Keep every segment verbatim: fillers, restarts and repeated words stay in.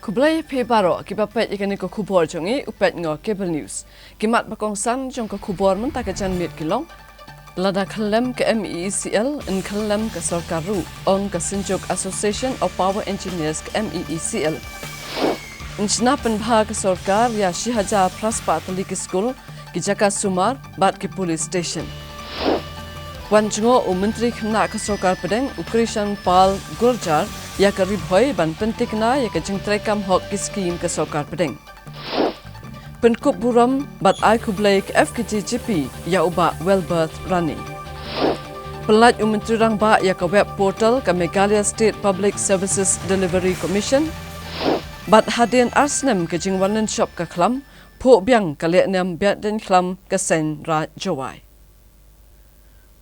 Khublei phi baroh kiba peit ïa kane ka khubor jong ngi, u peit noh Cable News. Ki mat ba kongsan jong ka khubor mynta ka janmiet ki long: Lada khyllem ka M E E C L, yn khyllem ka sorkar ruh, ong ka Synjuk Association of Power Engineers ka M E E C L. Yn shna pynbha ka sorkar ïa shi hajar phra spah tylli ki skul, ki jaka sumar bad ki police station. Wan jngoh u Myntri Khynnah ka Sorkar Pdeng, u Krishan Pal Gurjar, ïa ka Ri Bhoi ban pyntikna ïa ka jingtrei kam hok ki skim ka Sorkar Pdeng. Pynkup burom bad ai khublei ka F K J G P ïa u Bah Welbert Rani. Pyllait u Myntri Rangbah ïa ka web portal ka Meghalaya State Public Services Delivery Commission. Bad hadien ar snem ka jingwan lynshop ka khlam, phuh biang ka lehniam biadien khlam ka seng Raid Jowai.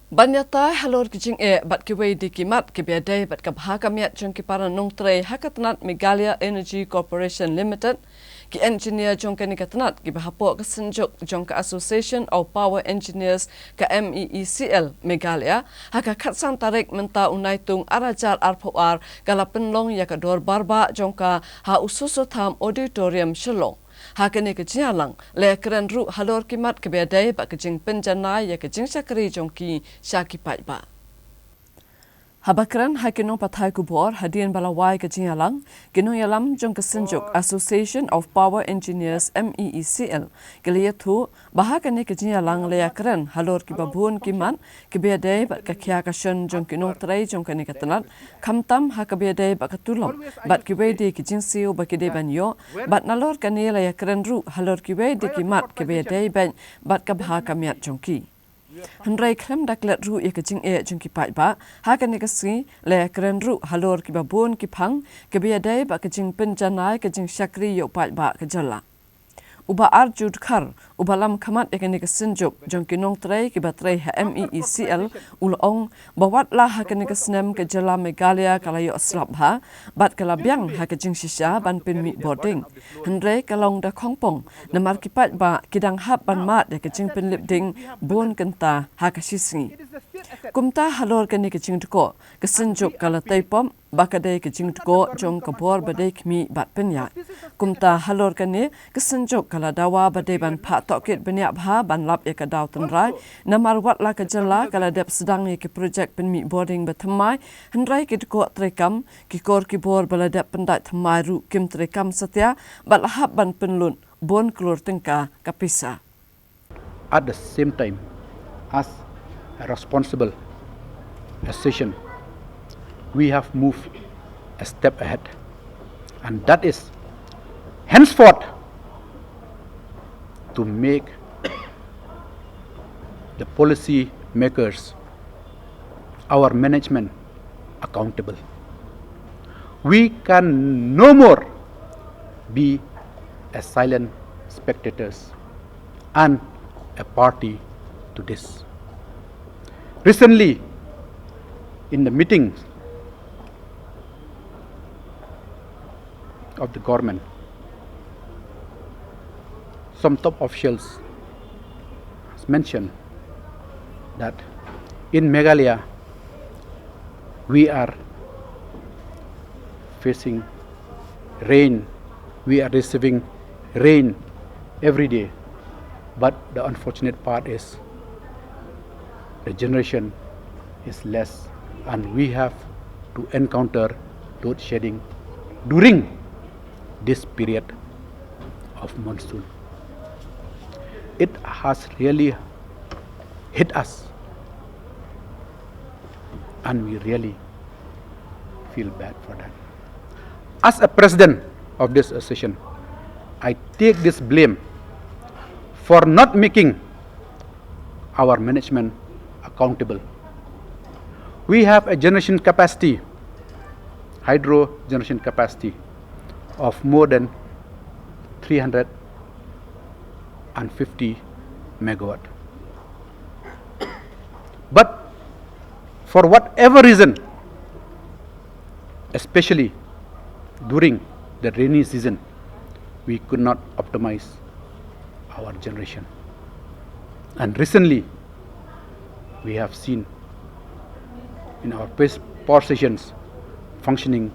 Ban ïatai halor ki jingeh bad kiwei de ki mat kiba ïadei bad ka bha ka miat jong ki para nongtrei ha ka tnat Meghalaya Energy Corporation Limited, ki engineer jong kane ka tnat kiba hapoh ka synjuk jong ka Association of Power Engineers ka M E E C L Meghalaya, ha ka khatsan tarik mynta u Naitung ar hajar arphew ar, ka la pynlong ïa ka dorbar bah jong ka ha u Soso Tham Auditorium Shillong. Ha kane ka jingïalang la ïakren ruh halor ki mat kiba ïadei bad ka jingpynjanai ïa ka jingshakri jong ki sha ki paidbah. Haba kren ha ki nongpathai khubor hadien ba la wai ka jingïalang, ki nongïalam jong ka synjuk Association of Power Engineers M E E C L ki la ïathuh ba ha kane ka jingïalang la ïakren halor kiba bun ki mat kiba ïadei bad ka khia ka shon jong ki nongtrei jong kane ka tnat, khamtam ha kaba ïadei bad ka tulop bad kiwei de ki jingsiew ba ki dei ban ïoh, bad nalor kane la ïakren ruh halor kiwei de ki mat kiba ïadei bad, bad ka bha ka miat jong ki. Hynrei khlem da klet ruh ïa ka jingeh jong ki paidbah, ha kane ka sngi la ïakren ruh halor kiba bun ki phang kiba ïadei bad ka jingpynjanai ka jingshakri ïa u paidbah ka jylla. U Bah Arju Dkhar, uba lam khmat ïa kane ka synjuk jong ki nongtrei kiba trei ha M E E C L, u la ong ba wat la ha kane ka snem ka jylla Meghalaya ka la ïoh slap bha bad ka la biang ha ka jingshisha ban pynmih bording, hynrei ka long da khongpong namar ki paidbah ki dang hap ban mad ïa ka jingpynlip ding bun kynta ha ka shisngi. Kumta halor kane ka jingdkoh, ka synjuk ka la tei pop ba ka dei ka jingdkoh jong ka bor ba dei khmih bad pynïaid. Kumta halor kane, ka synjuk ka la dawa ba dei ban phah tohkit bniah bha ban lap ïa ka daw tynrai, namar wat la ka jylla ka la dep sdang ïa ki projek pynmih bording ba thymmai, hynrei ki dkoh treikam, ki kor ki bor ba la dep pyndait thymmai ruh kim treikam satia, bad la hap ban pynlut bun klur tyngka ka pisa. At the same time, as a responsible association, we have moved a step ahead, and that is henceforth to make the policy makers, our management, accountable. We can no more be a silent spectators and a party to this. Recently, in the meetings of the government, some top officials mentioned that in Meghalaya we are facing rain, we are receiving rain every day, but the unfortunate part is the generation is less, and we have to encounter load shedding during this period of monsoon. It has really hit us, and we really feel bad for that. As a president of this association, I take this blame for not making our management accountable. We have a generation capacity, hydro generation capacity of more than three hundred fifty megawatt. But for whatever reason, especially during the rainy season, we could not optimize our generation. And recently, we have seen in our past power stations functioning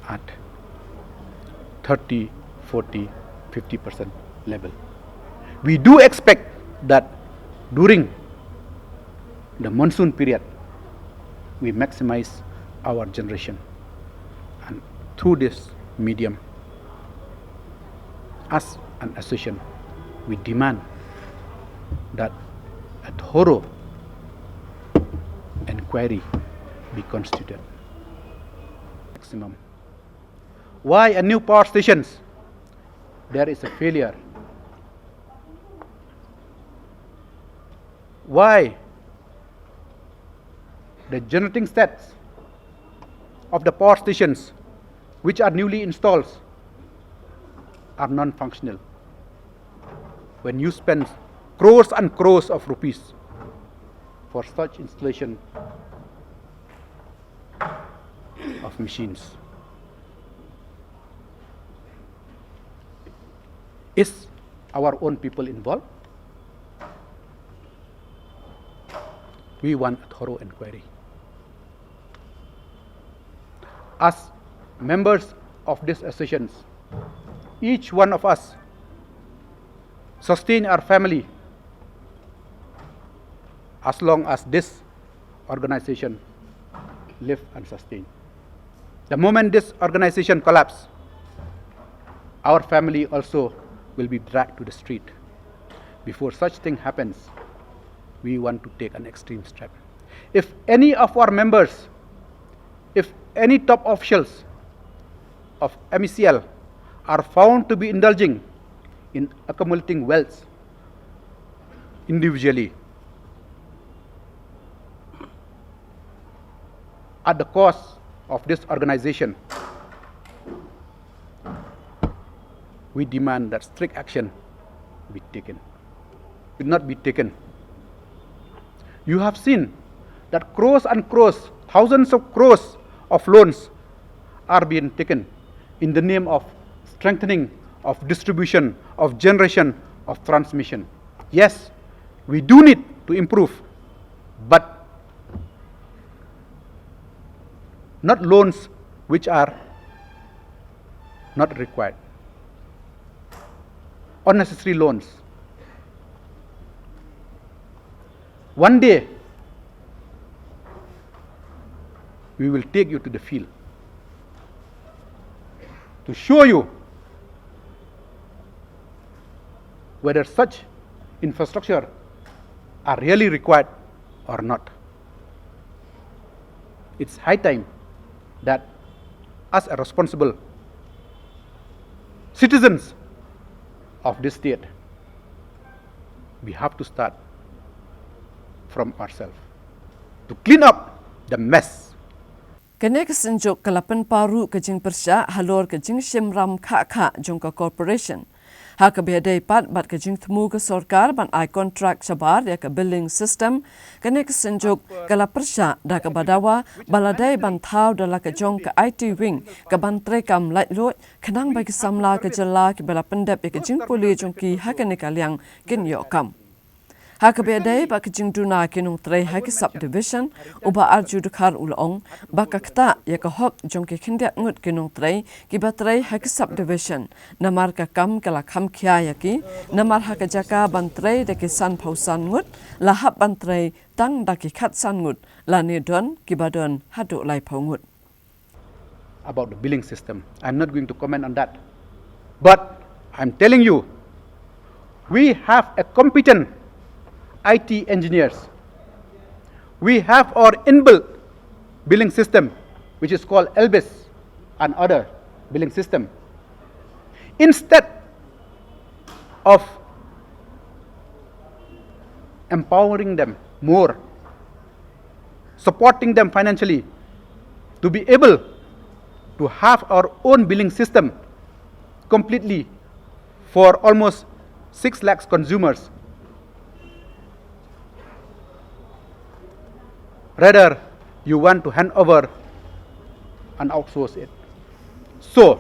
at thirty, forty, fifty percent level. We do expect that during the monsoon period, we maximize our generation. And through this medium, as an association, we demand that a thorough inquiry be constituted. Maximum. Why a new power stations? There is a failure. Why the generating sets of the power stations which are newly installed are non-functional? When you spend crores and crores of rupees for such installation of machines, is our own people involved? We want a thorough inquiry. As members of these associations, each one of us sustain our family as long as this organization live and sustain. The moment this organization collapse, our family also will be dragged to the street. Before such thing happens, we want to take an extreme step. If any of our members, if any top officials of M E C L are found to be indulging in accumulating wealth individually at the cost of this organization, we demand that strict action be taken. Will not be taken. You have seen that crores and crores, thousands of crores of loans are being taken in the name of strengthening of distribution, of generation, of transmission. Yes, we do need to improve, but not loans which are not required. Unnecessary loans. One day, we will take you to the field to show you whether such infrastructure are really required or not. It's high time that, as a responsible citizens of this state, we have to start from ourselves to clean up the mess. Kane ka synjuk ka la pynpaw ruh ka jingpyrshah halor ka jingshim ram khah khah jong ka corporation. Ha kaba ïadei pat bad ka jingthmu ka sorkar ban ai kontrak shabar ïa ka billing system, kane ka synjuk ka la pyrshah da kaba dawa ba la dei ban thaw da la ka jong ka I T wing kaban treikam laitluid, khnang ba ki samla ka jylla kiba la pyndep ïa ka jingpule jong ki ha kane ka liang kin ïoh kam. Ha kaba ïadei bad ka jingduna ki nongtrei ha ki sub-division, u Bah Arju Dkhar u la ong ba ka ktah ïa ka hok jong ki khyndiat ngut ki nongtrei kiba trei ha ki sub-division, namar ka kam ka la kham khia ïa ki, namar ha ka jaka ban trei da ki sanphew san ngut, la hap ban trei tang da ki khatsan ngut, lane don kiba don haduh laiphew ngut. About the billing system, I'm not going to comment on that. But I'm telling you, we have a competent I T engineers. We have our inbuilt billing system, which is called Elbis and other billing system. Instead of empowering them more, supporting them financially to be able to have our own billing system completely for almost six lakhs consumers. Rather, you want to hand over and outsource it. So,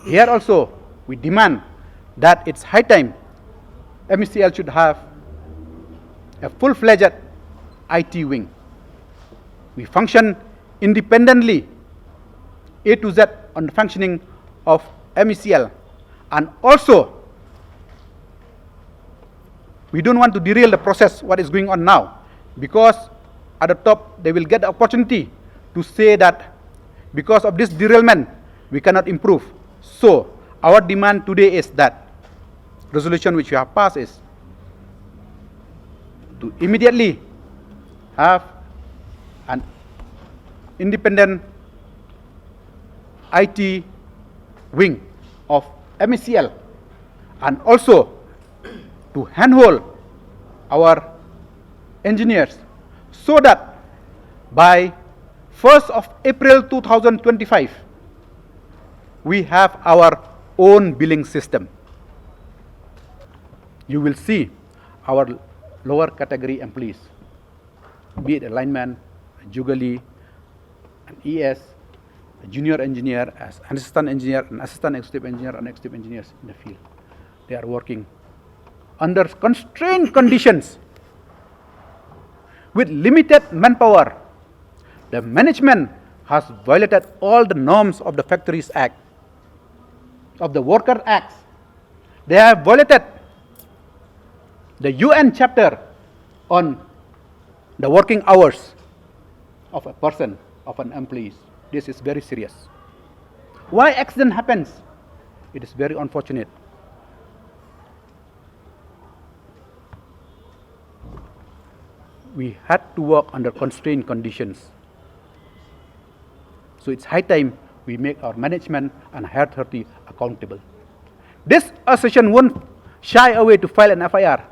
here also, we demand that it's high time M E C L should have a full-fledged I T wing. We function independently, A to Z, on the functioning of M E C L. And also, we don't want to derail the process, what is going on now, because at the top, they will get the opportunity to say that because of this derailment, we cannot improve. So, our demand today is that resolution which we have passed is to immediately have an independent I T wing of M E C L, and also to handhold our engineers so that by first of April two thousand twenty-five, we have our own billing system. You will see our lower category employees, be it a lineman, a jugalee, an E S, a junior engineer, as an assistant engineer, an assistant executive engineer, and executive engineers in the field. They are working under constrained conditions with limited manpower. The management has violated all the norms of the Factories Act, of the Worker Acts. They have violated the U N chapter on the working hours of a person, of an employee. This is very serious. Why accident happens? It is very unfortunate. We had to work under constrained conditions. So it's high time we make our management and higher authority accountable. This association won't shy away to file an F I R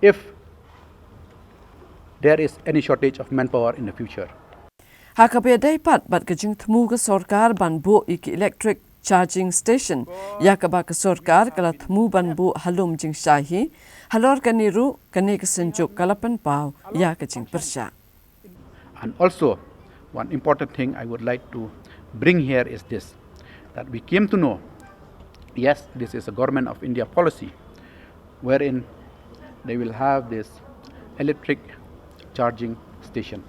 if there is any shortage of manpower in the future. Ha kaba ïadei pat bad ka jingthmu ka sorkar ban buh ïa ki electric charging station, ïa kaba ka sorkar ka la thmu ban buh ha Lumjingshai hi, halor kane ruh kane ka synjuk ka la pynpaw ïa ka jingpyrshah. And also, one important thing I would like to bring here is this, that we came to know, yes, this is a Government of India policy wherein they will have this electric charging station.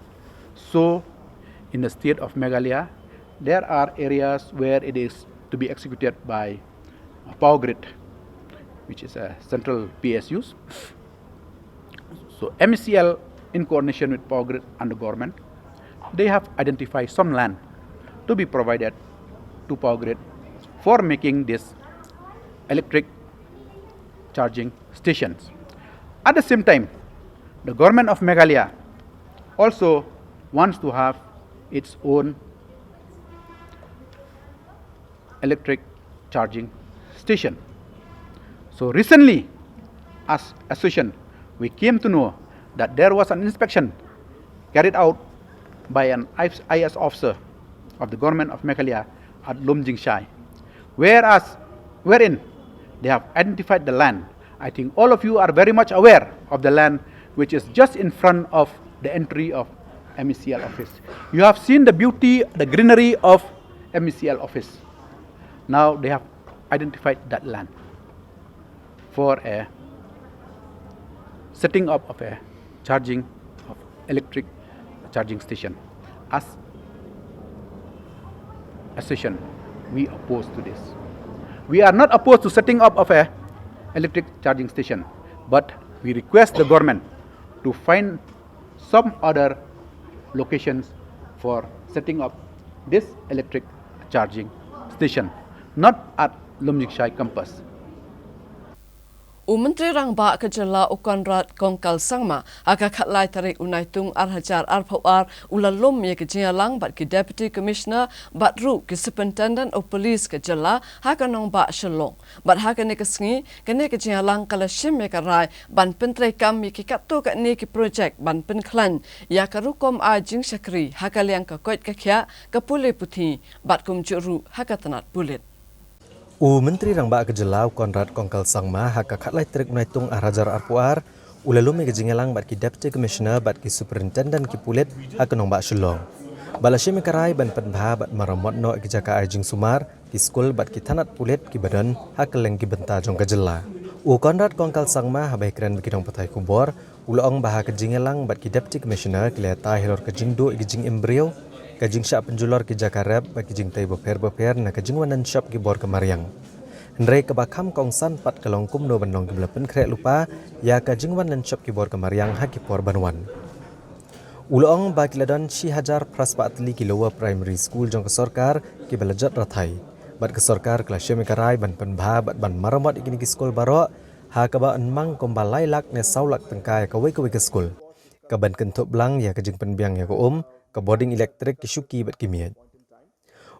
So, in the state of Meghalaya, there are areas where it is to be executed by Power Grid, which is a central P S Us. So M E C L, in coordination with Power Grid and the government, they have identified some land to be provided to Power Grid for making this electric charging stations. At the same time, the government of Meghalaya also wants to have its own electric charging station. So recently, as association, we came to know that there was an inspection carried out by an I A S officer of the government of Meghalaya at Lumjingshai, whereas, wherein they have identified the land. I think all of you are very much aware of the land which is just in front of the entry of M E C L office. You have seen the beauty, the greenery of M E C L office. Now they have identified that land for a setting up of a charging of electric charging station. As association, we oppose to this. We are not opposed to setting up of a electric charging station, but we request the government to find some other locations for setting up this electric charging station, not at Lumjingshai campus. U Myntri Rangbah ka Jylla u Conrad Kongkal Sangma ha ka khatlai tarik u Naitung ar hajar arphew ar u la lum ïa ka jingïalang bad ki Deputy Commissioner bad ruh ki Superintendent of Police ka Jylla ha ka nongbah Shillong. Bad ha kane ka sngi, kane ka jingïalang ka la shim ïa ka rai ban pyntreikam ïa ki katto katne ki projek ban pynkhlaiñ ïa ka rukom ai jingshakri ha ka liang ka koit ka khiah, ka pule puthi bad kumjuh ruh ha ka tnat pulit. U Myntri Rangbah ka Jylla u Conrad Kongkal Sangma ha ka khatlai tarik u Naitung ar hajar arphew ar u la lum ïa ka jingïalang bad ki Deputy Commissioner bad ki Superintendent ki pulit ha ka nongbah Shillong. Bad la shim ïa ka rai ban pynbha bad maramot noh ïa ki jaka ai jingsumar, ki skul bad ki tnat pulit kiba don ha kylleng ki bynta jong ka jylla. U Conrad Kongkal Sangma haba ïakren bad ki nongpathai khubor u la ong ba ha ka jingïalang bad ki Deputy Commissioner ki la ïatai halor ka jingduh ïa ki jingim briew, Ka jingshah pynjulor ki jaka rep bad ki jingtei bapher bapher na ka jingwan lynshop ki bor ka mariang. Hynrei kaba kham kongsan pat ka long kumno ban long kiba la pynkhreh lypa ïa ka jingwan lynshop ki bor ka mariang ha ki por ban wan. U la ong ba ki la don shi hajar phra spah tylli ki lower primary school jong ka sorkar kiba la jot rathai. Bad ka sorkar ka la shim ïa ka rai ban pynbha bad ban maramot ïa kine ki skul baroh, ha kaba yn mang kumba lai lak ne saw lak tyngka ïa kawei kawei ka skul. Kaban kynthup lang ïa ka jingpynbiang ïa ka um, ka bording elektrik, ki shuki bad ki miej.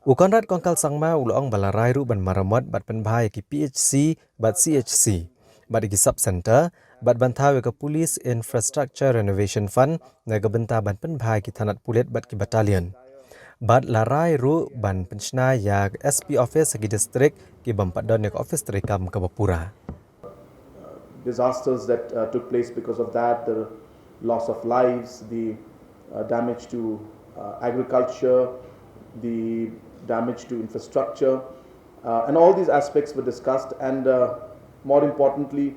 U Conrad Kongkal Sangma u la ong ba la rai ruh ban maramot bad pynbha ïa ki P H C bad C H C bad ïa ki sub centre, bad ban thaw ïa ka Police Infrastructure Renovation Fund na ka bynta ban pynbha ïa ki thanat pulit bad ki battalion. Bad la rai ruh ban pynshna ïa ka S P office ha ki district kibym pat don ïa ka office treikam kaba pura. Disasters that uh, took place because of that, the loss of lives, the uh, damage to uh, agriculture, the damage to infrastructure, uh, and all these aspects were discussed. And uh, more importantly,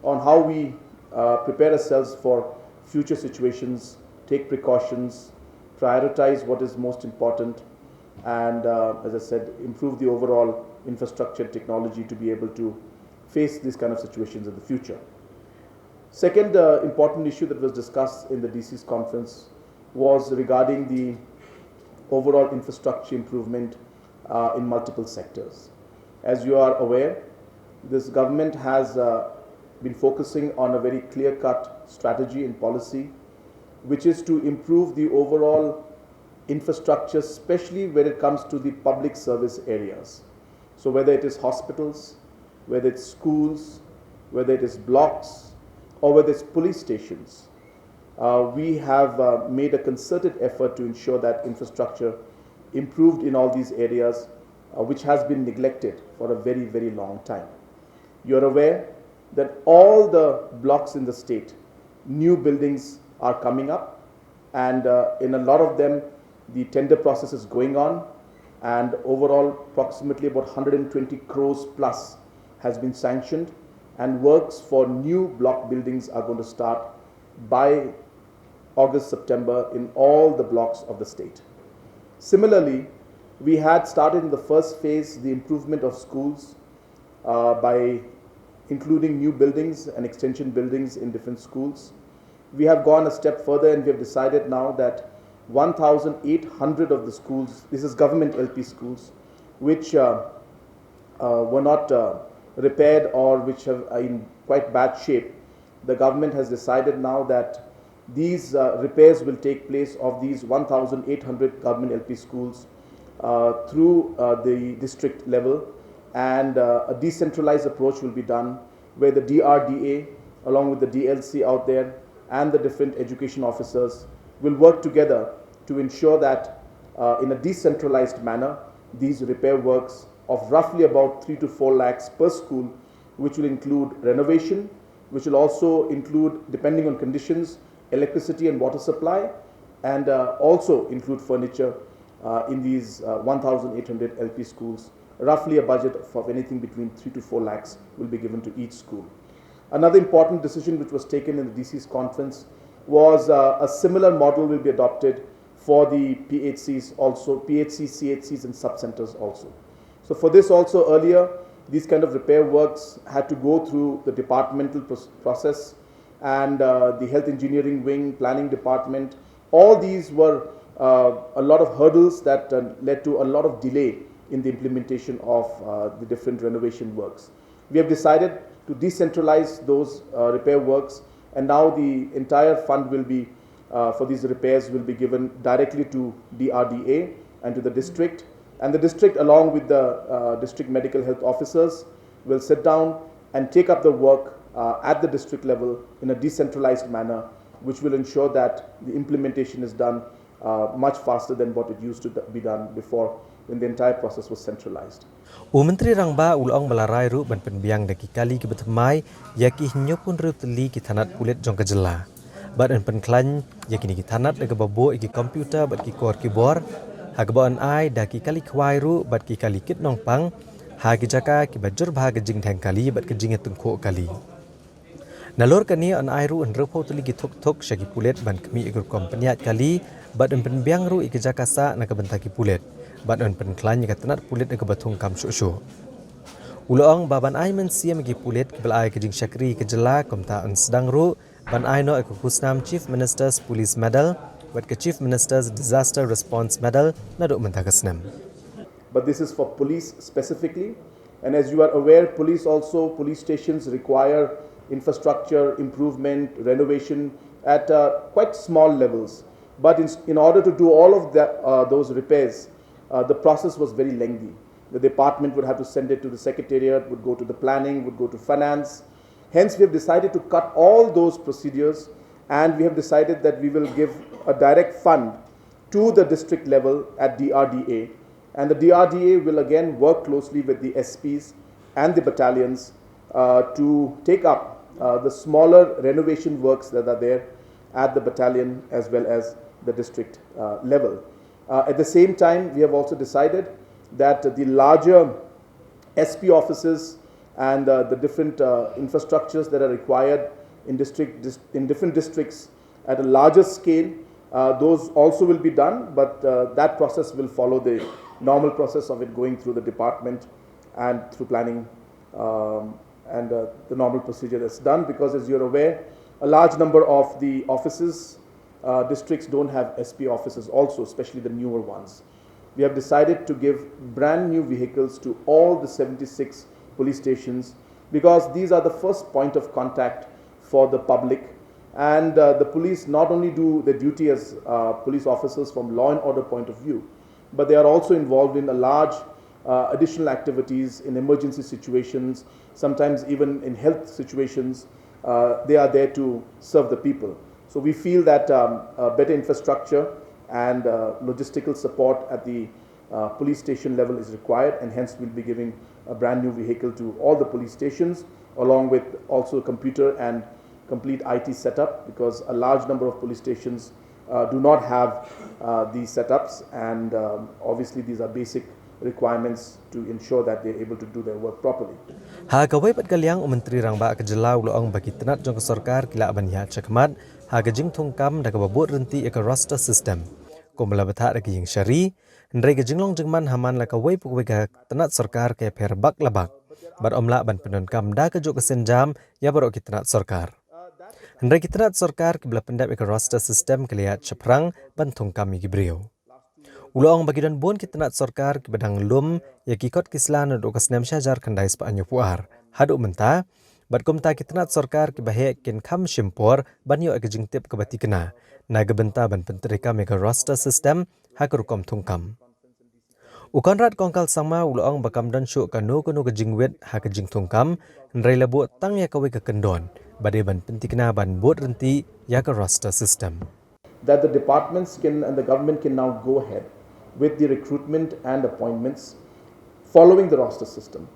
on how we uh, prepare ourselves for future situations, take precautions, prioritize what is most important, and uh, as I said, improve the overall infrastructure and technology to be able to face these kind of situations in the future. Second uh, important issue that was discussed in the D C's conference was regarding the overall infrastructure improvement uh, in multiple sectors. As you are aware, this government has uh, been focusing on a very clear-cut strategy and policy, which is to improve the overall infrastructure, especially when it comes to the public service areas. So whether it is hospitals, whether it's schools, whether it is blocks, or whether it's police stations, uh, we have uh, made a concerted effort to ensure that infrastructure improved in all these areas, uh, which has been neglected for a very, very long time. You're aware that all the blocks in the state, new buildings are coming up, and uh, in a lot of them, the tender process is going on, and overall, approximately about one hundred twenty crores plus has been sanctioned, and works for new block buildings are going to start by August, September in all the blocks of the state. Similarly, we had started in the first phase the improvement of schools uh, by including new buildings and extension buildings in different schools. We have gone a step further and we have decided now that one thousand eight hundred of the schools, this is government L P schools, which uh, uh, were not uh, repaired or which have, are in quite bad shape, the government has decided now that these uh, repairs will take place of these one thousand eight hundred government L P schools uh, through uh, the district level, and uh, a decentralized approach will be done where the D R D A, along with the D L C out there and the different education officers, will work together to ensure that uh, in a decentralized manner, these repair works of roughly about three to four lakhs per school, which will include renovation, which will also include, depending on conditions, electricity and water supply, and uh, also include furniture uh, in these uh, one thousand eight hundred L P schools. Roughly a budget of anything between three to four lakhs will be given to each school. Another important decision which was taken in the D C's conference was uh, a similar model will be adopted for the P H Cs also, P H C, C H Cs and sub-centers also. So for this also earlier, these kind of repair works had to go through the departmental proce- process and uh, the health engineering wing, planning department. All these were uh, a lot of hurdles that uh, led to a lot of delay in the implementation of uh, the different renovation works. We have decided to decentralize those uh, repair works, and now the entire fund will be uh, for these repairs will be given directly to D R D A and to the district. And the district, along with the uh, district medical health officers, will sit down and take up the work uh, at the district level in a decentralized manner, which will ensure that the implementation is done uh, much faster than what it used to be done before when the entire process was centralized. U Myntri Rangbah u la ong ba la rai ruh ban pynbiang da ki kali kiba thymmai ïa ki hynñiewphew hynriew tylli ki thanat pulit jong ka jylla. Bad yn pynkhlaiñ ïa kine ki thanat da kaba buh ïa ki computer bad ki kor ki bor, ha kaba yn ai da ki kali khwai ruh bad ki kali kit nongpang ha ki jaka kiba jur bha ka jingdheng kali bad ka jingïatyngkhuh kali. Nalor kane yn ai ruh hynriewphew tylli ki thuk thuk sha ki pulit ban khmih ïa ki rukom pynïaid kali bad yn pynbiang ruh ïa ka jaka sah na ka bynta ki pulit, bad yn pynkhlaiñ ïa ka tnat pulit ïa kaba thungkam shuh shuh. U la ong ba ban ai mynsiem ïa ki pulit kiba la ai ka jingshakri ïa ka jylla, kumta yn sdang ruh ban ai noh ïa ka khusnam Chief Minister's Police Medal bad ka Chief Minister's Disaster Response Medal naduh mynta ka snem. But this is for police specifically. And as you are aware, police also, police stations require infrastructure improvement, renovation at uh, quite small levels. But in, in order to do all of the, uh, those repairs, uh, the process was very lengthy. The department would have to send it to the secretariat, would go to the planning, would go to finance. Hence, we have decided to cut all those procedures, and we have decided that we will give a direct fund to the district level at D R D A. And the D R D A will again work closely with the S Ps and the battalions uh, to take up uh, the smaller renovation works that are there at the battalion as well as the district uh, level. Uh, at the same time, we have also decided that the larger S P offices and uh, the different uh, infrastructures that are required in district dis- in different districts at a larger scale, uh, those also will be done, but uh, that process will follow the normal process of it going through the department and through planning um, and uh, the normal procedure that's done, because as you're aware, a large number of the offices, uh, districts don't have S P offices also, especially the newer ones. We have decided to give brand new vehicles to all the seventy-six police stations, because these are the first point of contact for the public. And uh, the police not only do their duty as uh, police officers from law and order point of view, but they are also involved in a large uh, additional activities in emergency situations, sometimes even in health situations. Uh, they are there to serve the people. So we feel that um, uh, better infrastructure and uh, logistical support at the uh, police station level is required, and hence we'll be giving a brand new vehicle to all the police stations, along with also a computer and complete I T setup, because a large number of police stations uh, do not have uh, these setups, and um, obviously these are basic requirements to ensure that they're able to do their work properly. Ha kawei pat ka liang, u Myntri Rangbah ka jylla u la ong ba ki tnat jong ka sorkar ki lah ban ïaid shakhmat ha ka jingthungkam da kaba bud ryntih ïa ka roster system, kumba la bthah da ka ïing shari, hynrei ka jinglong jingman ha man la kawei pa kawei ka tnat sorkar ka ïapher bak la bak, bad ym lah ban pyndonkam da kajuh ka sienjam ïa baroh ki tnat sorkar. Hynrei ki tnat sorkar kiba la pyndep ïa ka roster system ki la ïaid shaphrang ban thungkam ïa ki briew. U la ong ba ki don bun ki tnat sorkar kiba dang lum ïa ki kot ki sla naduh ka snem shihajar khyndai spah hynñiewphew ar haduh mynta, bad kumta ki tnat sorkar kiba heh kin kham shim por ban ïoh ïa ka jingtip kaba thikna na ka bynta ban pyntreikam ïa ka roster system ha ka rukom thungkam. U Conrad Kongkal Sangma u la ong ba kam don shuh kano kano ka jingwit ha ka jingthungkam, hynrei la buh tang ïa kawei ka kyndon ba dei ban pynthikna ban bud ryntih ïa ka roster system. That the departments can and the government can now go ahead with the recruitment and appointments following the roster system.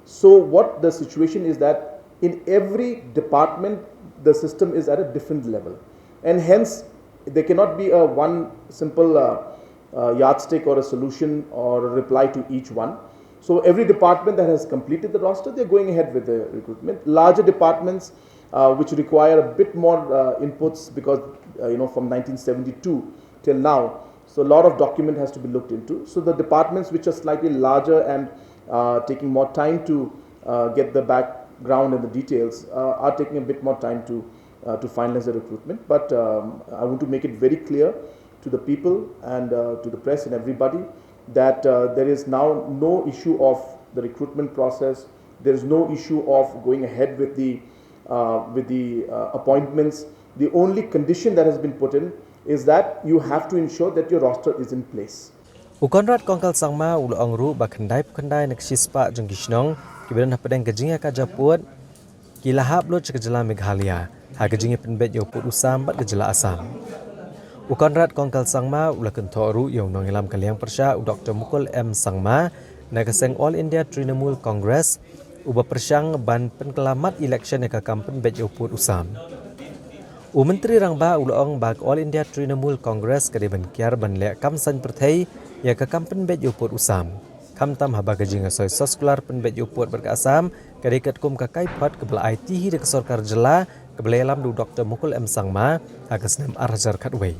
So what the situation is that in every department, the system is at a different level, and hence there cannot be a one simple uh, uh, yardstick or a solution or a reply to each one. So every department that has completed the roster, they're going ahead with the recruitment. Larger departments uh, which require a bit more uh, inputs because uh, you know from nineteen seventy-two till now, so a lot of document has to be looked into. So the departments which are slightly larger and uh, taking more time to uh, get the background and the details uh, are taking a bit more time to uh, to finalize the recruitment. But um, I want to make it very clear to the people and uh, to the press and everybody that uh, there is now no issue of the recruitment process. There is no issue of going ahead with the uh, with the uh, appointments. The only condition that has been put in is that you have to ensure that your roster is in place. U Conrad Kongkal Sangma u la ong ruh ba khyndai phew-khyndai na ka shispah jong ki shnong kiba don hapdeng ka jingïakajia pud ki la hap lut sha ka jylla Meghalaya ha ka jingïapynbeit ïa u pud u sam bad ka jylla Assam. U Conrad Kongkal Sangma u la kynthoh ruh ïa u nongïalam ka liang pyrshah, u Doktor Mukul M Sangma, na ka seng All India Trinamool Congress, uba pyrshang ban pynkylla mat election ïa ka kam pynbeit ïa u pud u sam. U Myntri Rangbah u la ong ba ka All India Trinamool Congress ka dei ban kiar ban leh kam saiñ pyrthei ïa ka kam pynbeit ïa u pud u sam, khamtam haba ka jingïasoi soskular pynbeit ïa u pud bad ka Assam ka dei katkum ka kaiphod kaba la aiti hi da ka sorkar jylla kaba la ïalam da u Doktor Mukul M Sangma ha ka snem ar hajar khatwei.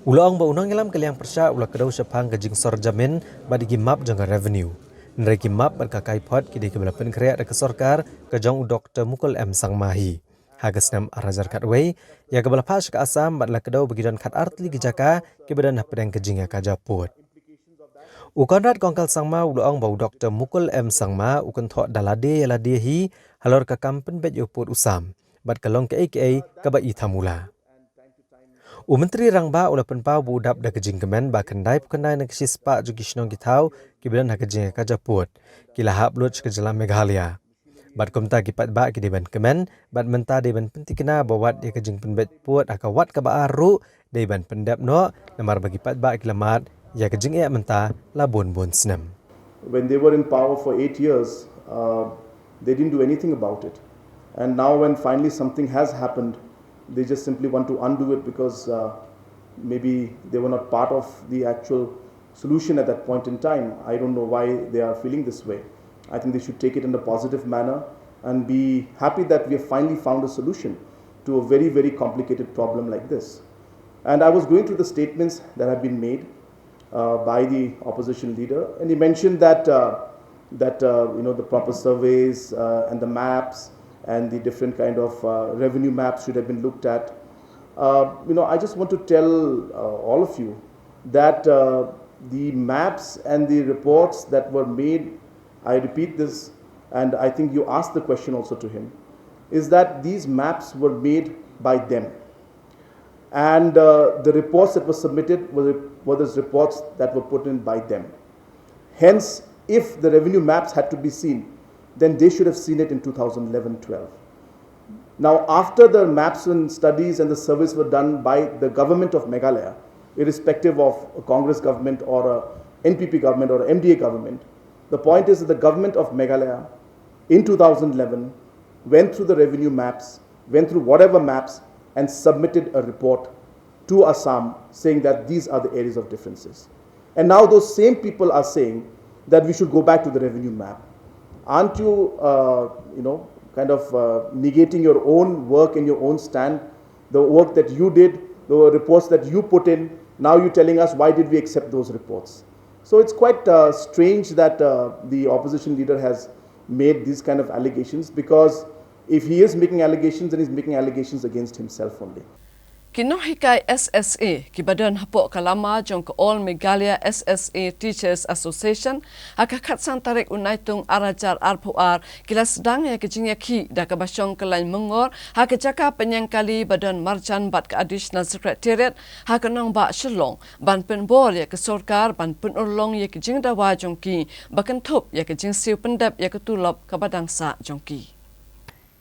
U la ong ba u nongïalam ka liang pyrshah u la kdew shaphang ka jingsor jamin bad ki map jong ka revenue. Hynrei ki map bad ka kaiphod ki dei kiba la pynkhreh da ka sorkar ka jong u Doktor Mukul M Sangma hi ha ka snem ar hajar khatwei, ïa kaba la phah sha ka Assam bad la kdew ba ki don khatar tylli ki jaka kiba don hapdeng ka jingïakajia pud. U Conrad Kongkal Sangma u la ong ba u Doktor Mukul M Sangma u kynthoh da lade ïa lade hi halor ka kam pynbeit ïa u pud u sam bad ka long kaei kaei kaba i tham u la. U Myntri Rangbah u la pynpaw ba u dap da ka jingkmen ba khyndai phew khyndai na ka shispah jong ki shnong ki thaw kiba don ha ka jingïakajia pud ki la hap lut sha ka jylla Meghalaya. Bad kumta ki paidbah ki dei ban kmen bad mynta dei ban pyntikna ba wat ïa ka jingpynbeit pud ha ka wat kaba ar ruh dei ban pyndep noh, namar ba ki paidbah ki la mad ïa ka jingeh mynta la bun bun snem. When they were in power for eight years, uh, they didn't do anything about it. And now, when finally something has happened, they just simply want to undo it because uh, maybe they were not part of the actual solution at that point in time. I don't know why they are feeling this way. I think they should take it in a positive manner and be happy that we have finally found a solution to a very, very complicated problem like this. And I was going through the statements that have been made uh, by the opposition leader, and he mentioned that uh, that uh, you know, the proper surveys uh, and the maps and the different kind of uh, revenue maps should have been looked at. Uh, you know, I just want to tell uh, all of you that uh, the maps and the reports that were made, I repeat this, and I think you asked the question also to him, is that these maps were made by them. And uh, the reports that were submitted were, were those reports that were put in by them. Hence, if the revenue maps had to be seen, then they should have seen it in two thousand eleven twelve. Now, after the maps and studies and the surveys were done by the government of Meghalaya, irrespective of a Congress government or a N P P government or a M D A government, the point is that the government of Meghalaya in two thousand eleven went through the revenue maps, went through whatever maps, and submitted a report to Assam saying that these are the areas of differences. And now those same people are saying that we should go back to the revenue map. Aren't you, uh, you know, kind of uh, negating your own work and your own stand, the work that you did, the reports that you put in? Now you're telling us, why did we accept those reports? So it's quite uh, strange that uh, the opposition leader has made these kind of allegations, because if he is making allegations, then he's making allegations against himself only. Ki nonghikai S S A kiba don hapoh ka lama jong ka All Meghalaya S S A Teachers Association ha ka khatsan tarik u Naitung ar hajar arphew ar ki la sdang ïa ka jingïakhih da kaba shong kyllaiñ myngor ha ka jaka pynïeng kali ba don marjan bad ka Additional Secretariat ha ka nongbah Shillong ban pynbor ïa ka sorkar ban pynurlong ïa ka jingdawa jong ki ba kynthup ïa ka jingsiew pyndep ïa ka tulop kaba dang sah jong ki.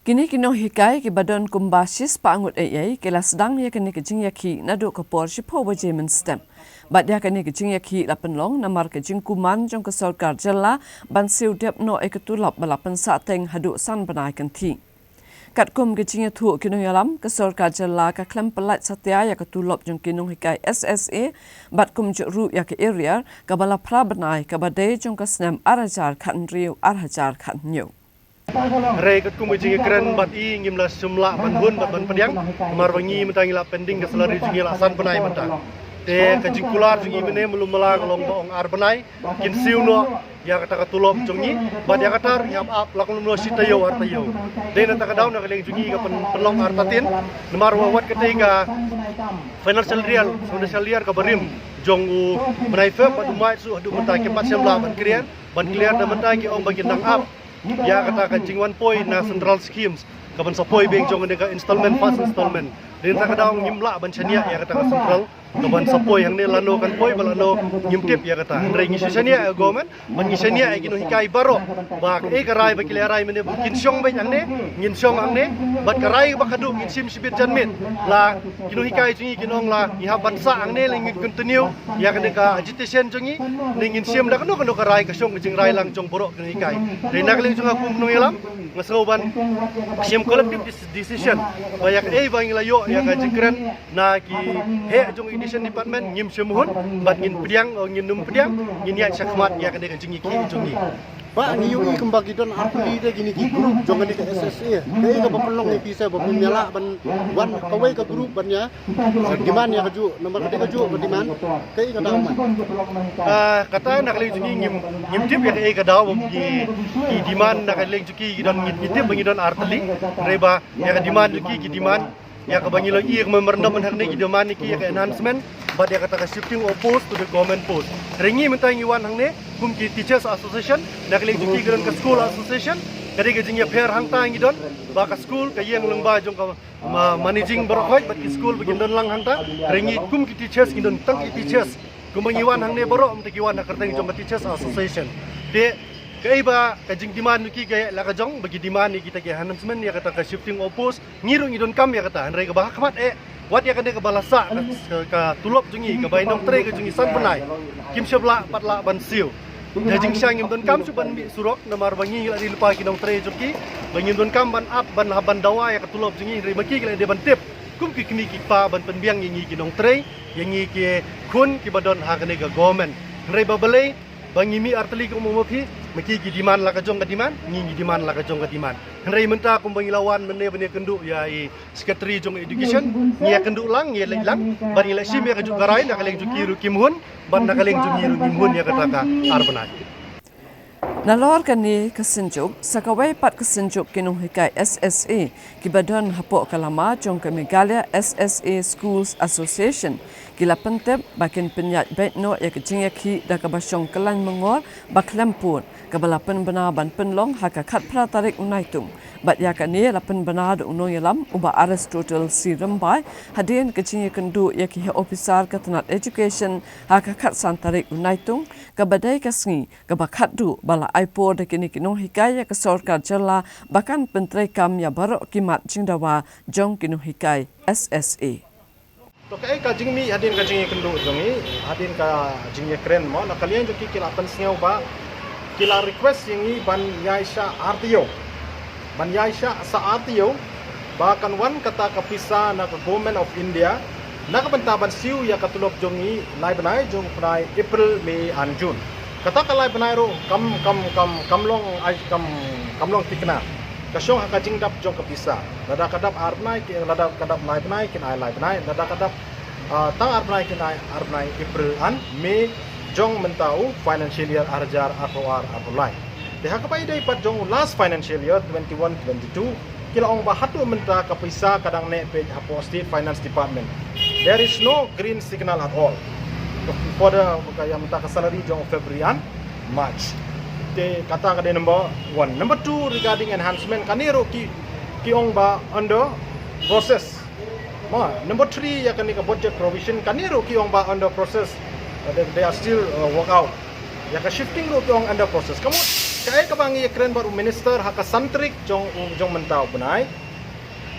Kine ki nonghikai kiba don kumba shispah ngut eiei ki la sdang ïa kane ka jingïakhih naduh ka por shiphew baje mynstep. Bad ïa kane ka jingïakhih la pynlong namar ka jingkuman jong ka sorkar jylla ban siew dep noh ïa ka tulop ba la pynsahteng haduh san bnai kynthih. Katkum ka jingïathuh ki nongïalam, ka sorkar jylla ka khlem pyllait satia ïa ka tulop jong ki nonghikai S S A bad kumjuh ruh ïa ka arrear kaba la phra bnai kaba dei jong ka snem ar hajar khathynriew ar hajar khathynñiew. Hynrei katkum ka jingïakren bad i ngim lah shym lah ban hun bad ban pdiang, namar ba ngi mynta ngi la pending ka salary jong ngi la san bnai mynta. Te ka jingkular jong i mynne mlum mala ka long ba ong ar bnai kin siew noh ïa kata ka tulop jong ngi bad ïa kata ngi ap ap la ka long shi taïew ar taïew. Dei na kata ka daw na ka liang jong ngi ka pyn-, pynlong artatien, namar ba wat katei ka financial year, financial year kaba rim jong u bnai Feb bad u March ruh haduh mynta kim pat shym lah ban clear, ban clear da mynta ki ong ba kin nang ap ïa kata ka jingwan poi na central schemes, ka ban sa poi biang jong kane ka installment, first installment. Dei na kata ka daw ngim lah ban shaniah ïa kata ka central, ka ban sa poi hangne lano kan poi ba lano ngim tip ïa kata. Hynrei ngi shu shaniah ïa ka government, ban ngi shaniah ïa ki nonghikai baroh ba kaei ka rai ba ki la rai mynne ba kin shong beit hangne, ngin shong hangne, bad ka rai ba khadduh ngin shim shibit janmiet. La ki nonghikai jong ngi kin ong la ngi hap ban sah hangne, la ngin continue ïa kane ka agitation jong ngi, ne ngin shim da kano kano ka rai ka shong ka jingrai lang jong baroh ki nonghikai. Dei na ka liang jong nga kum u nongïalam nga sngew ban shim collective dis-, decision ba ïa kaei ba ngi la ïoh ïa ka jingkren na ki heh jong i Education Department ngim shym hun, bad ngin pdiang, o ngin nym pdiang, ngin ïaid shakhmat ïa kane ka jingïakhih jong ngi. Ba ngi ïohi kumba ki don artylli de kine ki group jong kane ka S S A. Kaei kaba pynlong ïa phi sa ba phin ïa lah ban wan kawei ka group ban ïa demand ïa kajuh, namar kata kajuh ka demand. Kaei kata man. Ah, kata na ka liang jong ngi ngim, ngim tip ïa kaei ka daw ba ki, ki demand na ka liang jong ki ki don, ngi, ngi tip ba ngi don artylli. Hynrei ba ïa ka demand jong ki, ki demand ïa kaba ngi la ïohi ka memorandum hangne, ki demand ïa ki ïa ka enhancement bad ïa kata ka shifting of post to the government post. Hynrei ngi mynta ngi wan hangne kum ki Teachers Association, na ka liang jong ki ka don ka School Association. Ka dei ka jingïapher hangta ngi don ba ka school, ka ïing lyngba jong ka ma-, managing baroh khoit bad ki school ba kin don lang hangta. Hynrei ngi kum ki teachers ngi don tang ki teachers. Kumba ngi wan hangne baroh mynta ki wan ha kyrteng jong ka Teachers Association. Te kaei ba ka jingdemand jong ki, kaei la ka jong ba ki demand ïa kita ki enhancement ïa kata ka shifting of post. Ngi ruh ngi donkam ïa kata, hynrei kaba ha khmat eh, wat ïa kane kaba la sah ka, ka, ka tulop jong ngi, kaba ïa nongtrei ka jong ngi san bnai, kim shym lah pat lah ban siew. Te jingshisha ngim donkam shuh ban mih surok, namar ba ngi la dei lypa ki nongtrei jong ki, ba ngim donkam ban ap, ban hap ban dawa ïa ka tulop jong ngi, hynrei ma ki ki la dei ban tip kum ki kmie ki kpa ban pynbiang ïa ngi ki nongtrei, ïa ngi ki khun kiba don ha kane ka government. Hynrei ba balei ba ngi mih artylli kum u ma phi, ma ki ki demand la ka jong ka demand, ngi ngi demand la ka jong ka demand. Hynrei mynta kumba ngi la wan mynne ban ïakynduh ïa i Secretary jong Education, ngi ïakynduh lang, ngi ïaleit lang, bad ngi la shim ïa kajuh ka rai, na ka liang jong ki ruh kim hun, bad na ka liang jong ngi ruh ngim hun ïa kata ka ar bnai. Nalor kane ka synjuk, sa kawei pat ka synjuk ki nonghikai S S A kiba don hapoh ka lama jong ka Meghalaya S S A Schools Association, ki la pyntip ba kin pynïaid beit noh ïa ka jingïakhih da kaba shong kyllain myngor ba khlem pud, kaba la pynbna ban pynlong ha ka khatphra tarik u Naitung. Bad ïa kane la pynbna da u nongïalam u Bah Aristotle C Rymbai hadien ka jingïakynduh ïa ki heh ophisar ka tnat Education ha ka khatsan tarik u Naitung, kaba dei ka sngi kaba khatduh ba la ai por da kine ki nonghikai ïa ka sorkar jylla ba kan pyntreikam ïa baroh ki mat jingdawa jong ki nonghikai S S A. To kaei ka jingmih hadien ka jingïakynduh jong ngi, hadien ka jingïakren mo, na ka liang jong ki ki la pynsngew ba ki la request ïa ngi ban ïaishah artylli. Ban ïaishah sa artylli ba kan wan kata ka pisa na ka Government of India na ka bynta ban siew ïa ka tulop jong ngi lai bnai, jong u bnai April, May and June. Kata ka lai bnai ruh kam, kam, kam, kam long ai, kam, kam long thikna. Ka shong ha ka jingdap jong ka pisa. Lada ka dap ar bnai ki, lada ka dap lai bnai kin ai lai bnai, lada ka dap, ah, tang ar bnai kin ai ar bnai, April and May jong mynta u financial year ar hajar arphew ar arphew lai. Te ha kaba ïadei pat jong u last financial year twenty-one twenty-two, ki la ong ba haduh mynta ka pisa ka dang neh peit hapoh State Finance Department. There is no green signal at all for the, ka ïa mynta ka salary jong February and March. Te kata ka dei number one. Number two, regarding enhancement, kane ruh ki, ki ong ba under process. Ma, number three, ïa kane ka budget provision, kane ruh ki ong ba under process. Uh, they, they are still, uh, work out. Ïa ka shifting ruh ki ong under process. Ka mut kaei kaba ngi ïakren bad u minister ha ka san tarik jong, jong mynta u bnai,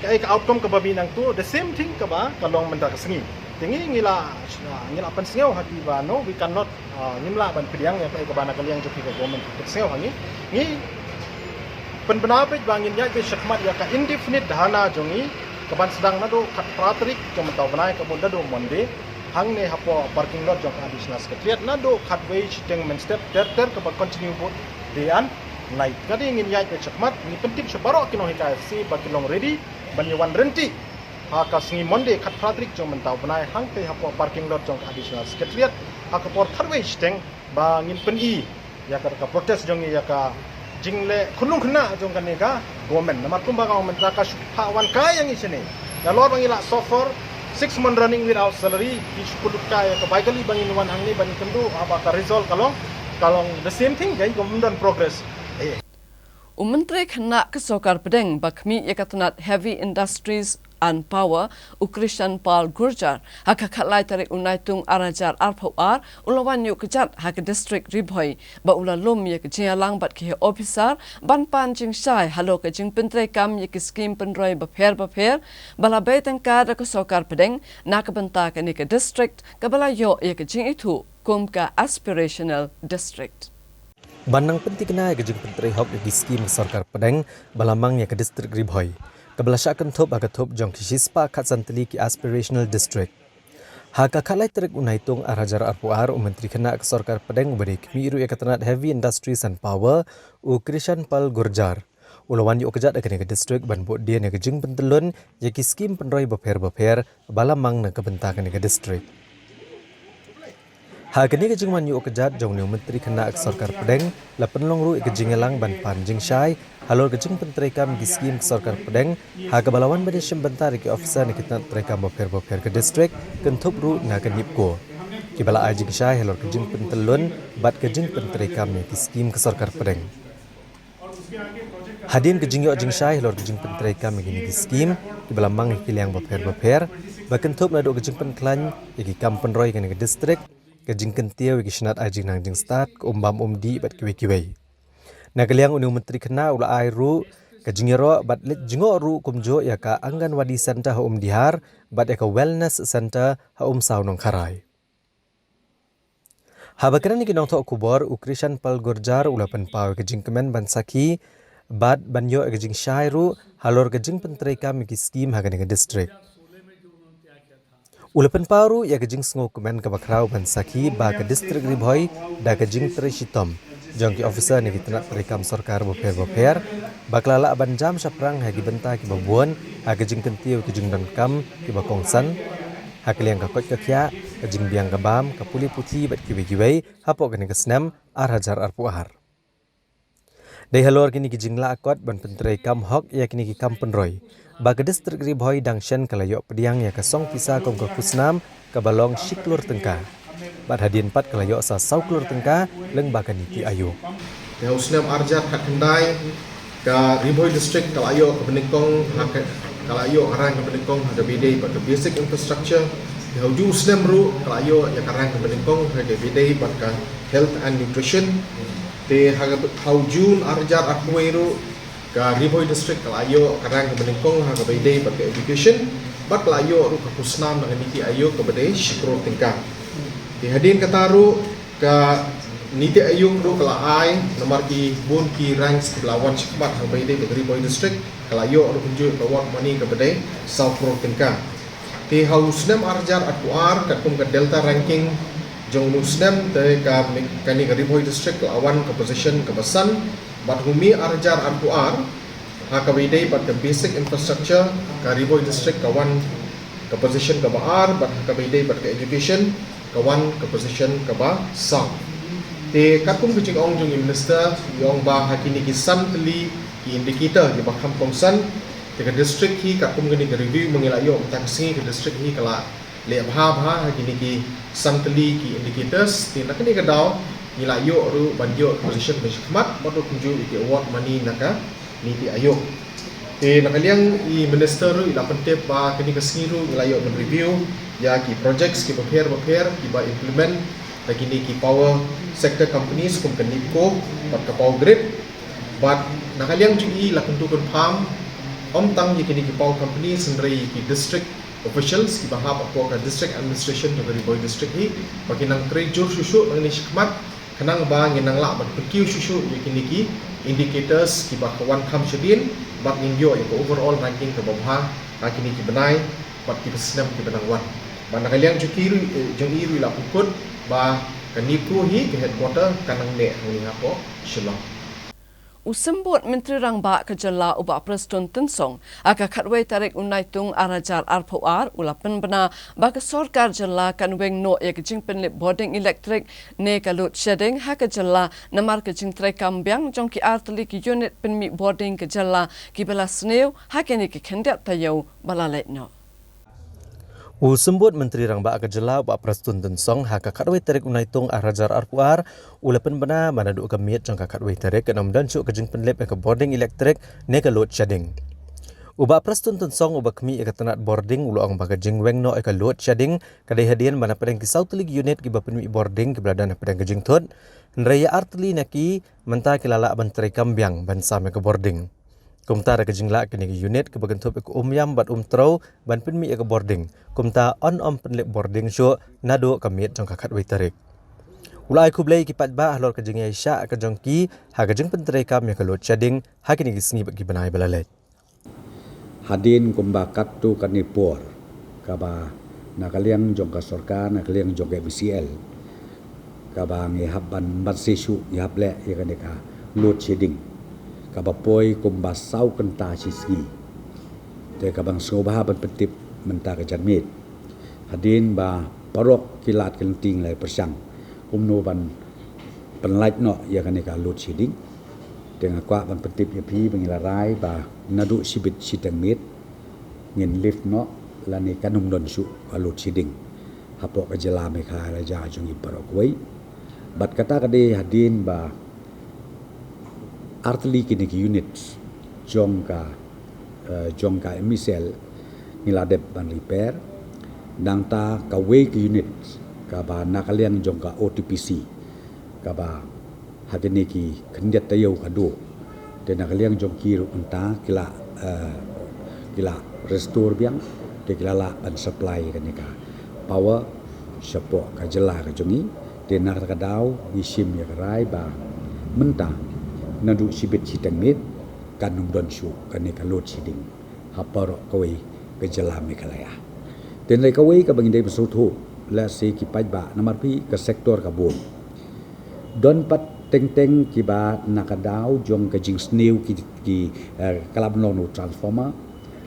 kaei ka outcome kaba mih nangtu, the same thing kaba ka long mynta ka sngi. Te ngi ngi la, ngi la pynsngew ha ki ba no, we cannot, ah, ngim lah ban pdiang ïa kaei kaba na ka liang jong ki ka government ki pynsngew ha ngi. Ngi pynbna beit ba ngin ïaid beit shakhmat ïa ka indefinite dharna jong ngi, kaban sdang naduh khatphra tarik jong mynta u bnai, ka mut naduh Monday, hangne hapoh parking lot jong ka Additional Secretariat, naduh khatwei shiteng mynstep ter ter, kaba continue both day and night. Ka dei ngin ïaid beit shakhmat, ngi pyntip sha baroh ki nonghikai S S A ba kin long ready ban ïa wan ryntih ha ka sngi Monday khatphra tarik jong mynta u bnai, hangtei hapoh parking lot jong ka Additional Secretariat ha ka por khatwei shiteng, ba ngin pyni ïa ka, ka protest jong ngi ïa ka jingleh khunlung khynnah jong kane ka government. Namar kumba nga ong mynta, ka shu phah wan kai ïa ngi shane. Nalor ba ngi la suffer six month running without salary, ki shu pynlut kai ïa ka bai kali ba ngin wan hangne ban ïakynduh, haba ka result ka long, ka long the same thing, ka ïa ka ym don progress. Eh. U Myntri Khynnah ka Sorkar Pdeng ba khmih ïa ka tnat Heavy Industries and Power, u Krishan Pal Gurjar, ha ka khatlai tarik u Naitung ar hajar arphew ar, u la wan ïuh kjat ha ka district Ri Bhoi, ba u la lum ïa ka jingïalang bad ki heh ophisar ban pan jingshai halor ka jingpyntreikam ïa ki skim pynroi bapher bapher ba la bei tyngka da ka Sorkar Pdeng na ka bynta kane ka district, kaba la ïoh ïa ka jingithuh kum ka aspirational district. Ban nang pynthikna ïa ka jingpyntrei hok ïa ki skim ka Sorkar Pdeng ba la mang ïa ka district Ri Bhoi, kaba la shah kynthup ha ka thup jong ki shispah khatsan tylli ki aspirational district. Ha ka khatlai tarik u Naitung ar hajar arphew ar, u Myntri Khynnah ka Sorkar Pdeng uba dei khmih ruh ïa ka tnat Heavy Industries and Power, u Krishan Pal Gurjar, u la wan ïoh kjat ha kane ka district ban bud dien ïa ka jingpyntyllun ïa ki skim pynroi bapher bapher ba la mang na ka bynta kane ka district. Ha kane ka jingwan ïoh kjat jong une u Myntri Khynnah ka Sorkar Pdeng, la pynlong ruh ïa ka jingïalang ban pan jingshai halor ka jingpyntreikam ki skim ka Sorkar Pdeng, ha kaba la wan ban ïashim bynta da ki officer na ki tnat treikam bapher bapher ka district, kynthup ruh na ka NEEPCO, kiba la ai jingshai halor ka jingpyntyllun bad ka jingpyntreikam ïa ki skim ka Sorkar Pdeng. Hadien ka jingïoh jingshai halor ka jingpyntreikam ïa kine ki skim kiba la mang ha ki liang bapher bapher, ba kynthup naduh ka jingpynkhlaiñ ïa ki kam pynroi kane ka district, ka jingkyntiew ïa ki shnat ai jingnang jingstad, ka um bam um dih bad kiwei kiwei. Na ka liang une u Myntri Khynnah u la ai ruh ka jingïaroh bad leit jngoh ruh kumjuh ïa ka Anganwadi Center ha Umdihar bad ïa ka Wellness Center ha Umsaw Nongkharai. Haba kren ïa ki nongthoh khubor, u Krishan Pal Gurjar u la pynpaw ïa ka jingkmen ban sakhi bad ban ïoh ïa ka jingshai ruh halor ka jingpyntreikam ïa ki skim ha kane ka district. U la pynpaw ruh ïa ka jingsngewkmen kaba khraw ban sakhi ba ka district Ri Bhoi da ka jingtrei shitom jong ki officer na ki tnat treikam sorkar bapher bapher, ba ka la lah ban jam shaphrang ha ki bynta kiba bun, ha ka jingkyntiew ïa ki jingdonkam kiba kongsan, ha ka liang ka koit ka khiah, ka jingbiang ka bam, ka pule puthi bad kiwei kiwei, hapoh kane ka snem ar hajar arphew ar. Dei halor kine ki jinglah kot ban pyntreikam hok ïa kine ki kam pynroi, ba ka district Ri Bhoi dang shen ka la ïoh pdiang ïa ka song pisa kum ka khusnam kaba long shi klur tyngka, bad hadien pat ka la ïoh sa saw klur tyngka lyngba ka NITI Aayog. Te ha u snem ar hajar khatkhyndai, ka Ri Bhoi District ka la ïoh kaba nyngkong ha ka, ka la ïoh ka rank kaba nyngkong ha kaba ïadei bad ka basic infrastructure. Te ha uju u snem ruh ka la ïoh ïa ka rank kaba nyngkong ha kaba ïadei bad ka health and nutrition. Te ha ka, ha u June ar hajar arphew wei ruh, ka Ri Bhoi District ka la ïoh ka rank kaba nyngkong ha kaba ïadei bad ka education, bad ka la ïoh ruh ka khusnam na ka NITI Aayog kaba dei shi klur tyngka. Te hadien kata ruh, ka NITI Aayog ruh ka la ai namar ki bun ki ranks kiba la wan shakhmat ha kaba ïadei bad ka Ri Bhoi District, ka la ïoh ruh kumjuh ka award money kaba dei saw klur tyngka. Te ha u snem ar hajar arphew ar, katkum ka Delta ranking jong u snem, te ka, kane ka Ri Bhoi District ka la wan ka position kaba san, bad ha u May ar hajar arphew ar, ha kaba ïadei bad ka basic infrastructure, ka Ri Bhoi District ka wan ka position kaba ar, bad ha kaba ïadei bad ka education ka wan ka position kaba saw. Te katkum ka jingong jong i Minister, i ong ba ha kine ki san tylli ki indicator kiba kham kongsan, te ka district hi katkum kane ka review ba ngi la ïoh mynta ka sngi, ka district hi ka la leh bha bha ha kine ki san tylli ki indicators. Te na kane ka daw ngi la ïoh ruh ban ïoh position ba shakhmat bad ruh kumjuh ïa ki award money na ka NITI Aayog. Te na ka liang i Minister ruh i la pyntip ba kane ka sngi ruh ngi la ïoh ban review ïa ki projects kiba pher bapher kiba implement da kine ki power sector companies kum ka NEEPCO bad ka Power Grid. Bad na ka liang jong i la kyntu kynpham ym tang ïa kine ki power companies hynrei ïa ki district officials kiba hap hapoh ka district administration jong ka Ri Bhoi District hi, ba kin nang trei jur shuh shuh nangne shakhmat, khnang ba ngin nang lah ban pynkiew shuh shuh ïa kine ki indicators kiba ka wan kham shadien, bad ngin ïoh ïa ka overall ranking kaba bha ha kine ki bnai bad ki snem kiba nang wan. Bad na ka liang jong ki ruh, eh, jong i ruh i la pynkut ba ka NEEPCO hi ka headquarter ka nang neh hangne hapoh Shillong. U Symbud Myntri Rangbah ka jylla u Bah Prestone Tynsong, ha ka khatwei tarik u Naitung ar hajar arphew ar, u la pynbna ba ka sorkar jylla kan weng noh ïa ka jingpynlip bording elektrik ne ka load shedding ha ka jylla, namar ka jingtreikam biang jong ki ar tylli ki unit pynmih bording ka jylla kiba la sniew ha kine ki khyndiat taïew ba la leit noh. U Symbud Myntri Rangbah ka jylla u Bah Prestone Tynsong, ha ka khatwei tarik u Naitung ar hajar arphew ar, u la pynbna ba naduh ka miet jong ka khatwei tarik kan ym don shuh ka jingpynlip ïa ka bording elektrik ne ka load shedding. U Bah Prestone Tynsong uba khmih ïa ka tnat bording u la ong ba ka jingweng noh ïa ka load shedding ka dei hadien ba na pdeng ki saw tylli ki unit kiba pynmih bording kiba la don na pdeng ka jingthut, hynrei ïa ar tylli na ki mynta ki la lah ban treikam biang ban sam ïa ka bording. Kumta da ka jinglah kine ki unit kiba kynthup ïa ka Umïam bad Umtrew ban pynmih ïa ka bording, kumta yn ym pynlip bording shuh naduh ka miet jong ka khatwei tarik. U la ai khublei ïa ki paidbah halor ka jingïaishah ka jong ki ha ka jingpyntreikam ïa ka load shedding ha kine ki sngi bad ki bnai ba la leit. Hadien kumba katto katne por kaba Na ka liang jong ka sorkar, na ka liang jong ka M C L, kaba ngi hap ban, ban shisha ngi hap leh ïa kane ka load shedding, kaba poi kumba saw kynta shi sngi. Te kaba nga sngewbha ban pyntip mynta ka janmiet, hadien ba paralok ki lad ki lynti, ngi la pyrshang kumno ban pynlait noh ïa kane ka load shedding. Te nga kwah ban pyntip ïa phi ba ngi la rai ba naduh shibit shiteng miet ngin lift noh, lane kan ym don shuh ka load shedding hapoh ka jylla Meghalaya jong ngi baroh kawei. Bad kata ka dei hadien ba artylli kine ki unit jong ka, eh, jong ka M C L ngi la dep ban repair. Nangta kawei ka unit kaba na ka liang jong ka O T P C, kaba ha kine ki khyndiat taïew ka duh. Te na ka liang jong ki ruh mynta ki la, eh, ki la restore biang, te ki la lah ban supply kane ka power shapoh ka jylla ka jong ngi. Te na kata ka daw ngi shim ïa ka rai ba mynta naduh shibit shiteng miet kan ym don shuh kane ka load shedding ha baroh kawei ka jylla Meghalaya. Te hynrei kawei kaba ngi dei ban sngewthuh, lehse ki paidbah, namar phi, ka sector ka bun. Don pat teng teng kiba na ka daw jong ka jingsniew ki, ki, eh, ka lah ban long na u transformer,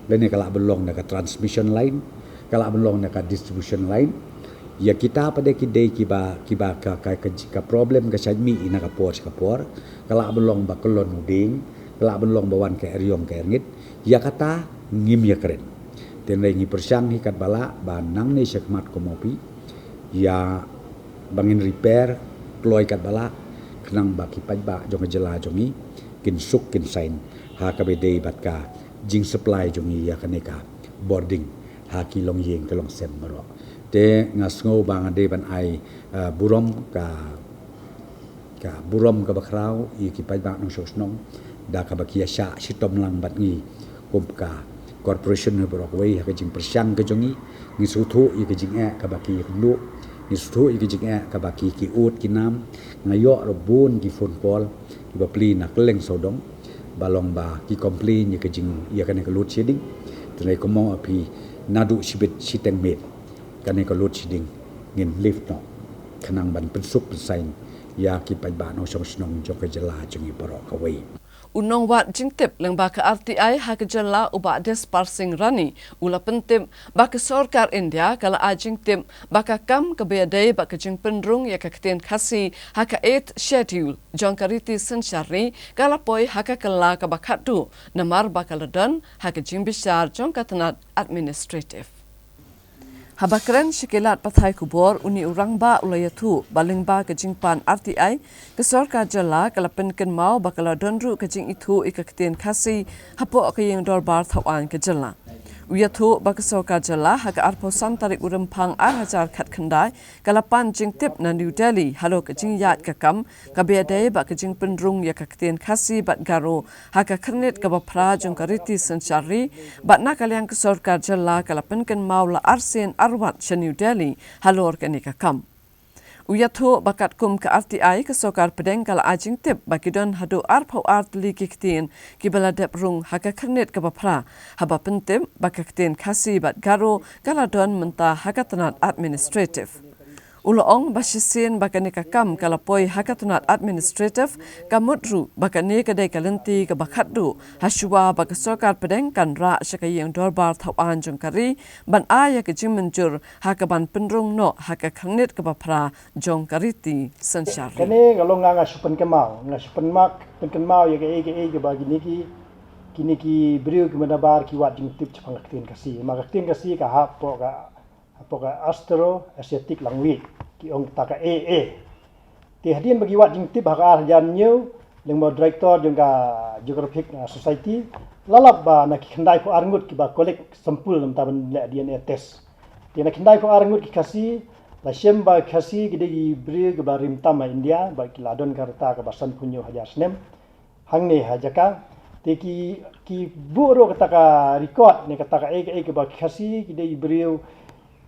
lane ka lah ban long na ka transmission line, ka lah ban long na ka distribution line. Ïa kita pat de ki dei kiba, kiba ka, ka, ka, ka problem ka shait mih na ka por sha ka por. Ka lah ban long ba kyllon u dieng, ka lah ban long ba wan ka eriong ka erngit. Ïa kata ngim ïakren. Te hynrei ngi pyrshang hi katba lah ba nangne shakhmat, kumno phi, ïa ba ngin repair kloi katba lah, khnang ba ki paidbah jong ka jylla jong ngi kin suk kin saiñ ha kaba dei bad ka jingsupply jong ngi ïa kane ka bording ha ki longïing ki longsem baroh. Te nga sngew ba nga dei ban ai, eh, burom ka, ka burom kaba khraw ïa ki paidbah nongshong shnong da kaba ki ïa shah shitom lang bad ngi kum ka corporation baroh kawei ha ka jingpyrshang ka jong ngi. Ngi sngewthuh ïa ka jingeh kaba ki ïakynduh, ngi sngewthuh ïa ka jingeh kaba ki, ki ud ki nam. Nga ïoh ruh bun ki phone call kiba plie na kylleng sawdong ba long ba ki complain ïa ka jing, ïa kane ka load shedding. Te hynrei kumno phi, naduh shibit shiteng miet kane ka load shedding ngin lift noh, khnang ban pynsuk pynsaiñ ïa ki paidbah nongshong shnong jong ka jylla jong ngi baroh kawei. U nongwad jingtip lyngba ka R T I ha ka jylla, u Bah Dispar Singh Rani, u la pyntip ba ka sorkar India ka la ai jingtip ba ka kam kaba ïadei bad ka jingpynrung ïa ka ktien Khasi ha ka Eighth Schedule jong ka riti synshar ri ka la poi ha ka kylla kaba khatduh, namar ba ka la don ha ka jingbishar jong ka tnat administrative. Haba kren sha ki lad pathai khubor, une u rangbah u la ïathuh ba lyngba ka jingpan R T I, ka sorkar jylla ka la pynkynmaw ba ka la don ruh ka jingithuh ïa ka ktien Khasi hapoh ka ïing dorbar thawaiñ ka jylla. U ïathuh ba ka sorkar jylla ha ka arphew san tarik u Rymphang ar hajar khatkhyndai ka la pan jingtip na New Delhi halor ka jingïaid ka kam kaba ïadei bad ka jingpynrung ïa ka ktien Khasi bad Garo ha ka khyrnit kaba phra jong ka riti synshar ri, bad na ka liang ka sorkar jylla ka la pynkynmaw la arsien arwat sha New Delhi halor kane ka kam. U ïathuh ba katkum ka R T I, ka sorkar pdeng ka la ai jingtip ba ki don haduh arphew ar tylli ki ktien kiba la dep rung ha ka khyrnit kaba phra, haba pyntip ba ka ktien Khasi bad Garo ka la don mynta ha ka tnat administrative. U la ong ba shisien ba kane ka kam ka la poi ha ka tnat administrative, ka mut ruh ba kane ka dei ka lynti kaba khatduh hashwa ba ka sorkar pdeng kan rah sha ka ïing dorbar thawaiñ jong ka ri ban ai ïa ka jingmynjur ha kaban pynrung noh ha ka khyrnit kaba phra jong ka riti synshar ri. Kane ka long, nga, nga shu pynkynmaw, nga shu pynmak, pynkynmaw ïa kaei kaei kaba kine ki, kine ki briew ki mynta bar ki wad jingtip shaphang ka ktien Khasi. Ma ka ktien Khasi ka hap hapoh ka, hapoh ka Austro-Asiatic Language, ki ong kata ka A A. Te hadien ba ki wad jingtip ha ka ar hajar hynñiew, lyngba u director jong ka Geographic, uh, Society, la lap ba na ki khyndai phew ar ngut kiba collect sample namar ban leh D N A test. Te na khyndai phew ar ngut ki Khasi, la shem ba Khasi ki dei ki briew kiba rim tam ha India, ba ki la don ka rta kaba sanphew hynñiew hajar snem hangne ha jaka. Te ki, ki buh ruh kata ka record ne kata ka A A kaba Khasi ki dei ki briew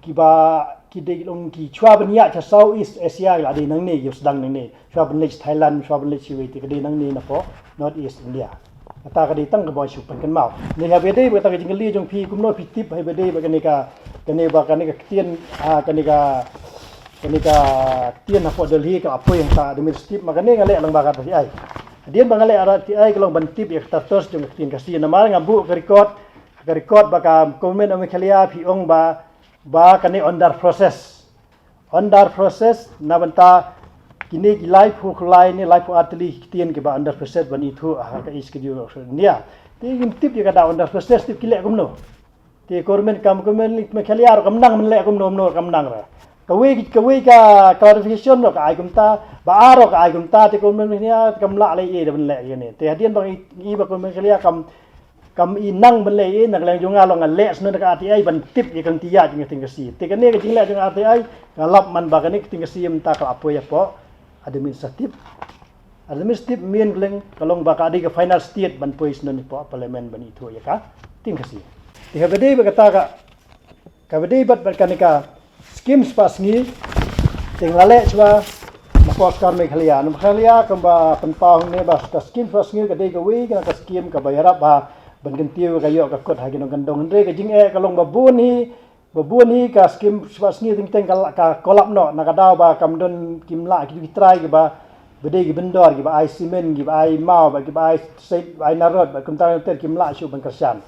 kiba, ki dei, ki long ki, shwa ban ïaid sha South East Asia ki la dei nangne, ki sdang nangne. Shwa ban leit Thailand, shwa ban leit shiwei te ki dei nangne napoh North East India. Kata ka dei tang kaba shu pynkynmaw. Ni haba dei ba kata ka jingkylli jong phi kumno phi tip haba dei ba kane ka, kane ba kane ka ktien, ah, kane ka, kane ka ktien hapoh Delhi ka la poi hangta, dei mynstep ma kane nga leh lang ba ka R T I. Hadien ba nga leh R T I ka long ban tip ïa ka status jong ka ktien Khasi namar nga buh ka record, ka record ba ka Government of Meghalaya phi ong ba, ba kane under process. Under process na bynta kine ki laiphew lai ne laiphew ar tylli ki ktien kiba under process ban ithuh ha ka schedule of India. Te ngim tip ïa ka da under process tip ki leh kumno. Te government kam government Meghalaya ruh kam nang ban leh kumno kumno kam nang ruh. Kawei, kawei ka clarification ruh ka ai kumta, ba ar ruh ka ai kumta, te government Meghalaya kam lah leh ïa ban leh ïa kane. Te hadien ba ngi, ngi ba government Meghalaya kam, kam i nang ban leh ïa na ka liang jong nga long nga leh shuh na ka R T I ban tip ïa ka ktien jong ka ktien Khasi. Te kane ka jingleh jong R T I ka lap man ba kane ka ktien Khasi mynta ka la poi hapoh administrative. Administrative myn kylleng ka long ba ka dei ka final stage ban poi shuh na hapoh parliament ban ithuh ïa ka ktien Khasi. Te haba dei ba kata ka, kaba dei bad, bad kane ka skim spah sngi, te nga la leh shuwa na ka sorkar Meghalaya. Na Meghalaya kumba pynpaw hangne ba ka skim spah sngi ka dei kawei na ka skim kaba ïarap ha ban kyntiew ka ïoh ka kut ha ki nongkyndong. Hynrei ka jingeh ka long ba bun hi, ba bun hi ka skim spah sngi teng teng ka la, ka kolap noh na ka daw ba kam don, kim lah ki, ki trai kiba, ba dei ki bynriew kiba ai simen, kiba ai maw, ba kiba ai seit, ai narod, ba kumta ter kim lah shuh ban kyrshan.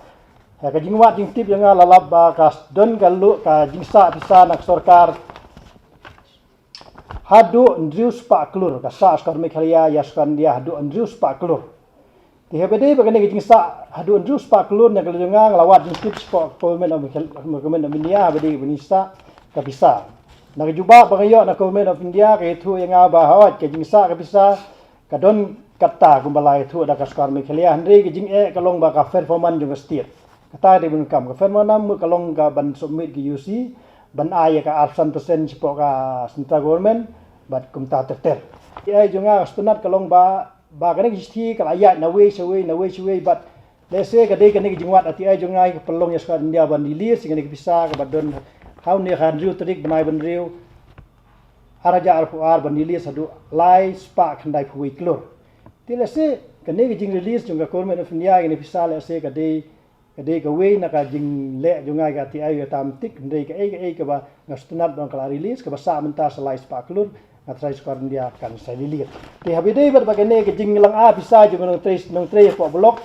Ha ka jingwad jingtip ïa nga la lap ba ka don ka luh ka jingsah pisa na ka sorkar haduh hynriew spah klur, ka sah sorkar Meghalaya ïa sorkar India haduh hynriew spah klur. Te haba dei ba kane ka jingsah haduh hynriew spah klur na ka liang jong nga, nga la wad jingtip shapoh Government of Meghal-, Government of India haba dei ba jingsah ka pisa. Na ka jubab ba nga ïoh na Government of India ka ïathuh ïa nga ba hooid ka jingsah ka pisa ka don katta kumba la ïathuh da ka sorkar Meghalaya, hynrei ka jingeh ka long ba ka performance jong ka state. Kata dei ban kam ka performance mut ka long ka ban submit ka U C ban ai ïa ka arphew san percent shapoh ka central government bad kumta ter ter. Te ai jong nga ka sngewtynnat ka long ba, ba kane ka shithi ka la ïaid na wei sha wei, na wei sha wei bad lehse ka dei kane ka jingwad R T I jong nga ka pynlong ïa sorkar India ban release ïa kane ka pisa kaba don ha une ka hynriew tarik bnai ba hynriew ar hajar arphew ar ban release haduh lai spah khyndai phew wei klur. Te lehse kane ka jingrelease jong ka Government of India ïa kane ka pisa lehse ka dei, ka dei kawei na ka jingleh jong nga ïa ka R T I ïa tam tik, hynrei kaei kaei kaba nga sngewtynnat ba ka la release kaba sah mynta sa lai spah klur, nga tharai sorkar India kan sa release. Te haba dei bad ba kane ka jinglong ah pisa jong nongtrei, nongtrei hapoh block,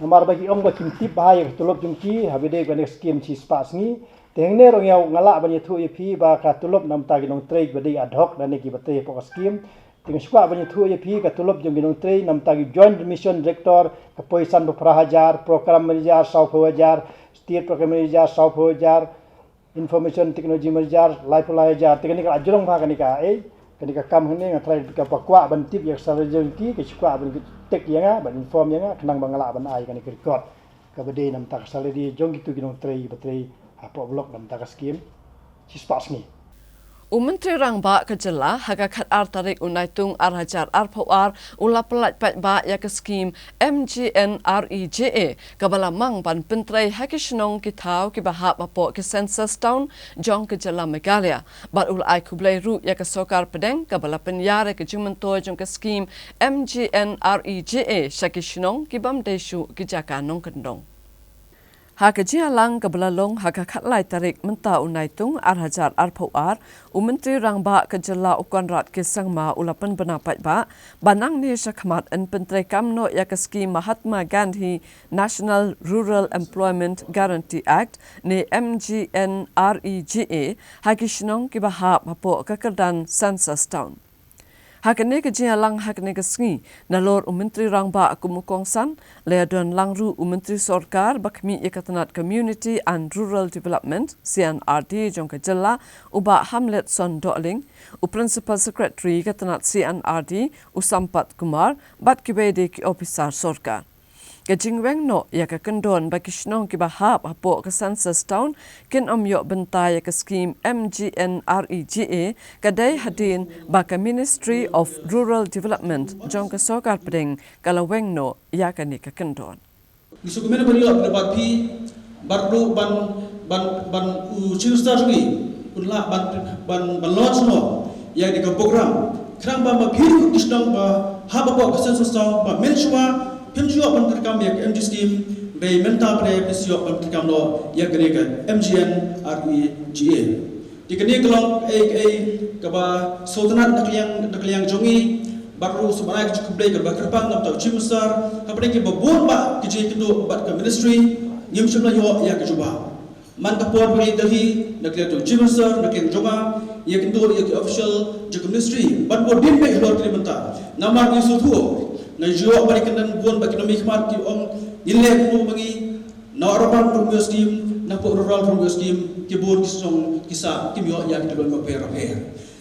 namar ba ki ong ba kim tip bha ïa ka tulop jong ki, haba dei kane ka skim shi spah sngi. Te hangne ruh nga lah ban ïathuh ïa phi ba ka tulop na bynta ki nongtrei kiba dei ad hoc lane kiba trei hapoh ka skim. Te nga shu kwah ban ïathuh ïa phi ka tulop jong ki nongtrei na bynta ki Joint Mission Director ka poi san phew phra hajar, Program Manager saw phew hajar, State Program Manager saw phew hajar, Information Technology Manager laiphew lai hajar. Te kane ka la jrong bha kane ka, eh, kane ka kam hangne, nga tharai kaba kwah ban tip ïa ka salary jong ki, ka shu kwah ban tek ïa nga, ban inform ïa nga, khnang ba nga lah ban ai kane ka record kaba dei na bynta ka salary jong kito ki nongtrei ba trei hapoh block na bynta ka skim shi spah sngi. U Myntri Rangbah ka jylla ha ka khatar tarik u Naitung ar hajar arphew ar u la pyllait paidbah ïa ka skim M G N R E G A kaba la mang ban pyntrei ha ki shnong ki thaw kiba hap hapoh ki census town jong ka jylla Meghalaya. Bad u la ai khublei ruh ïa ka sorkar pdeng kaba la pynïar ïa ka jingmyntoi jong ka skim M G N R E G A sha ki shnong ki bym dei shuh ki jaka nongkyndong. Ha ka jingïalang kaba la long ha ka khatlai tarik mynta u Naitung ar hajar arphew ar, u Myntri Rangbah ka jylla u Conrad K Sangma u la pynbna paidbah ba nangne shakhmat yn pyntreikam noh ïa ka skim Mahatma Gandhi National Rural Employment Guarantee Act ne M G N R E G A ha ki shnong kiba hap hapoh ka kyrdan census town. Ha kane ka jingïalang ha kane ka sngi, nalor u Myntri Rangbah kum u kongsan, la ïadon lang ruh u Myntri Sorkar ba khmih ïa ka tnat Community and Rural Development, C and R D, jong ka jylla, u Bah Hamletson Dohling, u Principal Secretary ka tnat C and R D, u Sampath Kumar, bad kiwei de ki ophisar sorkar. Ka jingweng noh ïa ka kyndon ba ki shnong kiba hap hapoh ka census town kin ym ïoh bynta ïa ka skim M G N R E G A ka dei hadien ba ka Ministry of Rural Development jong ka sorkar pdeng ka la weng noh ïa kane ka kyndon. Ngi sngewkmen ban ïoh pynbna phi, bad ruh ban, ban, ban u Chief Minister jong ngi un lah ban, ban, ban launch noh ïa kane ka program. Khnang ba ma phi ruh ki shnong ba hap hapoh ka census town ba mynshuwa Phim ju ïoh ban treikam ïa ka M G scheme, hynrei mynta pat phi sa ïoh ban treikam noh ïa kane ka M G N R E G A. Te kane ka long kaei kaei kaba sngewtynnat na ka liang, na ka liang jong ngi, bad ruh sngewbha ai ka jingkhublei kaba kyrpang na u Chief Minister, hapdeng kiba bun bah ki jingïakynduh bad ka ministry, ngim shym la ïoh ïa ka jubab. Man ka por ba ngi Delhi, na ka liang jong u Chief Minister, na ka liang jong nga, ïakynduh ïa ki official jong ka ministry, ban bud dien beit halor kane mynta. Namar ngi sngewthuh, ngi ju ïoh ban ïakynduh bun bad ki nongmihkhmat ki ong, ngin leh kumno ba ngi, na urban ruh ym ïoh scheme, na pdeng rural ruh ym ïoh scheme, ki bun ki shnong ki sah kim ïoh ïa ki development bapher bapher.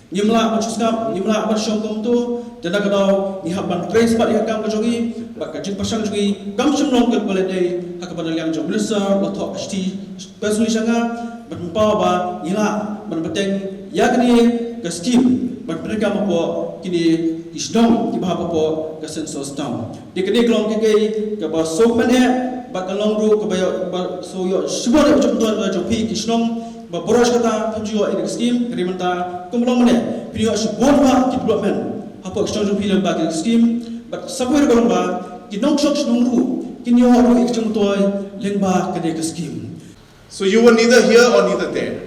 Ngim lah ban shu sngap, ngim lah ban shong kumto, te na ka daw ngi hap ban trei smat ïa ka kam ka jong ngi, bad ka jingpyrshang jong ngi kam shym long kaba leh dei, ha kaba na liang jong u Minister la thoh ka shithi personally sha nga, ban pynpaw ba ngi lah ban bteng ïa kane ka scheme, ban pynkam hapoh kine ki shnong kiba hap hapoh ka census town. Te kane ka long kaei kaei kaba sngewkmen eh, bad ka long ruh kaba ïoh, ba sngewbha ïoh shibun eh jong, jong phi ki shnong, ba baroh shi katta phin ju ïoh ïa kane ka scheme, hynrei mynta kum long mynne phin ïoh shibun bah ki development hapoh ki shnong jong phi lyngba kane ka scheme, bad sa kawei ruh ka long ba ki nongshong shnong ruh kin ïoh ruh ïa ka jingmyntoi lyngba kane ka scheme. So you were neither here or neither there.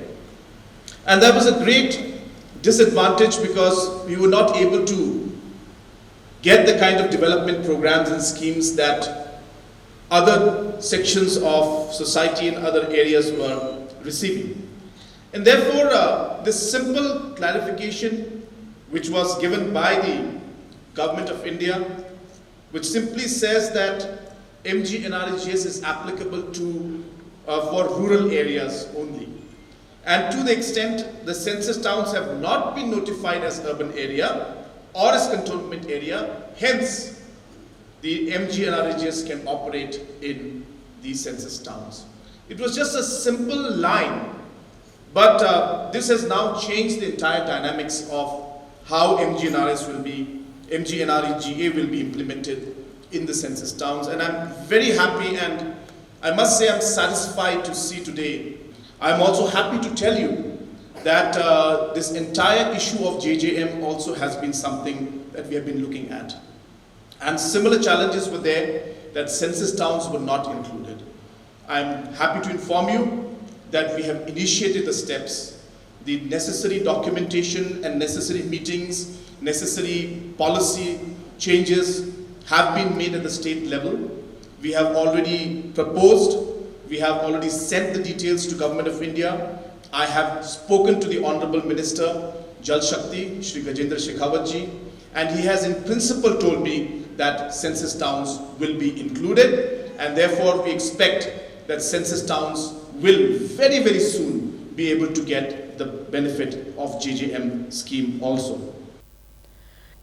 And that was a great disadvantage because we were not able to get the kind of development programs and schemes that other sections of society and other areas were receiving. And therefore, uh, this simple clarification, which was given by the Government of India, which simply says that M G N R E G S is applicable to, uh, for rural areas only. And to the extent the census towns have not been notified as urban area or as cantonment area, hence the M G N R E G S can operate in the census towns. It was just a simple line, but, uh, this has now changed the entire dynamics of how M G N R S will be, M G N R E G A will be implemented in the census towns. And I'm very happy and I must say I'm satisfied to see today. I'm also happy to tell you that, uh, this entire issue of J J M also has been something that we have been looking at. And similar challenges were there that census towns were not included. I'm happy to inform you that we have initiated the steps. The necessary documentation and necessary meetings, necessary policy changes have been made at the state level. We have already proposed, we have already sent the details to Government of India. I have spoken to the Honorable Minister, Jal Shakti, Shri Gajendra Shekhawat ji, and he has in principle told me that census towns will be included, and therefore we expect that census towns will very, very soon be able to get the benefit of J J M scheme also.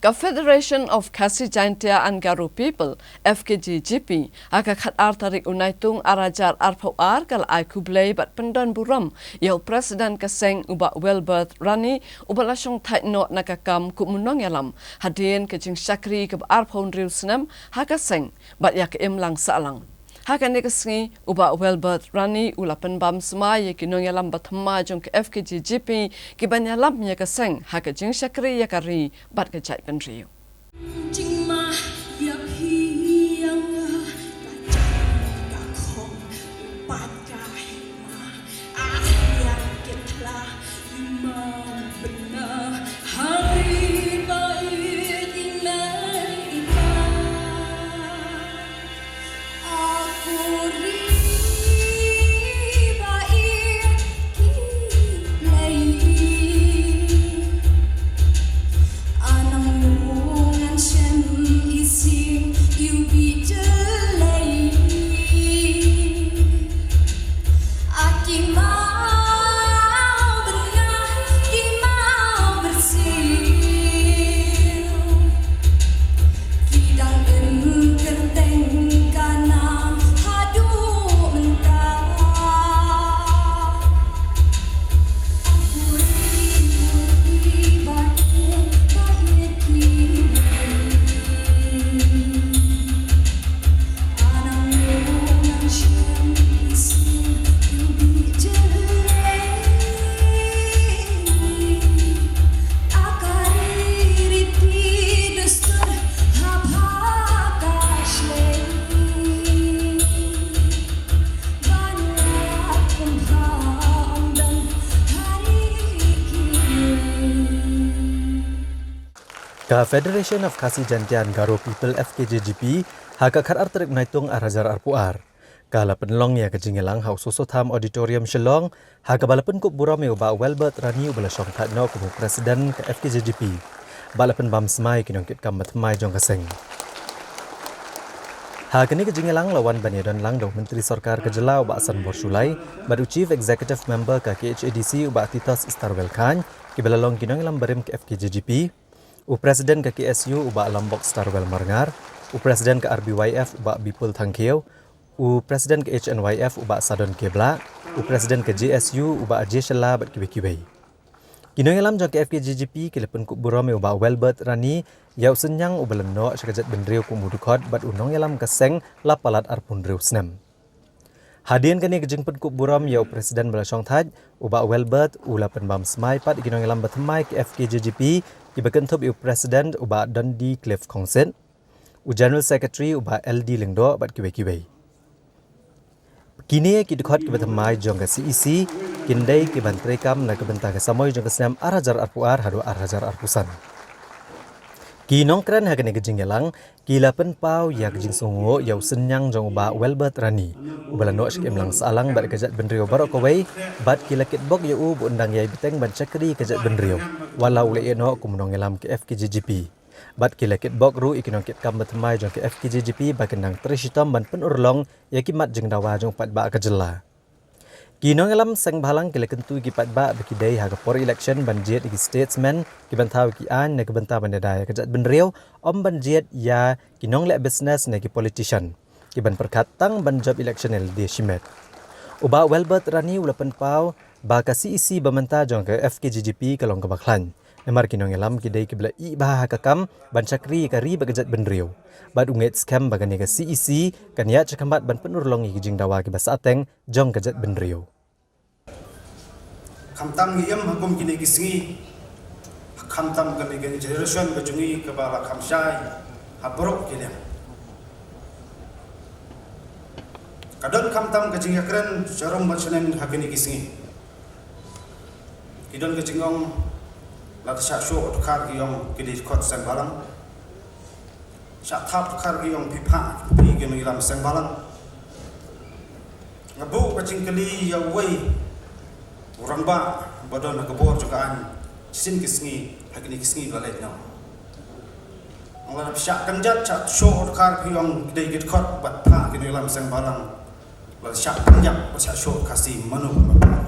Ka Federation of Khasi Jaintia and Garo People, F K G G P, ha ka khatar tarik u Naitung arhajar arphew ar ka la ai khublei bad pyndon burom ïa u President ka seng u Bah Welbert Rani, uba la shong thait noh na ka kam kum u nongïalam hadien ka jingshakri kaba arphew hynriew snem ha ka seng bad ïa ka imlang sahlang. Ha kane ka sngi, u Bah Welbert Rani u la pynbam smai ïa ki nongïalam ba thymmai jong ka F K G G P kiban ïalam ïa ka seng ha ka jingshakri ïa ka ri bad ka jaitbynriew. Ka Federation of Khasi Jaintia and Garo People, F K J G P, ha ka khatar tarik Naitung ar hajar arphew ar, ka la pynlong ïa ka jingïalang ha u Soso Tham Auditorium, Shillong, ha kaba la pynkup burom ïa u Bah Welbert Rani, uba la shongthait noh kum u President ka F K J G P, bad la pynbam smai ïa ki nongkitkam bathymmai jong ka seng. Ha kane ka jingïalang la wan ban ïadon lang da u Myntri Sorkar ka jylla, u Bah Sanbor Shullai, bad u Chief Executive Member ka K H A D C, u Bah Titosstarwell Chyne, kiba la long ki nongïalam barim ka F K J G P, u President ka K S U, u Bah Lambokstarwell Marngar, u President ka R B Y F, u Bah Bipul Thangkhiew, u President ka H N Y F, u Bah Sadon K Blah, u President ka J S U, u Bah Ajay Shylla, bad kiwei kiwei. Ki nongïalam jong ka F K J G P ki la pynkup burom ïa u Bah Welbert Rani ïa u synñiang uba la noh sha ka jaitbynriew kum u dkhot bad u nongïalam ka seng la palat arphew hynriew snem. Hadien kane ka jingpynkup burom ïa u President ba la shongthait, u Bah Welbert u la pynbam smai pat ïa ki nongïalam bathymmai ka F K J G P, kiba kynthup ïa u President, u Bah Dundee Cliff Khongsit, u General Secretary, u Bah L D Lyngdoh, bad kiwei kiwei. Kine ki dkhot kiba thymmai jong ka C E C kin dei kiban treikam na ka bynta ka samoi jong ka snem ar hajar arphew ar haduh ar hajar arphew san. Ki nongkren ha kane ka jingïalang ki la pynpaw ïa ka jingsngewnguh ïa u synñiang jong u Bah Welbert Rani, uba la noh sha ka imlang sahlang bad ka jaitbynriew baroh kawei, bad ki la kitbok ïa u ba un dang ïai bteng ban shakri ka jaitbynriew, wat la u la ïeh noh kum u nongïalam ka F K J G P. Bad ki la kitbok ruh ïa ki nongkitkam bathymmai jong ka F K J G P ba kin dang trei shitom ban pynurlong ïa ki mat jingdawa jong u paidbah ka jylla. Ki nongïalam seng bhalang ki la kyntu ïa ki paidbah ba ki dei ha ka por election ban jied ïa ki statesman kiban thaw ïa ki aiñ na ka bynta ban ïada ïa ka jaitbynriew, ym ban jied ïa ki nongleh business ne ki politician kiban pyrkhat tang ban jop election ïa lade shimet. U Bah Welbert Rani u la pynpaw ba ka C E C ba mynta jong ka F K J G P ka long kaba khlaiñ. Namar ki nongïalam ki dei kiba la ïeh bha ha ka kam ban shakri ïa ka ri bad ka jaitbynriew. Bad u ngeit skhem ba kane ka C E C kan ïaid shakhmat ban pynurlong ïa ki jingdawa kiba sahteng jong ka jaitbynriew. Khamtam ngi im ha kum kine ki sngi, khamtam kane ka generation ka jong ngi kaba la kham shai ha baroh ki liang. Ka don khamtam ka jingïakren sharum bad shaneng ha kine ki sngi. Ki don ka jingong, lada shah shoh dkhar ki ong ki dei dkhot seng bhalang. Shah thap dkhar ki ong phi phah phi ki nongïalam seng bhalang. Nga buh ka jingkylli ïa uwei u rangbah ba don ha ka bor jong ka aiñ shisien ki sngi, ha kine ki sngi ba la leit noh. Nga la shah kynjat, shah shoh dkhar phi ong ki dei ki dkhot bad phah ki nongïalam seng bhalang. Bad shah pynjah, bad shah shoh Khasi mano ba phah.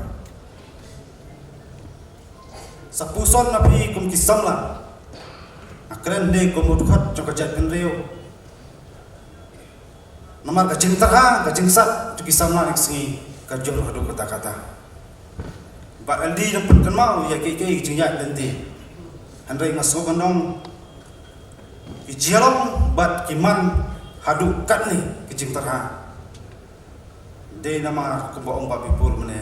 Sa puson na phi kum ki samla. Nga kren de kum u dkhot jong ka jaitbynriew. Namar ka jingtyrha, ka jingsat jong ki samla ha kine ki sngi ka jur haduh katta katta. Bah L D dang pynkynmaw ïa kiei kiei ki jingïaid lynti. Hynrei nga sngew ban ong ki jia long bad ki man haduh katne ki jingtyrha. Dei namar kumba ong Bah Bipul mynne,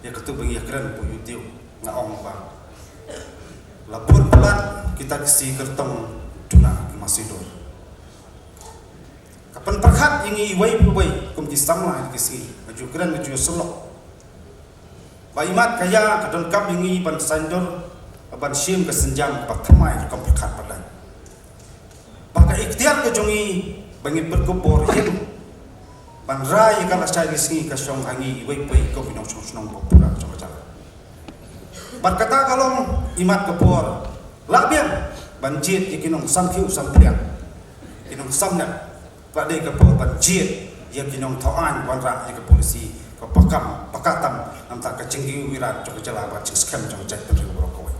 ïa katu ba ngi ïakren pyrshah ïa u, nga ong ba la bun palat kita ki sngi kyrtong duna ki masindur. Ka pynpyrkhat ïa ngi iwei pa iwei kum ki samla ha kine ki sngi, nga ju kren, nga ju sylloh. Ba imat ka ïa ka donkam ïa ngi ban saiñdur, ban shim ka sienjam ba thymmai rukom pyrkhat palat. Ba ka iktiar ka jong ngi ba ngin pynkup bor ïa u ban rai ïa ka lashai ki sngi ka shong ha ngi iwei pa iwei kum ki nongshong shnong ba pura jong ka jaka. Bad kata ka long imat ka por la biang ban jied ïa ki nongsam khiew sam pliang, ki nongsam nep. Ba dei ka por ban jied ïa ki nongthaw aiñ wanrah ïa ka polisi ka pakam pakatam namar ka jingkiew irat jong ka jylla bad jingskhem jong ka jaitbynriew baroh kawei.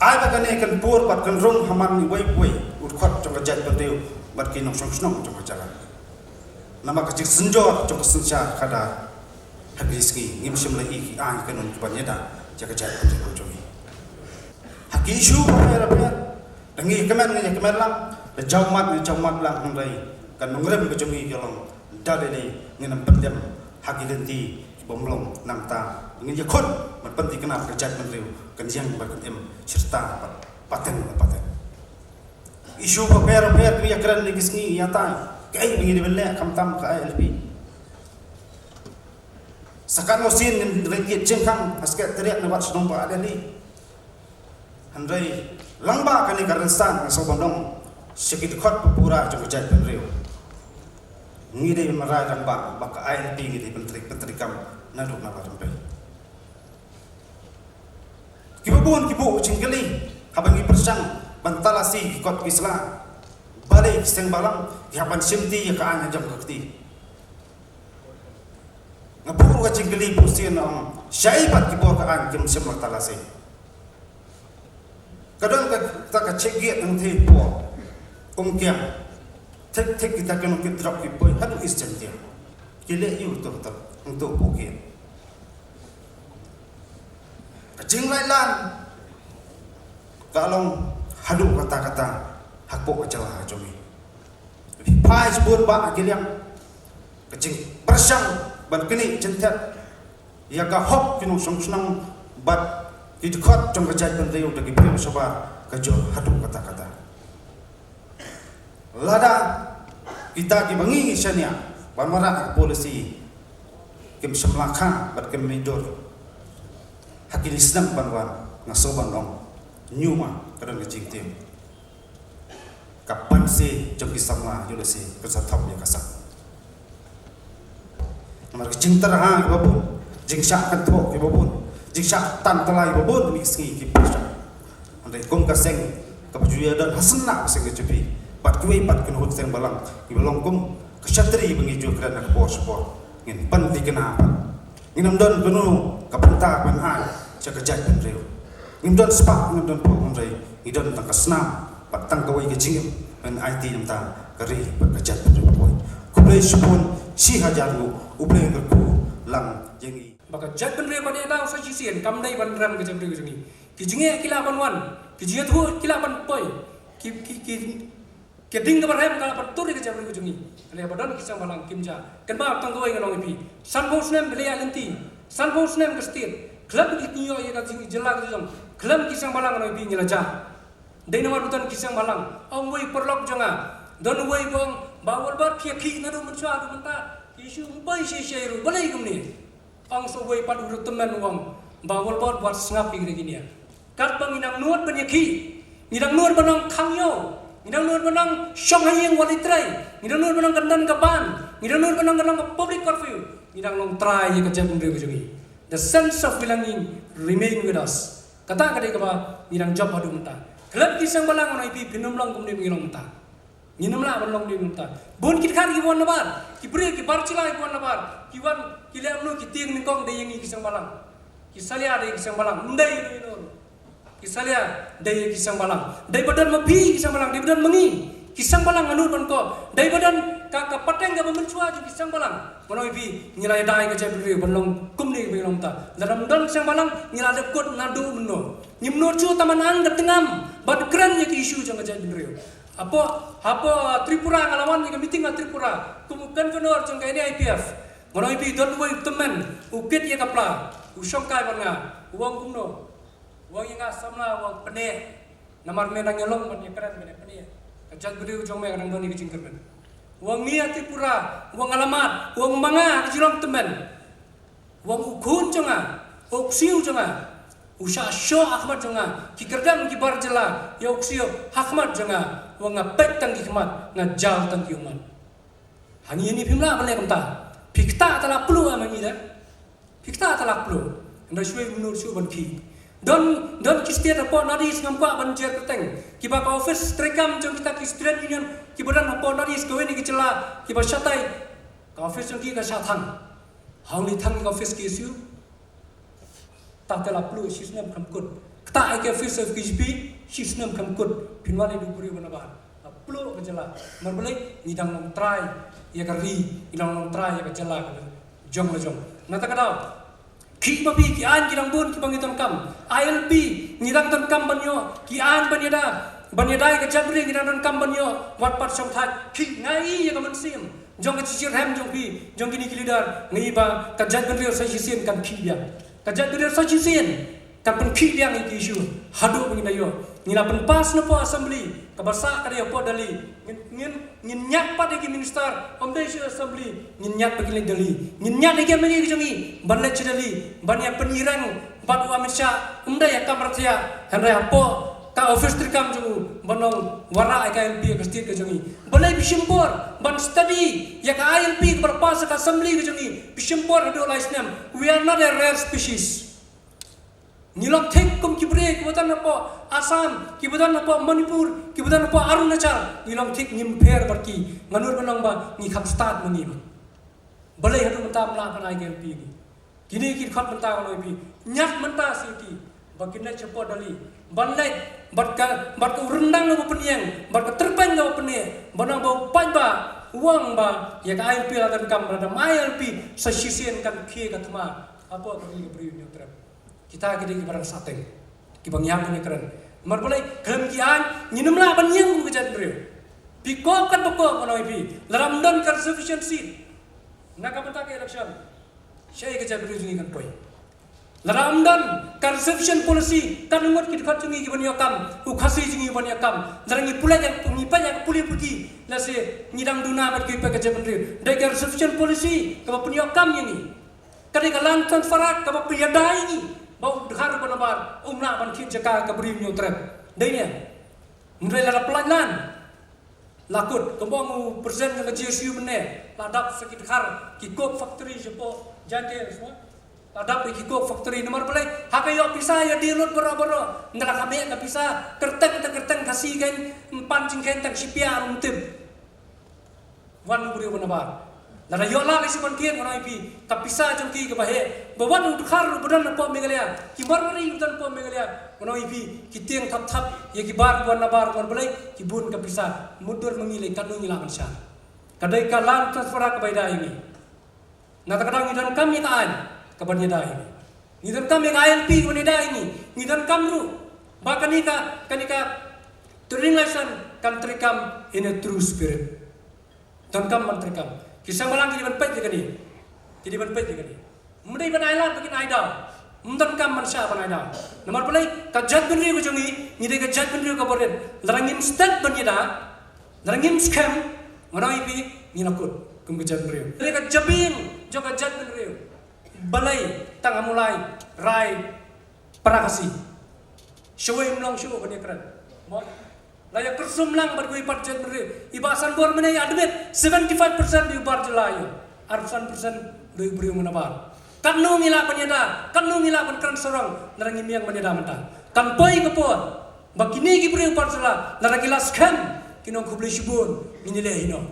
Ai ba kane kan pur bad kan rung ha man iwei pa iwei u dkhot jong ka jaitbynriew bad ki nongshong shnong jong ka jylla. Namar ka jingsynjor jong ka synshar khadar ha kine ki sngi ngim shym la i ki aiñ ki kainun kiban ïada ïa ka jaitbynriew jong ngi. Ha ki issue bapher bapher, da ngi ïa kmen, ngi ïa kmen lang, da jaw mat, ngi jaw mat lang, hynrei ka nongrim ka jong ngi ka long da lei lei ngin ym pyndem ha ki lynti ki bym long, namar ba ngin ïakhun ban pynthikna ka jaitbynriew kan ïeng bad kan im shirta bad pateng bad pateng. Issue bapher bapher ngi ïakren ha kine ki sngi, ïa tai kaei ba ngi dei ban leh khamtam ka I L P. Sa katno sien ngin ryngkat jingkhang ha Secretariat na wat shnong ba Delhi. Hynrei Lyngba kane ka rynsan nga sngewbha ban ong sha ki dkhot pura jong ka jaitbynriew, ngi dei ban marwei lyngba ba ka I L P ngi dei ban trei, ban treikam naduh na ba rympei. Kiba bun ki buh jingkylli haba ngi pyrshang ban talasi ki kot ki sla, balei ki seng balang ki hap ban shimti ïa ka aiñ jong ka kti. Nga buh ruh ka jingkylli bunsien, ong shaei pat ki bor ka aiñ kim shym la talasi. Ka don kata ka check gate hangtei hapoh Umkiang. Thik thik kita ki nongkit drok ki poi haduh East Jaintia. Ki leh ïa u tur tur hangto hapoh gate. Ka jinglait lan ka long haduh katta katta hapoh ka jylla jong ngi. Phi phai shibun bah ha ki liang, ka jingpyrshang ban knieh jingthiat ïa ka hok ki nongshong shnong bad ki dkhot jong ka jaitbynriew da ki briew shabar ka jur haduh katta katta. Lada kita kiba ngi shaniah ban wanrah ka policy kim shym la kha bad kim mih dur ha kine ki snem ban wan, nga sngewbha ban ong, ñiuma ka don ka jingtieng. Ka pansngiat jong ki samla U D C kan sa thok ïa ka sak. Namar ka jingtyrha kiba bun, jingshah kynthoh kiba bun, jingshah tan tylli kiba bun, mih sngi ki pyrshah. Hynrei kum ka seng kaba ju ïadon ha seng na ka seng ka jong phi bad kiwei pat ki nonghuh seng balang kiba long kum ka shatri ba ngi ju kren ha ka por sha ka por, ngin pynthikna pat. Ngin ym don kano ka bynta ban ai sha ka jaitbynriew. Ngim don spah, ngim don phew, hynrei ngi don tang ka snam bad tang kawei ka jingim ban aiti na ka bynta ka ri bad ka jaitbynriew baroh. Khublei shibun, shi hajar nguh, U Blei un kyrkhu lang ïa ngi. Ba ka jaitbynriew ban ïada sa shisien, kam dei ban rem ka jaitbynriew jong ngi. Ki jingeh ki lah ban wan, ki jingïathuh ki lah ban poi, ki, ki, ki, ki ding kaba rem ka lah ban tur ïa ka jaitbynriew jong ngi. Hynrei ba don ki seng balang kim ja. Kynmaw tang kawei ngan ong ïa phi, sanphew snem phi la ïaid lynti, sanphew snem ka state, khlem ki ïoh ïa ka jylla ka jong, khlem ki seng balang ngan ong ïa phi ngi la ja. Dei namar ba don ki seng balang. Ong uwei u paralok jong nga, don uwei ba ong, Bah Wilbert, phi ïakhih naduh mynshuwa haduh mynta, ki issue ym poi shisha ruh, balei kumne? Ong sa uwei pat u riewtymmen u ong, Bah Wilbert, wat sngap ïa kine. Katba ngi nang nud ban ïakhih, ngi nang nud ban ong khang ïew, ngi nang nud ban ong shong ha ïing wat leit trei, ngi nang nud ban ong kyndan ka ban, ngi nang nud ban ong kyndan ka public curfew, ngi nang long trai ïa ka jaitbynriew ka jong ngi. The sense of belonging remain with us. Kata ka dei kaba ngi nang jop haduh mynta. Khlem ki seng balang ngan ong ïa phi, phin ym long kumne ba ngi long mynta. Ngin ym lah ban long dei mynta. Bun ki dkhar ki wan nabar, ki briew ki bar jylla ki wan nabar, ki wan ki leh kumno, ki tieng nyngkong dei ïa ngi ki seng balang. Ki salia dei ki seng balang, ym dei ïa no ïa no. Ki salia dei ïa ki seng balang. Dei ba don ma phi ki seng balang, dei ba don ma ngi ki seng balang, nga nud ban kob. Dei ba don ka, ka pateng kaba mynshuwa jong ki seng balang. Ngan ong ïa phi, ngi la ïada ïa ka jaitbynriew ban long kumne ba ngi long mynta. Lada ym don seng balang, ngi la dep kut naduh mynno. Ngim nud shuh tang ban ang ka tnga ban kren ïa ki issue jong ka jaitbynriew. Hapoh, hapoh, uh, Tripura, nga la wan ïa ka meeting ha Tripura kum u convenor jong ka N I P F. Ngan ong ïa phi, don uwei u tymmen u kit ïa ka pla, u shong kai bad nga, u ong kumno? U ong ïa nga samla, u ong pyneh. Namar me dang ïalong ban ïakren, ban ïapyneh. Ka jaitbynriew jong me ka dang don ïa ka jingkyrmen. U ong ngi ha Tripura, u ong nga la mad, u ong ma nga ha ka jinglong tymmen. U ong u khun jong nga, u ksiew jong nga, u shah shoh ha khmat jong nga, ki kyrdem ki bar jylla ïa u ksiew ha khmat jong nga. U ong nga peit tang ki khmat, nga jaw tang ki ummat. Hangne ne phim lah ban leh kumta. Phi ktah te la pluh, em, hangne ne? Phi ktah te la pluh. Hynrei shuwa ym nud shuh ban khih. Don, don ki state hapoh North East, ngam kwah ban jer kyrteng, kiba ka office treikam jong kita ki student union kiba don hapoh North East, kawei na ki jylla kiba shatai, ka office jong ki ka shah thang. Hangne thang ka office K S U. Ktah te la pluh, shisnem khlem kut. Ktah ïa ka office of K J P, shisnem khlem kut. Phin wan ïa u briew ba nabar. La pluh ka jylla. Namar balei? Ngi dang long trai ïa ka ri, ngi dang long trai ïa ka jylla ka jong la jong. Na kata ka daw, khih ma phi, ki aiñ ki dang bun kiba ngi donkam. I L P ngi dang donkam ban ïoh, ki aiñ ban ïada, ban ïada ïa ka jaitbynriew ngi dang donkam ban ïoh. Wat pat shong thait, khih, nga i ïa ka mynsiem jong ka jingshitrhem jong phi, jong kine ki leader, nga i ba ka jaitbynriew sa shisien kan khih biang. Ka jaitbynriew sa shisien kan pynkhih biang ïa ki issue haduh ba ngin da ïoh. Ngi la pynpass na poh assembly, kaba sah ka dei hapoh Delhi. Ngin, ngin, ngin ñiad pat ïa ki minister, ym dei sha assembly, ngin ñiad pat ïa ki leit Delhi. Ngin ñiad ïa ki M L A ki jong ngi ban leit sha Delhi ban ïa pynïareng bad u Amit Shah, ym dei ha kam rathiah, hynrei hapoh ka office treikam jong u, ban ong wanrah ïa ka I L P ha ka state ka jong ngi. Balei phi shim bor ban study ïa ka I L P kaba la pass ha ka assembly ka jong ngi, phi shim bor haduh lai snem? We are not a rare species. Ngi long thik kum ki briew kiba don hapoh Assam, kiba don hapoh Manipur, kiba don hapoh Arunachal. Ngi long thik, ngim pher bad ki. Nga nud ban ong ba ngi kham stad ma ngi ba. Balei haduh mynta ym lah ban ai ka I L P ïa ngi? Kine ki dkhot mynta, ngan ong ïa phi, ñiad mynta sha ki ba kin leit shapoh Delhi ban leit bad ka, bad ka ryndang kaba pynïeng, bad ka tyrpeng kaba pynïeng, ban ong ba u paidbah u ong ba ïa ka I L P la donkam, lada ym ai I L P sa shisien kan khie ka thma hapoh ka ri ka briew Hynñiewtrep. Kita ki dei kiba dang sah teng, kiba ngi hap ban ïakren. Namar balei? Khlem ki aiñ ngin ym lah ban ïeng kum ka jaitbynriew. Phi kop katba kop, ngan ong ïa phi, lada ym don ka reservation seat na ka bynta ka election, shaei ka jaitbynriew jong ngi kan poi? Lada ym don ka reservation policy, katno ngut ki dkhot jong ngi ki ban ïoh kam, u Khasi jong ngi ban ïoh kam? Lada ngi pule ïa, ngi peit ïa ka pule puthi, lehse ngi dang duna bad kiwei pat ka jaitbynriew. Dei ka reservation policy kaba pynïoh kam ïa ngi. Ka dei ka land transfer act kaba pynïada ïa ngi ba u Dkhar uba nabar um lah ban thied jaka ka briew Hynñiewtrep. Dei ne? Hynrei lada pynlait lan, la kut, kumba ong u president jong ka J S U mynne, la dap sa ki Dkhar ki coke factory shapoh Jaintia Hills mo. La dap ki coke factory. Namar balei? Ha ka ïoh pisa ïa die lut baroh baroh. Ynda la kham eh ka pisa, kyrteng te kyrteng Khasi, kein ym pan jingkheiñ tang shi pia ruh ym tip. Wan u briew uba nabar. Lada ïoh lad lei shi ban thied, ngan ong ïa phi, ka pisa jong ki kaba heh, ba wat u Dkhar uba don hapoh Meghalaya, ki Marwari uba don hapoh Meghalaya, ngan ong ïa phi, ki tieng thap thap ïa ki bar kiba wan nabar. Namar balei? Ki bun ka pisa. Mutdur ma ngi lei, katno ngi lah ban shah? Ka dei ka land transfer act kaba ïada ïa ngi. Na kata ka daw ngi donkam ïa ka aiñ kaban ïada ïa ngi. Ngi donkam ïa ka I L P kaban ïada ïa ngi. Ngi donkam ruh ba kane ka, kane ka trading license kan treikam in a true spirit. Donkam ban treikam. Ki seng bhalang ki dei ban peit ïa kane. Ki dei ban peit ïa kane. Ym dei ban ai lad ba kin ai daw. Ym donkam ban shah ban ai daw. Namar balei? Ka jaitbynriew ka jong ngi, ngi dei ka jaitbynriew kaba rit. Lada ngim stet ban ïada, lada ngim skhem, ngan ong ïa phi, ngi la kut kum ka jaitbynriew. Dei ka jabieng jong ka jaitbynriew. Balei tang ha Mawlai, Rai, Para Khasi? Shawei ym long shuh ban ïakren. Mo? La ïa kyrsum lang bad kiwei pat jaitbynriew. I Bah Sanbor mynne i admit seventy-five percent dei u bar jylla, ïa arphew san percent dei u briew uba nabar. Katno ngi lah ban ïada, katno ngi lah ban kren sarong, lada ngim ïeng ban ïada mynta? Kan poi ka por ba kine ki briew bar jylla, lada ki la skhem, kin ong khublei shibun, ngin ïaleh hi noh.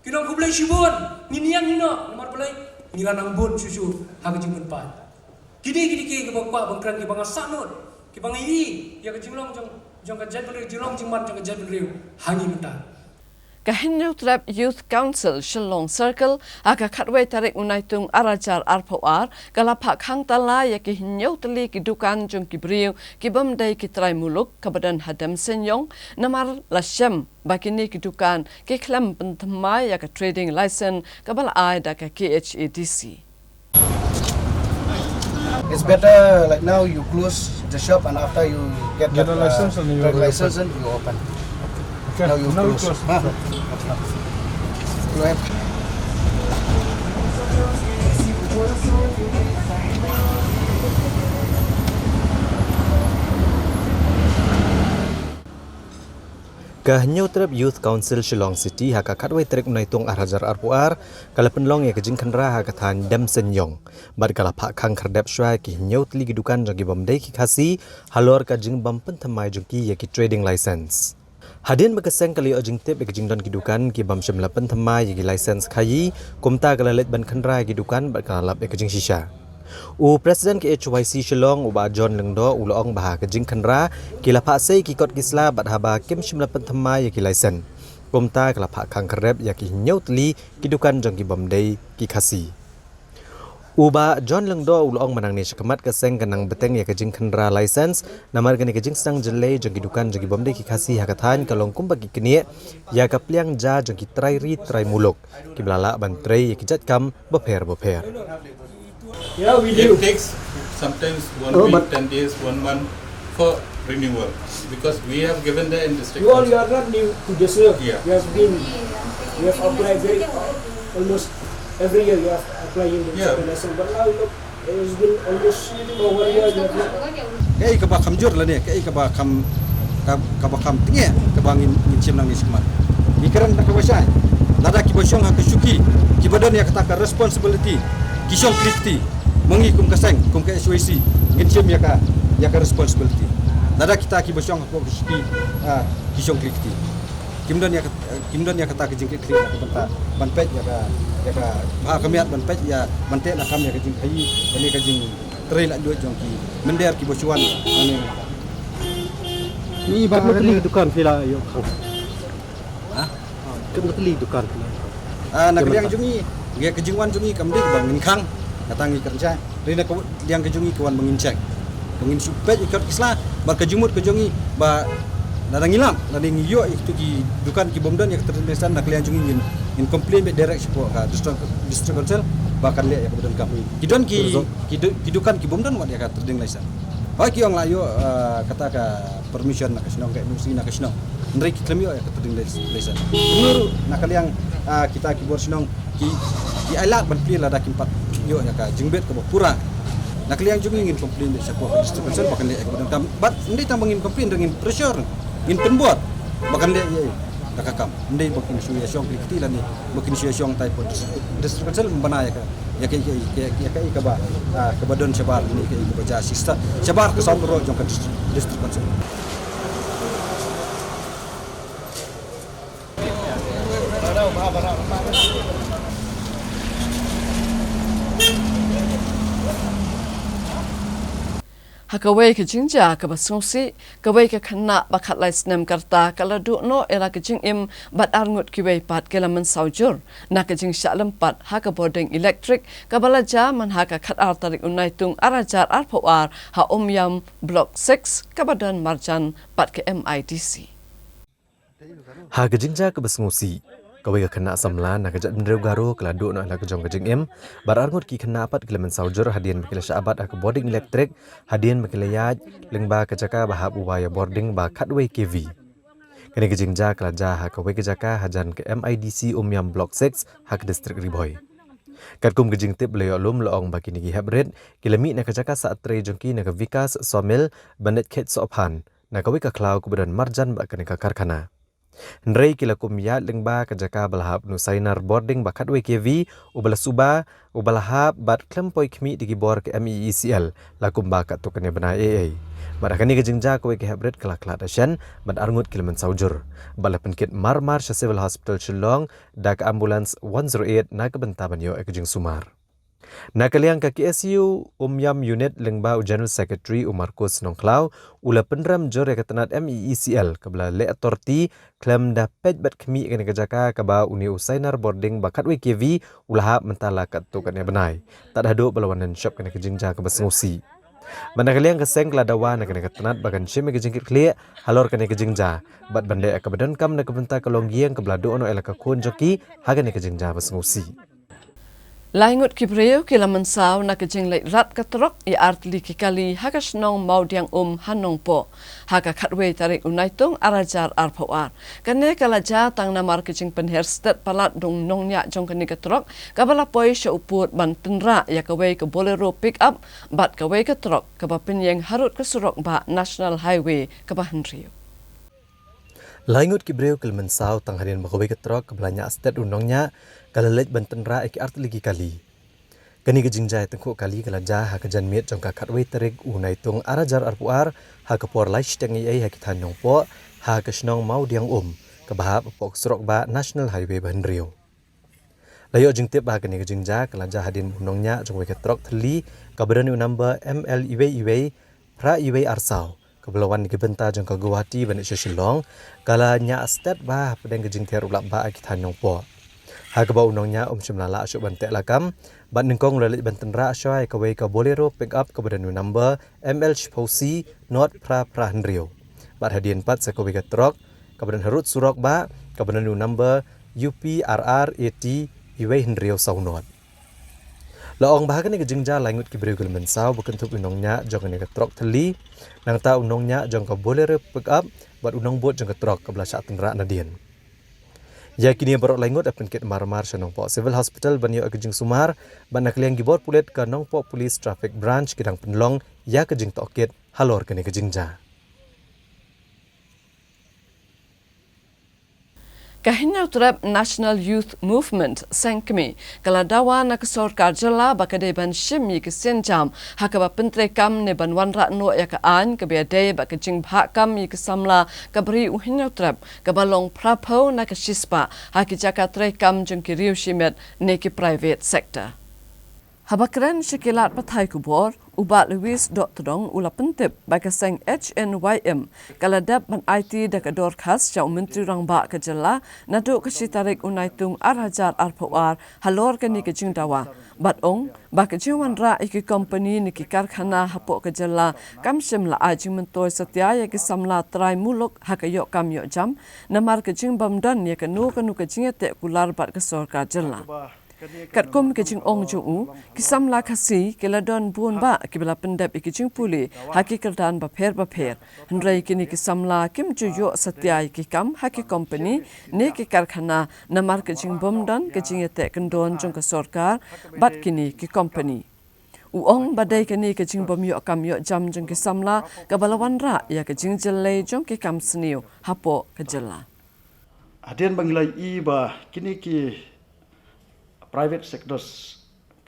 Kin ong khublei shibun, ngin ïeng hi noh, namar balei? Ngi la nang bun shuh shuh ha ka jingpynpaw. Kine, kine ki, kiba kwah ban kren, kiba nga sahnud, kiba nga ïohi ïa ka jinglong jong, jong ka jaitbynriew, jinglong jingman jong ka jaitbynriew ha ngi mynta. Ka Hynñiewtrep Youth Council Shillong Circle ha ka khatwei tarik u Naitung ar hajar arphew ar ka la phah khang tala ïa ki hynñiew tylli ki dukan jong ki briew ki bym dei ki trai muluk kaba don ha Demsenyong, namar la shem ba kine ki dukan ki khlem pynthymmai ïa ka trading license kaba la ai da ka K H A D C. It's better like now you close the shop and after you get, get the, uh, license and you trade open. License and you open. Okay, now you close. Huh? You have Ka Hynñiewtrep Youth Council Shillong City ha ka khatwei tarik u Naitung ar hajar arphew ar ka la pynlong ïa ka jingkhynra ha ka thaiñ Demsenyong. Bad ka la phah khang khyrdep shuwa ïa ki hynñiew tylli ki dukan jong ki bym dei ki Khasi halor ka jingbym pynthymmai jong ki ïa ki trading license. Hadien ba ka seng ka la ïoh jingtip ïa ka jingdon ki dukan ki bym shym la pynthymmai ïa ki license khaïi, kumta ka la leit ban khynra ïa ki dukan bad ka la lap ïa ka jingshisha. U President K H Y C Shillong, u Bah John Lyngdoh, u la ong ba ha ka jingkhynra ki la phah sei ki kot ki sla bad haba kim shym la pynthymmai ïa ki license, kumta ka la phah khang khyrdep ïa ki hynñiew tylli ki dukan jong ki bym dei ki Khasi. U Bah John Lyngdoh u la ong ba nangne shakhmat ka seng kan nang bteng ïa ka jingkhynra license, namar kane ka jingsdang jyllei jong ki dukan jong ki bym dei ki Khasi ha ka thaiñ ka long kumba ki knieh ïa ka pliang ja jong ki trai ri trai muluk kiba la lah ban trei ïa ki jait kam bapher bapher. Yeah, we do. It takes sometimes one week, ten days, one month for renewal, because we have given the instructions. You all, you are not new to this work. Yeah. You have been, you have applied very, almost every year you have applied in the, yeah, license. But now, you know, Kaei kaba kham jur lane kaei kaba kham, ka- kaba kham tngeh kaba ngin ngin shim nangne shakhmat. Ngi kren da kaba shai. Lada kiba shong ha ka shuki kiba don ïa kata ka responsibility ki shong kti kti. Ma ngi kum ka seng, kum ka S Y C, ngin shim ïa ka ïa ka responsibility. Lada kita kiba shong ha ka shuki, ah, ki shong kti kti. Kim don ïa ka, kim don ïa kata ka jingkitkhlieh na ka bynta ban peit ïa ka, ïa ka bha ka miat, ban peit ïa, ban teh lakam ïa ka jingkhaïi, ïa ka jingtrei laitluid jong ki mynder kiba shu wan. Ni ba ka teli dukan phi la ïoh khang. Ha? Ka teli dukan phi la. Ah, na ka liang jong ngi, ïa ka jingwan jong ngi kam dei ba ngin khang, kata ngi kren shai. Ri na ka liang ka jong ngi ka wan ba ngin check. Ba ngin shu peit ïa ki kot ki sla, bad ka jingmut ka jong ngi ba lada ngi lap, lada ngi ïoh ïa kitu ki dukan ki bym don ïa ka trading license, na ka liang jong ngi ngin, ngin complain beit direct shapoh ka district, district council ba kan leh ïa kaba donkam. Ki don ki, ki du-, ki dukan ki bym don wat ïa ka trading license. Hooid ki ong la ïoh, ah, kata ka permission na ka shnong, ka N O C na ka shnong. Hynrei ki khlem ïoh ïa ka trading license. Kumno ruh na ka liang, ah, kita ki bor shnong ki, ki ailad ban plie lada kim pat ïoh ïa ka jingbit kaba pura. Na ka liang jong ngi ngin complain beit shapoh ka district council ba kan leh ïa kaba donkam. Bad ym dei tang ba ngin complain, ngin pressure, ngin pynbor ba kan leh ïa, ïa ka kam. Ym dei ba kin shu ïa shong kti kti lane ba kin shu ïa shong tai hapoh district, district council, ym bana ïa ka, ïa ka, ïa ka, ïa ka, ïa kaba, ah, kaba don shabar ne ïa ka, ïa kaba jia shisha shabar ka sawdong jong ka district, district council. Ha kawei ka jingjia kaba sngewsih, kawei ka khynnah ba khatlai snem ka rta ka la duh noh ïa la ka jingim bad arngut kiwei pat ki la mynsaw jur na ka jingshah lympat ha ka bording elektrik kaba la jia man ha ka khatar tarik u Naitung ar hajar arphew ar ha Umiam Block six kaba don marjan bad ka M I D C. Ha ka jingjia kaba sngewsih, kawei ka khynnah samla na ka jaitbynriew Garo ka la duh noh ïa la ka jong ka jingim, bad arngut ki khynnah pat ki la mynsaw jur hadien ba ki la shah bat ha ka bording elektrik, hadien ba ki la ïaid lyngba ka jaka ba hap u wire bording ba khatwei K V. Kane ka jingjia ka la jia ha kawei ka jaka hajan ka M I D C Umiam Block six ha ka district Ri Bhoi. Katkum ka jingtip ba la ïoh lum, la ong ba kine ki hep rit ki la mih na ka jaka sah trei jong ki na ka Vikas Sawmill ban leit kheit sohphan na kawei ka khlaw kaba don marjan bad kane ka karkhana. Hynrei ki la kum ïaid lyngba ka jaka ba la hap u sainar bording ba khatwei K V, uba la suba, uba la hap bad khlem poi khmih da ki bor ka M E E C L, la kumba katto katne bnai ei ei. Bad ha kane ka jingjia kawei ka hep rit ka la khlad ha shen, bad arngut ki la mynsaw jur. Bad la pynkit mar mar sha Civil Hospital Shillong da ka ambulance one zero eight na ka bynta ban ïoh ïa ka jingsumar. Na ka liang ka K S U Umiam Unit lyngba u General Secretary u Marcus Nongkhlaw, u la pynrem jur ïa ka tnat M E E C L kaba la leh authority khlem da peit bad khmih ïa kane ka jaka kaba une u sainar bording ba khatwei K V u la hap mynta la katto katne bnai. Tad haduh ba la wan nang shop kane ka jingjia kaba sngewsih. Bad na ka liang ka seng ka la dawa na kane ka tnat ba kan shim ïa ka jingkitkhlieh halor kane ka jingjia bad ban leh ïa kaba donkam na ka bynta ka longïing kaba la duh noh ïa la ka khun jong ki ha kane ka jingjia ba sngewsih. Lai ngut ki briew ki la mynsaw na ka jingleit rat ka trok ïa artylli ki kali ha ka shnong Mawdiang Um ha Nongpoh ha ka khatwei tarik u Naitung ar hajar arphew ar. Kane ka la jia tang namar ka jingpynher stet palat da u nongñiah jong kane ka trok kaba la poi sha u pud ban tynrah ïa kawei ka Bolero pickup bad kawei ka trok kaba pynïeng harud ka surok bah National Highway kaba hynriew. Lai ngut ki briew ki la mynsaw tang hadien ba kawei ka trok kaba la ñiah stet u nongñiah ka la leit ban tynrah ïa ki artylli ki kali. Kane ka jingjia tyngkhuh kali ka la jia ha ka janmiet jong ka khatwei tarik u Naitung ar hajar arphew ar ha ka por lai shiteng eiei ha ki thaiñ Nongpoh ha ka shnong Mawdiang Um kaba hap hapoh ka surok bah National Highway ba hynriew. La ïoh jingtip ba ha kane ka jingjia ka la jia hadien ba u nongñiah jong kawei ka trok thylli kaba don ïa u number M L uwei uwei phra uwei ar saw kaba la wan na ki bynta jong ka Guwahati ban leit sha Shillong ka la ñiah stet bah hapdeng ka jingther u lap bah ha ki thaiñ Nongpoh. Ha kaba u nongñiah um shym la lah shuh ban teh lakam bad nyngkong u la leit ban tynrah shuwa ïa kawei ka Bolero pickup kaba don ïa u number M L shiphew C not phra phra hynriew. Bad hadien pat sa kawei ka trok kaba don harud surok bah kaba don ïa u number U P R R A T uwei hynriew saw not. La ong ba ha kane ka jingjia lai ngut ki briew ki la mynsaw ba kynthup u nongñiah jong kane ka trok thylli, nangta u nongñiah jong ka Bolero pickup bad u nongbud jong ka trok kaba la shah tynrah nadien. Ïa kine baroh lai ngut la pynkit mar-mar sha Nongpoh Civil Hospital ban ïoh ka jingsumar, bad na ka liang ki bor pulit ka Nongpoh Police Traffic Branch ki dang pynlong ïa ka jingtohkit halor kane ka jingjia. Ka Hynñiewtrep National Youth Movement, seng kmie, ka la dawa na ka sorkar jylla ba ka dei ban shim ïa ki sienjam ha kaba pyntreikam ne ban wanrah noh ïa ka aiñ kaba ïadei bad ka jingbhah kam ïa ki samla ka Bri u Hynñiewtrep, kaba long phraphew na ka shispah ha ki jaka treikam jong ki riew shimet ne ki private sector. Haba kren sha ki lad pathai khubor, u Bah Louis Dohtdong u la pyntip ba ka seng H N Y M ka la dep ban aiti da ka dorkhas sha u Myntri Rangbah ka jylla naduh ka shi tarik u Naitung ar hajar arphew ar halor kane ka jingdawa. Bad ong ba ka jingwanrah ïa ki kompani ne ki karkhana hapoh ka jylla kam shym la ai jingmyntoi satia ïa ki samla trai muluk ha ka ïoh kam ïoh jam, namar ka jingbym don ïa kano kano ka jingïateh kular bad ka sorkar jylla. Katkum ka jingong jong u, ki samla Khasi ki la don bun bah kiba la pyndep ïa ki jingpule ha ki kyrdan bapher bapher. Hynrei kine ki samla kim ju ïoh satia ïa ki kam ha ki kompani ne ki karkhana namar ka jingbym don ka jingïateh kyndon jong ka sorkar bad kine ki kompani. U ong ba dei kane ka jingbym ïoh kam ïoh jam jong ki samla kaba la wanrah ïa ka jingjyllei jong ki kam sniew hapoh ka jylla. Hadien ba ngi la ïohi ba kine ki private sectors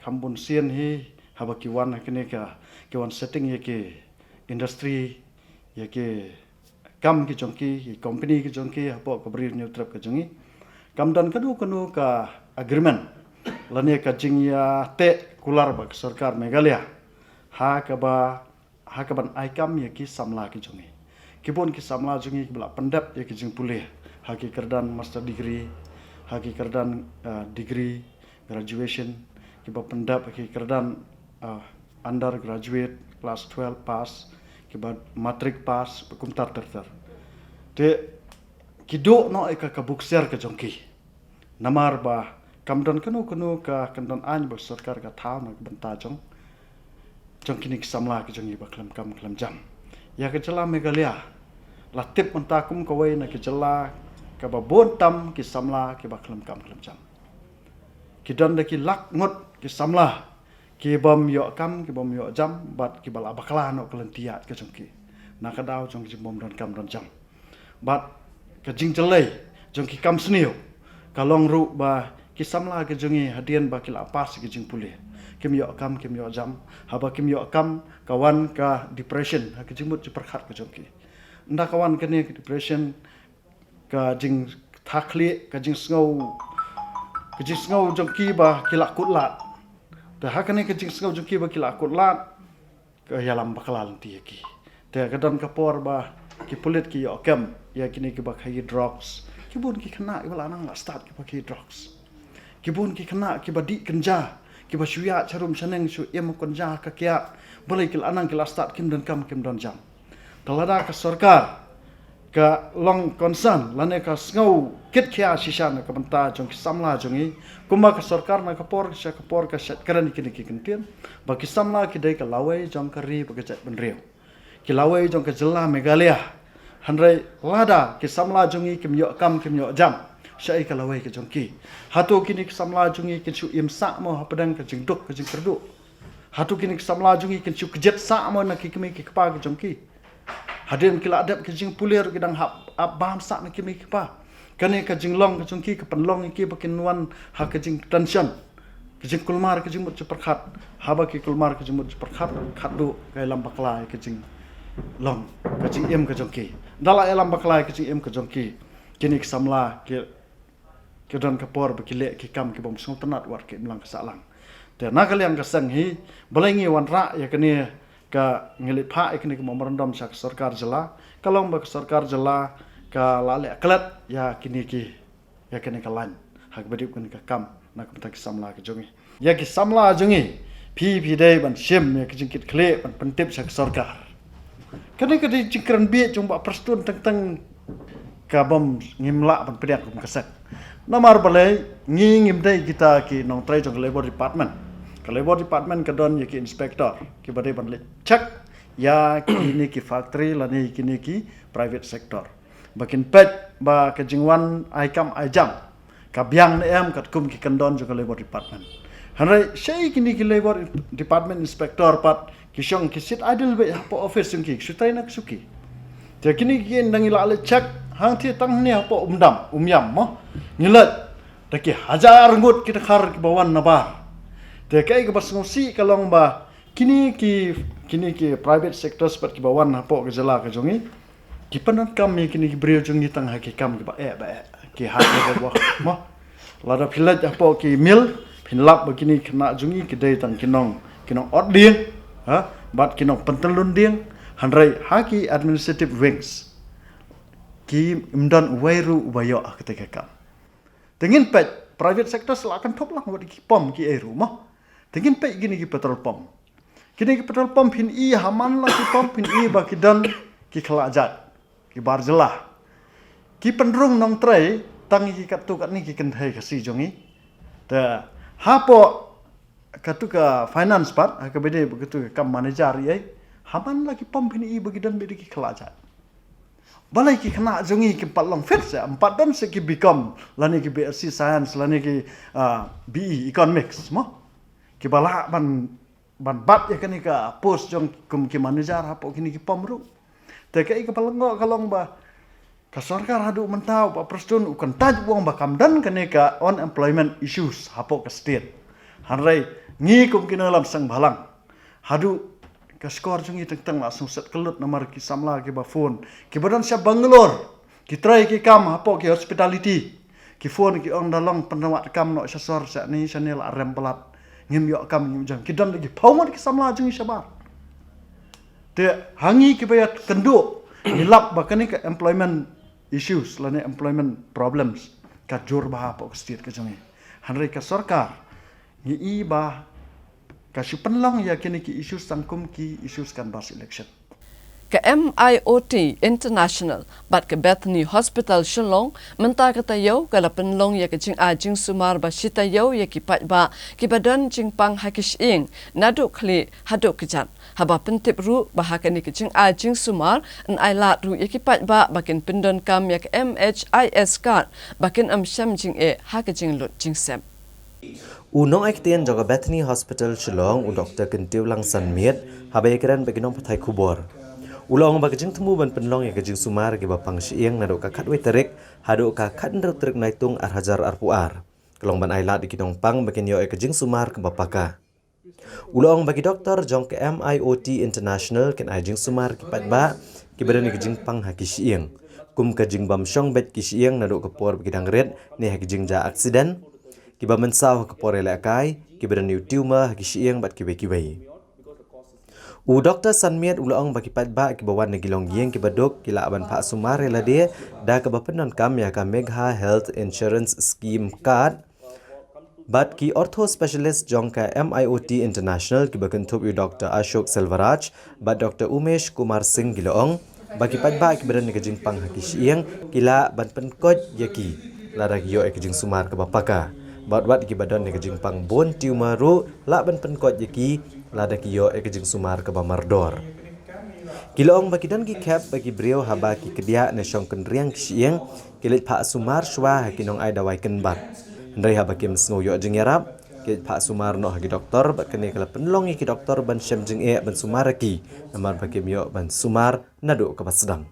kham bun sien hi, haba ki wan ha kane ka, ki wan setting ïa ki industry, ïa ki kam ki jong ki, ki company ki jong ki hapoh ka Bri u Hynñiewtrep ka jong ngi. Kam don kano kano ka agreement lane ka jingïateh kular bad ka sorkar Meghalaya ha kaba ha kaban ai kam ïa ki samla ki jong ngi. Ki bun ki samla jong ngi kiba la pyndep ïa ki jingpule ha ki kyrdan master degree, ha ki kyrdan, ah, degree, graduation, kiba pyndep ha ki kyrdan, ah, undergraduate, class twelve pass, kiba matric pass, ba kumta ter ter. Te ki duh noh ïa ka, ka buk siar ka jong ki. Namar ba kam don kano kano ka kyndon aiñ ba sorkar ka thaw na ka bynta jong, jong kine ki samla ki jong ngi ba khlem kam khlem jam. Ïa ka jylla Meghalaya la tip mynta kum kawei na ki jylla kaba bun tam ki samla kiba khlem kam khlem jam. Ki don da ki lak ngut ki samla ki bym ïoh kam, ki bym ïoh jam, bad kiba la bakla noh ka lynti ïaid ka jong ki na ka daw jong ka jingbym don kam don jam. Bad ka jingjyllei jong ki kam sniew ka long ruh ba ki samla ki jong ngi hadien ba ki la pass ki jingpule, kim ïoh kam, kim ïoh jam. Haba kim ïoh kam, ka wan ka depression ha ka jingmut jingpyrkhat ka jong ki. Ynda ka wan kane ka depression, ka jingthakhlieh, ka jingsngew, ka jingsngew jong ki ba ki la kut lad. Te ha kane ka jingsngew jong ki ba ki la kut lad, ka ïalam bakla lynti ïa ki. Te ka don ka por ba ki pulit ki ïoh kem ïa kine kiba khaïi drugs. Ki bun ki khynnah kiba la nang la stad kiba khaïi drugs. Ki bun ki khynnah kiba dih kynja, kiba shu ïaid sharum shaneng, shu im kynja ka kiad. Balei ki la nang ki la stad, kim don kam kim don jam. Te lada ka sorkar ka long concern lane ka sngew kit khia shisha na ka bynta jong ki samla jong ngi, kumba ka sorkar na ka por sha ka por ka shait kren ïa kine ki kyntien ba ki samla ki dei ka lawei jong ka ri bad ka jaitbynriew, ki lawei jong ka jylla Meghalaya. Hynrei lada ki samla jong ngi kim ïoh kam, kim ïoh jam, shaei ka lawei ka jong ki? Hato kine ki samla jong ngi kin shu im sah mo hapdeng ka jingduk ka jingkyrduh? Hato kine ki samla jong ngi kin shu kjit sah mo na ki kmie ki kpa ki jong ki? Hadien ki la dep ki jingpule ruh ki dang hap ap bam sah na ki kmie ki kpa. Kane ka jinglong ka jong ki ka pynlong ïa ki ba kin wan ha ka jingtension, ka jingkulmar ka jingmut jingpyrkhat. Haba ki kulmar ka jingmut jingpyrkhat, khatduh ka ïalam bakla ïa ka jinglong, ka jingim ka jong ki. Ynda la ïalam bakla ïa ka jingim ka jong ki, kine ki samla ki ki don ka por ba ki leh ki kam ki bym sngewtynnat wat ki imlang ka sahlang. Te na ka liang ka seng hi, balei ngi wanrah ïa kane ka, ngi leit phah ïa kane ka memorandum sha ka sorkar jylla, ka long ba ka sorkar jylla ka la leh klet ïa kine ki, ïa kane ka lain ha kaba dei kane ka kam na ka bynta ki samla ka jong ngi. Ïa ki samla jong ngi, phi phi dei ban shim ïa ka jingkitkhlieh ban pyntip sha ka sorkar. Kane ka dei jingkren bieit jong Bah Prestone teng teng, ka bym ngim lah ban pdiang kum ka seng. Namar balei? Ngi ngim dei kita ki nongtrei jong ka Labour Department. Ka Labour Department ka don ïa ki inspector kiba dei ban leit check ïa kine ki factory lane kine ki private sector, ba kin peit ba ka jingwan ai kam ai jam Ka biang ne em katkum ki kyndon jong ka Labour Department. Hynrei shei kine ki Labour Department inspector pat ki shong ki sit idle beit hapoh office jong ki, ki shu trei na ki shuki. Te kine ki nang ila le check hangtei tang ne hapoh Umdam, Umiam mo. Ngi leit da ki hajar ngut ki dkhar kiba wan nabar. Te kaei kaba sngewsih ka long ba kine ki, kine ki private sectors pat kiba wan hapoh ka jylla ka jong ngi, ki pyndonkam ïa kine ki briew jong ngi tang ha ki kam kiba eh ba eh, ki ha ki ba wah mo. Lada phi leit hapoh ki mill phin lap ba kine ki khynnah jong ngi ki dei tang ki nong, ki nong ot dieng, ha, bad ki nong pyntyllun dieng. Hynrei ha ki administrative wings kim don uwei ruh uba ïoh ha kata ka kam. Te ngin peit private sector sa la kynthup lang wat ki pom ki ei ruh mo. Te ngin peit kine ki petrol pump. Kine ki petrol pump phin i ha man la ki pump phin i ba ki don ki khlajat, ki bar jylla. Ki pynrung nongtrei tang ki katto katne ki kynthei Khasi jong ngi. Te hapoh katto ka finance pat, ha kaba dei ba katto ka kam manager ei, ha man la ki pump phin i ba ki don beit ki khlajat. Balei ki khynnah jong ngi kim pat long fit seh, ym pat don seh ki B Com lane ki B Sc Science lane ki, ah, B E Economics mo. Kiba lah ban, ban bat ïa kane ka post jong kum ki manager hapoh kine ki pump ruh. Te kaei kaba lyngngoh ka long ba ka sorkar haduh mynta u Bah Prestone u kyntait u ong ba kam don kane ka unemployment issues hapoh ka state. Hynrei ngi kum ki nongïalam seng bhalang, haduh ka score jong ngi teng teng la sngewset kyllut namar ki samla kiba phone, kiba don sha Bangalore, ki trei ki kam hapoh ki hospitality. Ki phone ki ong da long pynwad kam noh sha sor sha ni sha ni la rem palat. Ngim ïoh kam ngim jam. Ki don da ki phew ngut ki samla jong ngi shabar. Te ha ngi kiba ïakynduh ngi lap ba kane ka employment issues lane employment problems ka jur bha hapoh ka state ka jong ngi. Hynrei ka sorkar ngi i ba ka shu pynlong ïa kine ki issues tang kum ki issues canvass election. Ka M I O T International bad ka Bethany Hospital Shillong mynta ka taïew ka la pynlong ïa ka jingai jingsumar ba shi taïew ïa ki paidbah kiba don jingpang ha ki shyieng naduh khlieh haduh kjat. Haba pyntip ruh ba ha kane ka jingai jingsumar yn ailad ruh ïa ki paidbah ba kin pyndonkam ïa ka M H I S card ba kin ym shem jingeh ha ka jinglut jingsep. U nongai ktien jong ka Bethany Hospital Shillong, u Doktor Kyntiew Langsanmiet, haba ïakren bad ki nongpathai khubor, u la ong ba ka jingthmu ban pynlong ïa ka jingsumar kiba pang shyieng naduh ka khatwei tarik haduh ka khathynriew tarik Naitung ar hajar arphew ar ka long ban ailad ïa ki nongpang ba kin ïoh ïa ka jingsumar kaba paka. U la ong ba ki doktor jong ka M I O T International kin ai jingsumar ki paidbah kiba don ïa ka jingpang ha ki shyieng, kum ka jingbym shong beit ki shyieng naduh ka por ba ki dang rit ne ha ki jingjia accident, kiba mynsaw ha ka por ïalehkai, kiba don ïa u tumor ha ki shyieng bad kiwei kiwei. U Doktor Sanmiet u la ong ba ki paidbah kiba wan na ki longïing kiba duk ki lah ban phah sumar ïa lade da kaba pyndonkam ïa ka Megha Health Insurance Scheme card. Bad ki ortho specialist jong ka M I O T International kiba kynthup ïa u Doktor Ashok Selvaraj bad Doktor Umesh Kumar Singh ki la ong ba ki paidbah kiba don ïa ka jingpang ha ki shyieng ki lah ban pynkoit ïa ki lada ki ïoh ïa ka jingsumar kaba paka. Bad wat kiba don ïa ka jingpang bone tumor ruh lah ban pynkoit ïa ki lada ki ïoh ïa ka jingsumar kaba mardor. Ki la ong ba ki don ki khep ba ki briew haba ki kdiah ne shong kynriang ki shyieng ki leit phah sumar shuwa ha ki nongai dawai kynbat. Hynrei haba kim sngew ïoh jingïarap ki leit phah sumar noh ha ki doktor bad kane ka la pynlong ïa ki doktor ban shem jingeh ban sumar ïa ki namar ba kim ïoh ban sumar naduh kaba sdang.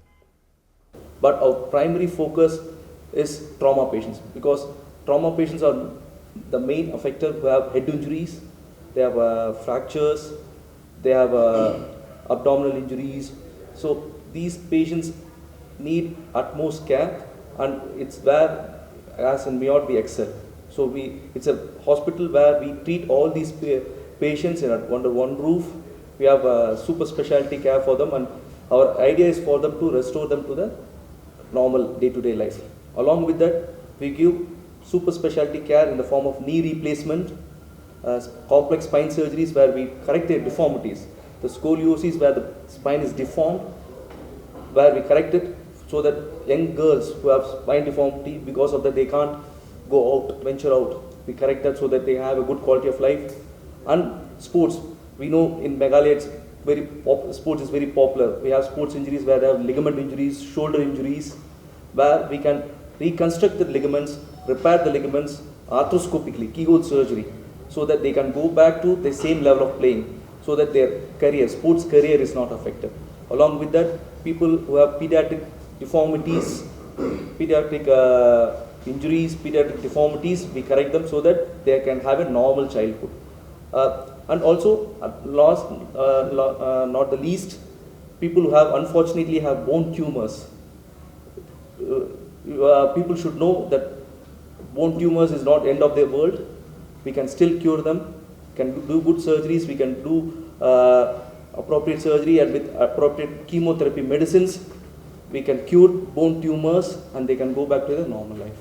But our primary focus is trauma patients, because trauma patients are the main affected who have head injuries, they have uh, fractures, they have uh, abdominal injuries. So these patients need utmost care, and it's where, as in Mayotte, we excel. So we, it's a hospital where we treat all these pa- patients in a, under one roof. We have a super specialty care for them, and our idea is for them to restore them to the normal day-to-day life. Along with that, we give super specialty care in the form of knee replacement, uh, complex spine surgeries where we correct their deformities, the scoliosis where the spine is deformed, where we correct it so that young girls who have spine deformity, because of that they can't go out, venture out. We correct that so that they have a good quality of life. And sports, we know in Meghalaya it's very pop- sports is very popular. We have sports injuries where they have ligament injuries, shoulder injuries, where we can reconstruct the ligaments repair the ligaments arthroscopically, keyhole surgery, so that they can go back to the same level of playing, so that their career, sports career, is not affected. Along with that, people who have pediatric deformities, pediatric uh, injuries, pediatric deformities, we correct them so that they can have a normal childhood. Uh, and also, uh, last, uh, lo- uh, not the least, people who have unfortunately have bone tumors. Uh, uh, people should know that bone tumors is not end of the world. We can still cure them. Can do good surgeries. We can do uh, appropriate surgery and with appropriate chemotherapy medicines, we can cure bone tumors and they can go back to their normal life.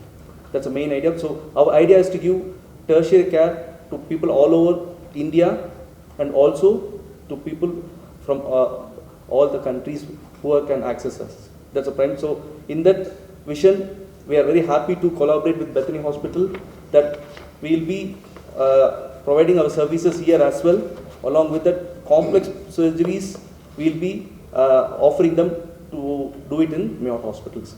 That's the main idea. So our idea is to give tertiary care to people all over India and also to people from uh, all the countries who are, can access us. That's a prime. So in that vision, we are very happy to collaborate with Bethany Hospital that we will be uh, providing our services here as well. Along with that, complex surgeries, we will be uh, offering them to do it in Mayotte hospitals.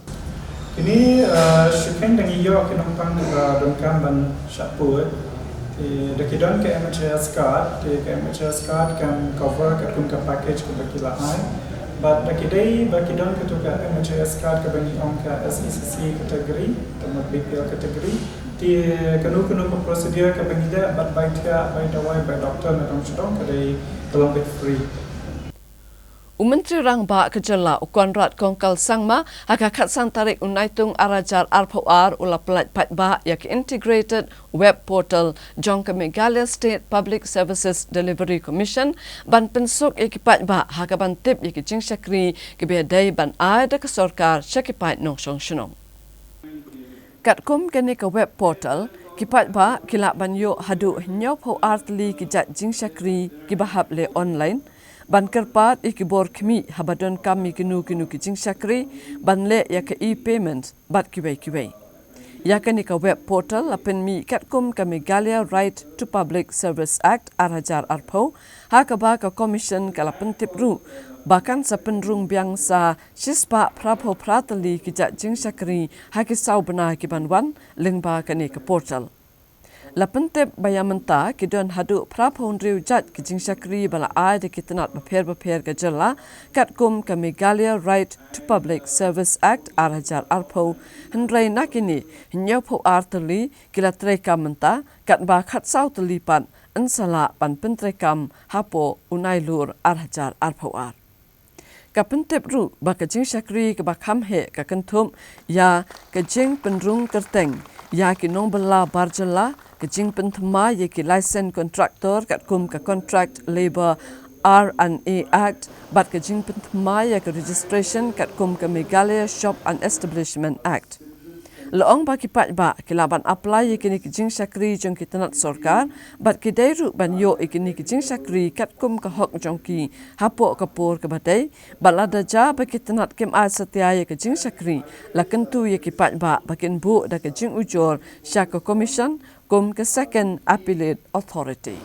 Kine uh, shuken dang iyo ki nongpang ba dongkam ban shapur. Te da ki don ka M H I S card, te ka M H I S card kan cover katkum ka package kaba ki la ai. But da ki dei ba ki don katu ka M H I S card kaba ngi ong ka S E C C category, kaba B P L category. Te kanu kanu ka procedure kaba ngi da, bad bai thiah, bai dawai, bai doctor na dong sha dong, ka dei ka long bit free. U Myntri Rangbah ka jylla u Conrad Kongkal Sangma ha ka khatsan tarik u Naitung ar hajar arphew ar u la pyllait paidbah ïa ka Integrated Web Portal jong ka Meghalaya State Public Services Delivery Commission ban pynsuk ïa ki paidbah ha kaban tip ïa ki jingshakri kiba dei ban ai da ka sorkar sha ki paid nongshong shnong. Katkum kane ka web portal, ki paidbah ki lah ban ïoh haduh hynñiewphew ar tylli ki jait jingshakri kiba hap leh online, ban kyrpad ïa ki bor khmih haba donkam ïa kino kino ki jingshakri, ban leh ïa ka e-payment bad kiwei kiwei. Ïa kane ka web portal la pynmih katkum ka Meghalaya Right to Public Service Act ar hajar arphew, ha kaba ka Commission ka la pyntip ruh ba kan sa pynrung biang sa shispah phraphew phra tylli ki jait jingshakri ha ki saw bnai ki ban wan lyngba kane ka portal. La pyntip ba ïa mynta ki don haduh phraphew hynriew jait ki jingshakri ba la ai da ki tnat bapher bapher ka jylla katkum ka Meghalaya Right to Public Service Act ar hajar arphew, hynrei na kine hynñiewphew ar tylli ki la treikam mynta, katba khatsaw tylli pat yn sa lah ban pyntreikam hapoh u Nailur ar hajar arphew ar. Ka pyntip ruh ba ka jingshakri kaba kham heh ka kynthup ïa ka jingpynrung kyrteng ïa ki nongbylla bar jylla, ka jingpynthymmai ïa ki license contractor katkum ka Contract Labour R and A Act, bad ka jingpynthymmai ïa ka registration katkum ka Meghalaya Shop and Establishment Act. La ong ba ki paidbah ki lah ban apply ïa kine ki jingshakri jong ki tnat sorkar, bad ki dei ruh ban ïoh ïa kine ki jingshakri katkum ka hok jong ki hapoh ka por kaba dei, bad lada jia ba ki tnat kim ai satia ïa ka jingshakri, la kyntu ïa ki paidbah ba kin buh da ka jingujor sha ka Commission kum ka Second Appellate Authority.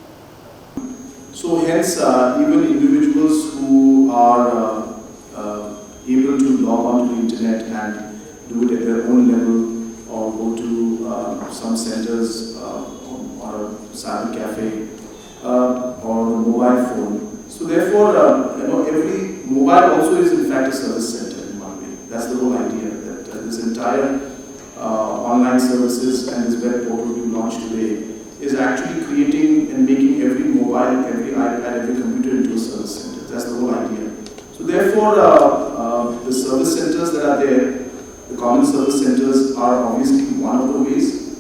So hence, uh, even individuals who are uh, uh, able to log on to the internet and do it at their own level, or go to uh, some centers uh, or a cyber cafe uh, or the mobile phone. So therefore, uh, you know, every mobile also is in fact a service center in one way. That's the whole idea, that uh, this entire uh, online services and this web portal we launched today is actually creating and making every mobile, every iPad, every computer into a service center. That's the whole idea. So therefore, uh, uh, the service centers that are there, the common service centers, are obviously one of the ways.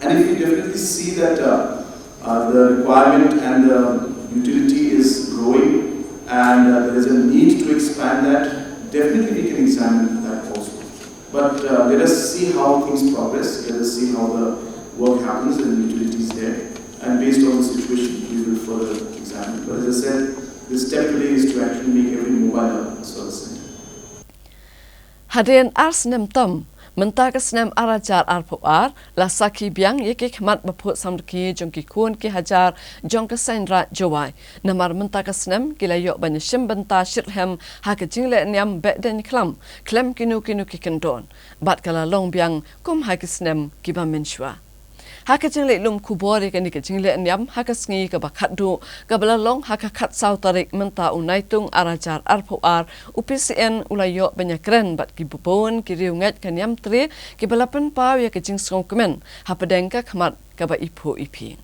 And if we definitely see that uh, uh, the requirement and the utility is growing and uh, there is a need to expand that, definitely we can examine that also. But uh, let us see how things progress, let us see how the work happens and the utility is there. And based on the situation, we will further examine. But as I said, the step today is to actually make every mobile a service center. Hadien ar snem tam, Mynta ka snem ar hajar arphew ar, la sakhi biang ïa ki khmat ba phuh samrkhie jong ki khun ki hajar jong ka Seiñ Raij Jowai. Namar mynta ka snem ki la ïoh ban ïashim bynta shitrhem ha ka jingleh niam Behdeiñkhlam khlem kino kino ki kyndon. Bad ka la long biang kum ha ki snem kiba mynshuwa. Ha ka jingleit lum khubor ïa kane ka jingleh niam ha ka sngi kaba khatduh, kaba la long ha ka khatsaw tarik mynta u Naitung ar hajar arphew ar, u P C N u la ïoh ban ïakren bad kiba bun ki riewngeit ka Niamtre kiba la pynpaw ïa ka jingsngewkmen hapdeng ka khmat kaba iphuh iphieng.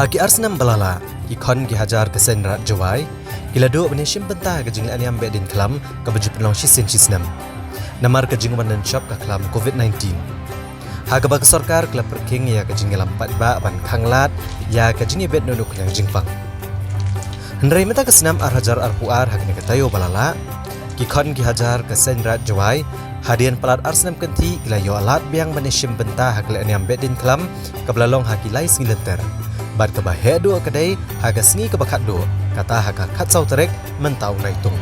Ha ki ar snem ba la lah, ki khon ki hajar ka Seiñ Raij Jowai ki la duh ban ïashim bynta ha ka jingleh niam Behdeiñkhlam kaba ju pynlong shisien shisnem. Namar ka jingwan lynshop ka khlam covid nineteen. Ha kaba ka sorkar ka la pyrkhing ïa ka jingïalam paidbah ban khanglad ïa ka jingïabit noh noh khñiang jingpang. Hynrei mynta ka snem ar hajar arphew ar ha kane ka taïew ba la lah, ki khon ki hajar ka Seiñ Raij Jowai, hadien palat ar snem kynthih ki la ïoh lad biang ban ïashim bynta ha ka leh niam Behdeiñkhlam kaba la long ha ki lai sngi lynter. Bad kaba heh duh ka dei ha ka sngi kaba khatduh, kata ha ka khatsaw tarik mynta u Naitung.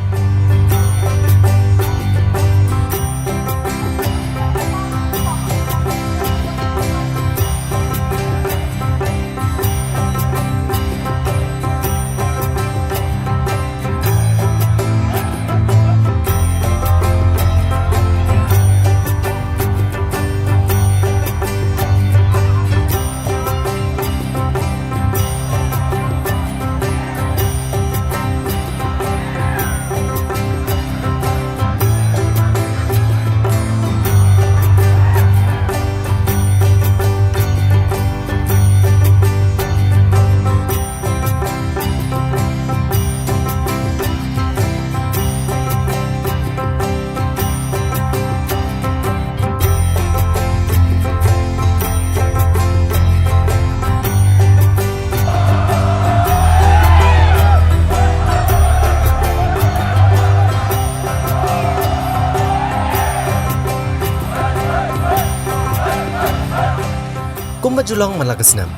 Kumba ju long man la ka snem,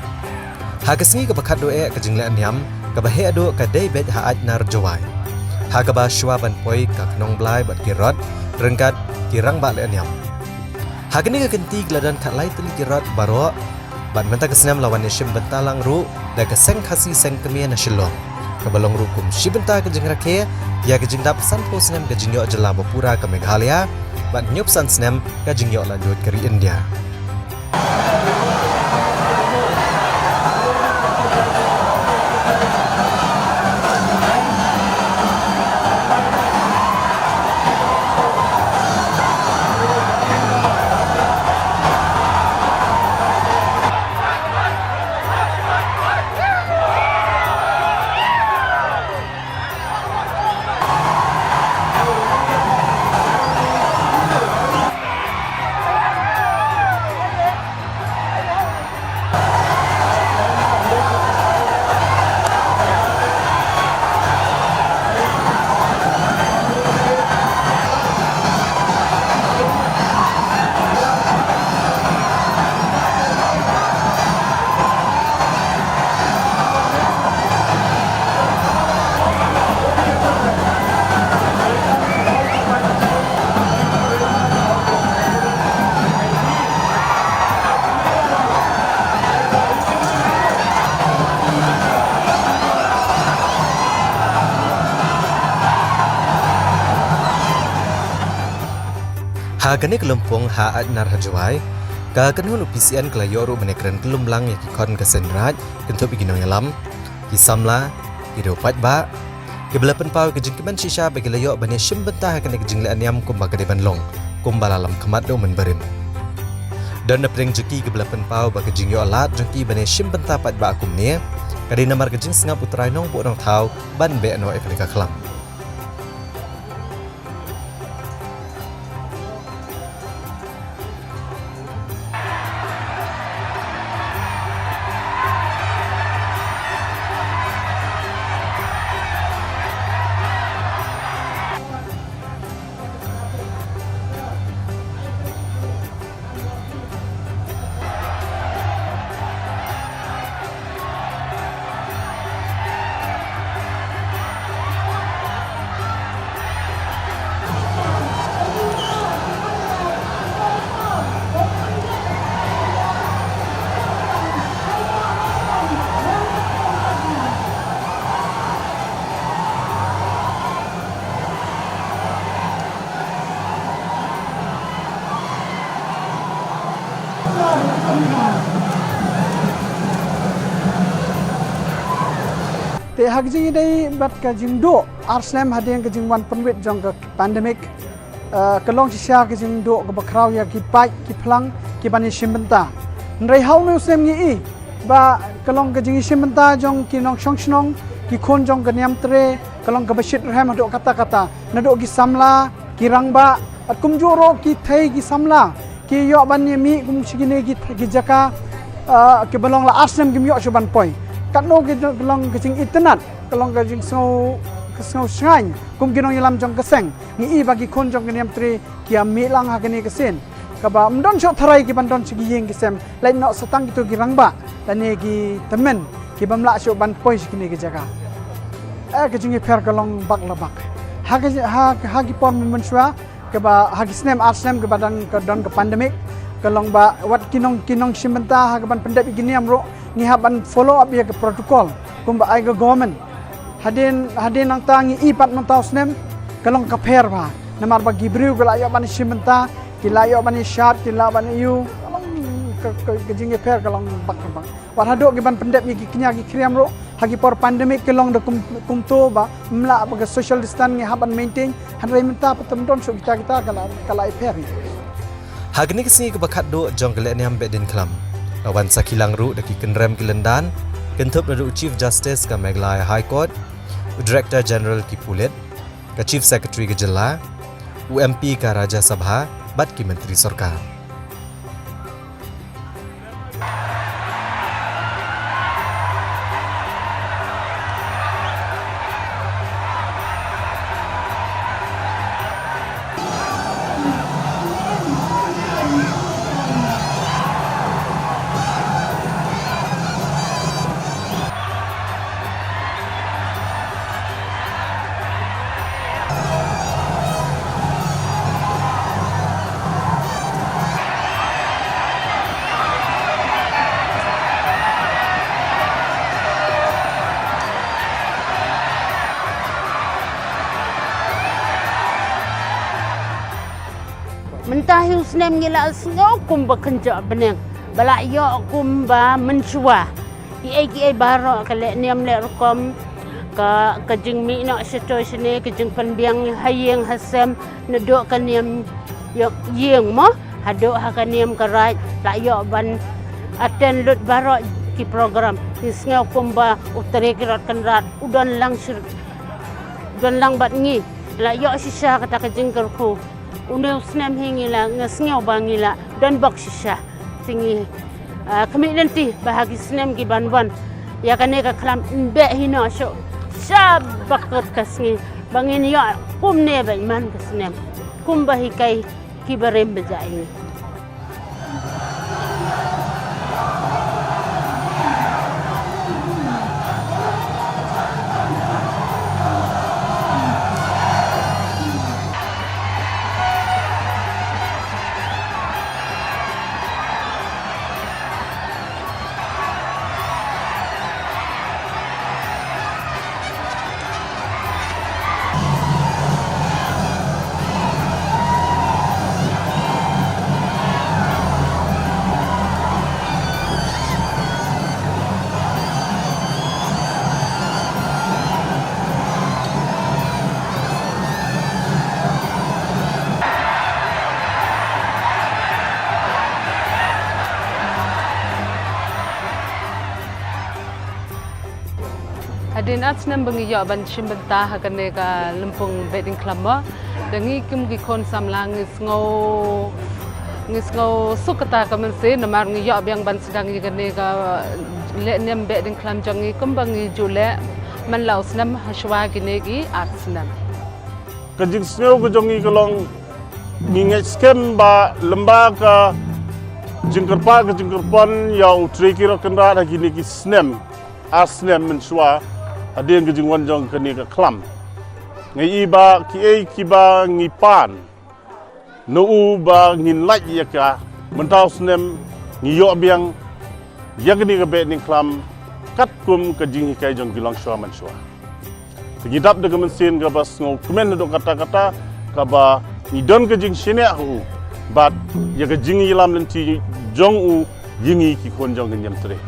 ha ka sngi kaba khatduh eh ka jingleh niam kaba heh duh ka dei beit ha Aitnar Jowai, ha kaba shuwa ban poi ka Khnong Blai bad ki rot ryngkat ki rangbah leh niam. Ha kane ka kynti ki la don khatlai tylli ki rot baroh, bad mynta ka snem la wan ïashim bynta lang ruh da ka Seng Khasi Seng Kmie na Shillong, kaba long ruh kum shi bynta ka jingrakhe ïa ka jingdap sanphew snem ka jingïoh jylla ba pura ka Meghalaya bad hynñiewphew san snem ka jingïoh laitluid ka ri India. Ha kane ka lympung ha Aitnar ha Jowai, ka kynhun u P C N ka la ïoh ruh ban ïakren kyllum lang ïa ki khon ka Seiñ Raij, kynthup ïa ki nongïalam, ki samla, ki riew paidbah, kiba la pynpaw ïa ka jingkmen shisha ba ki la ïoh ban ïashim bynta ha kane ka jingleh niam kumba ka dei ban long, kumba la lam khmat da u mynbarim. Don na pdeng jong ki kiba la pynpaw ba ka jingïoh lad jong ki ban ïashim bynta paidbah kumne ka dei namar ka jingsngap U Trai Nongbuh Nongthaw ban beh noh ïa kane ka khlam. Te ha ka jingïadei bad ka jingduh ar snem hadien ka jingwan pynwit jong ka pandemic, eh, ka long shisha ka jingduh kaba khraw ïa ki paid ki phlang kiban ïashim bynta. Hynrei ha une u snem ngi i ba ka long ka jingïashim bynta jong ki nongshong shnong, ki khun jong ka niam tre, ka long kaba shit rhem haduh katta katta, naduh ki samla, ki rangbah, bad kumjuh ruh ki thei ki samla ki ïoh ban ïamih kum shi kine ki, ki jaka, ah, kiba long la ar snem kim ïoh shuh ban poi. Katno ki long ka jingitynnad, ka long ka jingsngew, ka sngew shngaiñ kum ki nongïalam jong ka seng. Ngi i ba ki khun jong ka niam tre ki ïamih lang ha kane ka sien kaba ym don shuh tharai kiban don sha ki ïing ki sem, lait noh sa tang kito ki rangbah lane ki tymmen ki bym lah shuh ban poi sha kine ki jaka. Eh, ka jingïapher ka long bak la bak. Ha ka, ha, ha ki por mynshuwa, kaba ha ki snem ar snem kaba don, ka don ka pandemic, ka long ba wat ki nong, ki nongshim bynta ha kaban pyndep ïa ki niam ruh ngi hap ban follow up ïa ka protocol kumba ai ka government. Hadien, hadien nangta ngi i pat mynta u snem ka long ka pher bha. Namar ba ki briew ki la ïoh ban shim bynta, ki la ïoh ban ïashad, ki la ban ïoh, ka long ka, ka, ka jingïapher ka long bak bak. Wat haduh kiban pyndep ïa ki kñia ki khriam ruh ha ki por pandemic ki long da kum, kumto ba ym lah ba ka social distance ngi hap ban maintain, hynrei mynta pat ym don shuh kita kita ka la, ka la ïapher. Ha kane ka sngi kaba khatduh jong ka lehniam Behdeiñkhlam, la wan sakhi lang ruh da ki kynrem ki lyndan, kynthup naduh u Chief Justice ka Meghalaya High Court, u Director General ki pulit, ka Chief Secretary ka jylla, u M P ka Rajya Sabha bad ki myntri sorkar. Mynta hi u snem ngi la sngew kumba kynjoh bneng, ba la ïoh kumba mynshuwa. Kiei kiei baroh ka lehniam leh rukom, ka, ka jingmih noh shatei shanei, ka jingpynbiang ha ïing ha sem, naduh ka niam ïoh ïing mo haduh ha ka niam ka raid, la ïoh ban attend lut baroh ki program. Ngi sngew kumba u Trai ki Rot Kynrad u don lang shir, don lang bad ngi, la ïoh shisha kata ka jingkyrkhu. Une u snem hi ngi la, nga sngew ba ngi la don bok shisha. Te ngi, ah, khmih lynti ba ha ki snem ki ban wan, ïa kane ka khlam yn beh hi noh shuh sha ba kut ka sngi, ba ngin ïoh kumne bad man ka snem kumba hikai ki barim ba jai ngi. Hadien ar snem ba ngi ïoh ban shim bynta ha kane ka lympung Behdeiñkhlam mo. Da ngi kum ki khun samla ngi sngew, ngi sngew suk kata ka mynsiem namar ngi ïoh biang ban sdang ïa kane ka lehniam Behdeiñkhlam jong ngi kumba ngi ju leh man la u snem ha shuwa kine ki ar snem. Ka jingsngew ka jong ngi ka long ngi ngeit skhem ba lyngba ka jingkyrpad ka jingkyrpad ïa u Trai ki Rot Kynrad ha kine ki snem, ar snem mynshuwa hadien ka jingwan jong kane ka khlam. Ngi i ba kiei kiba ngi pan na u ba ngin lait ïa ka, mynta u snem ngi ïoh biang ïa kane ka Behdeiñkhlam katkum ka jinghikai jong ki longshuwa manshuwa. Te ngi dap da ka mynsiem kaba sngewkmen haduh katta katta, kaba ngi don ka jingshaniah ha u bad ïa ka jingïalam lynti jong u ïa ngi ki khun jong ka Niamtre.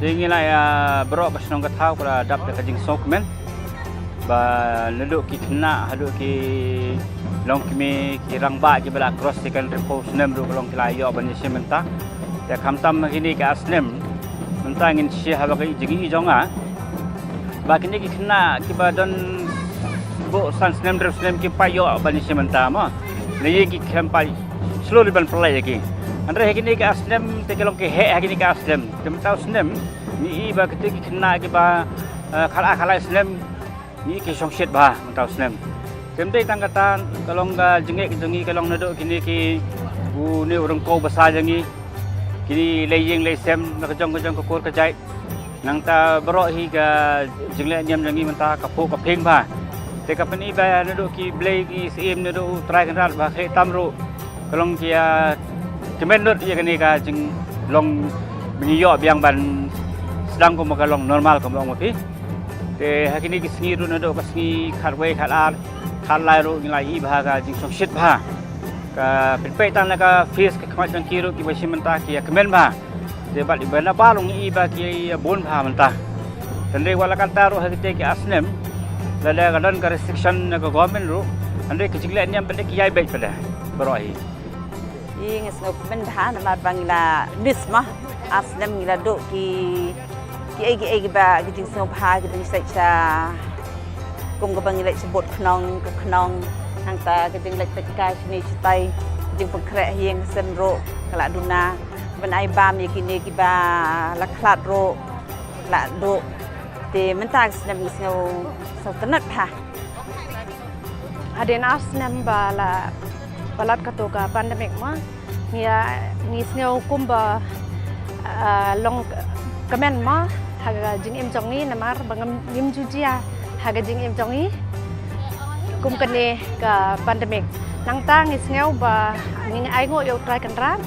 Te ngi la ïa baroh ka shnong ka thaw ka la dap da ka jingsngewkmen ba naduh ki khynnah haduh ki longkmie ki rangbah kiba la cross secondary four snem ruh ka long ki la ïoh ban ïashim bynta. Te khamtam ha kine ki ar snem mynta ngin sngewsih haba ka jingïohi jong nga ba kine ki khynnah kiba don buh san snem hynriew snem kim pat ïoh ban ïashim bynta mo. Lei ki khlem pat shlur ban pynlait ïa ki. Hynrei ha kine ki ar snem te ki long ki heh ha kine ki ar snem. Te mynta u snem ngi i ba kito ki khynnah kiba, eh, khatlai khatlai snem ngi i ki shongshit bha mynta u snem. Te ym dei tang kata, ka long ka jingeh ka jong ngi ka long naduh kine ki, une u ryngkew basa jong ngi, kine lei ïing lei sem na ka jong ka jong ka kur ka jait. Nangta baroh hi ka jingleh niam jong ngi mynta ka phuh ka phieng bha. Te ka pyni ba naduh ki blei ki syiem naduh u Trai Kynrad ba khleh tam ruh ka long ki, ah, kmen lut ïa kane ka jinglong ba ngi ïoh biang ban sdang kumba ka long normal kumba ong ma phi. Te ha kine ki sngi ruh naduh ka sngi khatwei khatar khatlai ruh ngi la i bha ka jingshongshit bha. Ka pynpei tang na ka face ka khmat jong ki ruh kiba shim bynta ki ïa kmen bha. Te bad iba na ba long i ba ki ïa bun bha mynta. Hynrei wat la kata ruh ha kite ki ar snem lada ka don ka restriction na ka government ruh, hynrei ka jingleh niam pat ki ïai beit pat baroh hi. I ngi sngewkmen bha namar ba ngi la miss ma ar snem ngi la duh ki kiei kiei kiba ki jingsngewbha ki jingsngewsih kum kaba ngi leit sha bad khnong ka khnong, nangta ka jingleit peit ka shane shatai, jingpynkhreh ha ïing ha sem ruh ka la duna, ban ai bam ïa kine kiba la khlad ruh la duh. Te mynta ka snem ngi sngew sngewtynnat bha. Hadien ar snem ba la palat kato ka pandemic ma ngi, ngi sngew kumba, ah, long kmen ma ha ka jingim jong ngi namar ba ngim, ngim ju jia ha ka jingim jong ngi kum kane ka pandemic. Nangta ngi sngew ba ngi ainguh ïa u Trai Kynrad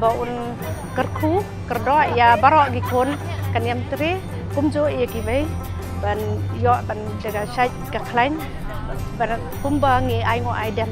ba un kyrkhu kyrdoh ïa baroh ki khun ka Niamtre kumjuh ïa kiwei ban ïoh ban da ka shait ka khlaiñ ban kumba ngi ainguh aidem.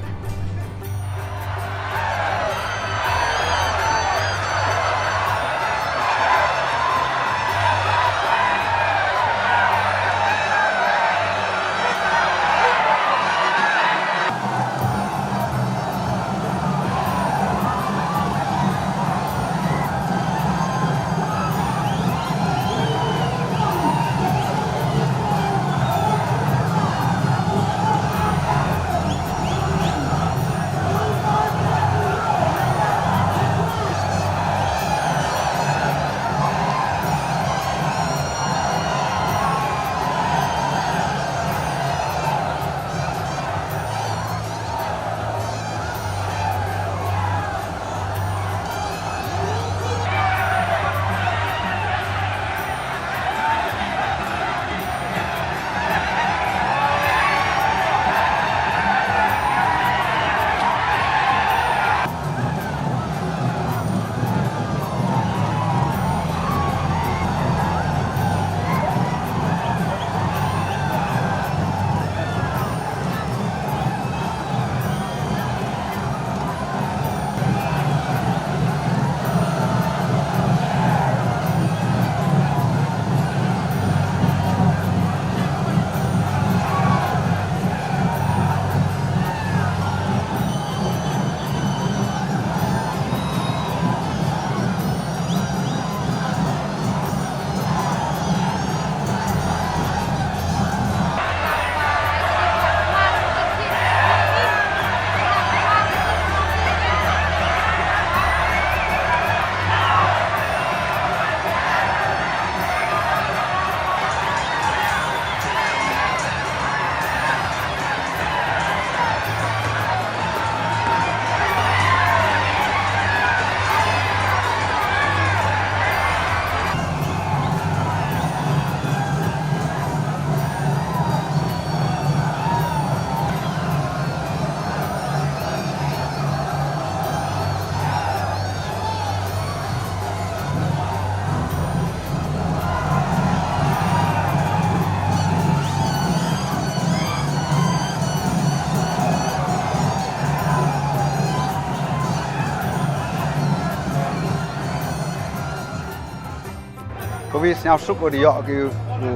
Uwi sñiawsuk u da ïoh ki u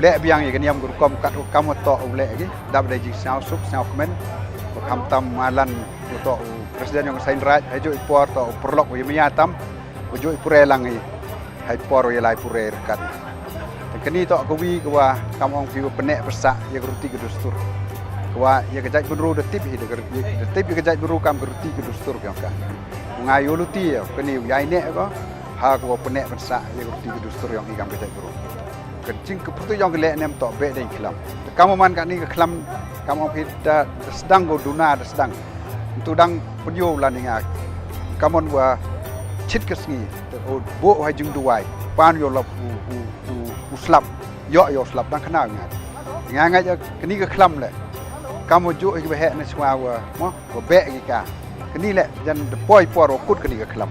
leh biang ïa ka niam ka rukom kat u kam u toh u leh ki. Dap da jingsñiawsuk sñiawkmen. Ba khamtam Malan u toh u president yong ka Seiñ Raij, ha juh i por toh u paralok u ïa maya tam, u juh i pure lang i ha i por u ïa lai pure ryngkat. Te kani toh kawi kawa kam ong phi wa pyneh pynsah ïa ka ruti ka dustur. Kawa ïa ka jaitbynriew da tip hi da ka, da tip ïa ka jaitbynriew kam ka ruti ka dustur ka yong ka. U nga ïa u luti ïa kani u ïai neh ko ha kawa pyneh pynsah ïa ka ruti ka dustur yong i kam ka jaitbynriew. Ka jing ka pyrtuit yong ka leh nem toh beh dei khlam. Te kam u man kani ka khlam kam ong phi da, da sdang ko duna da sdang. Ntu dang pynïoh la ni nga. Kamon wa chit ka sngi. Te u buh ha jingduwai. Pan ïoh lap u, u, u, u slap. Ïoh ïoh slap dang khana nga. Nga nga ja kani ka khlam le. Kam u juh hi ba heh na chwa wa mo. Ko beh ki ka. Kani leh jan da poi por wa kut kani ka khlam.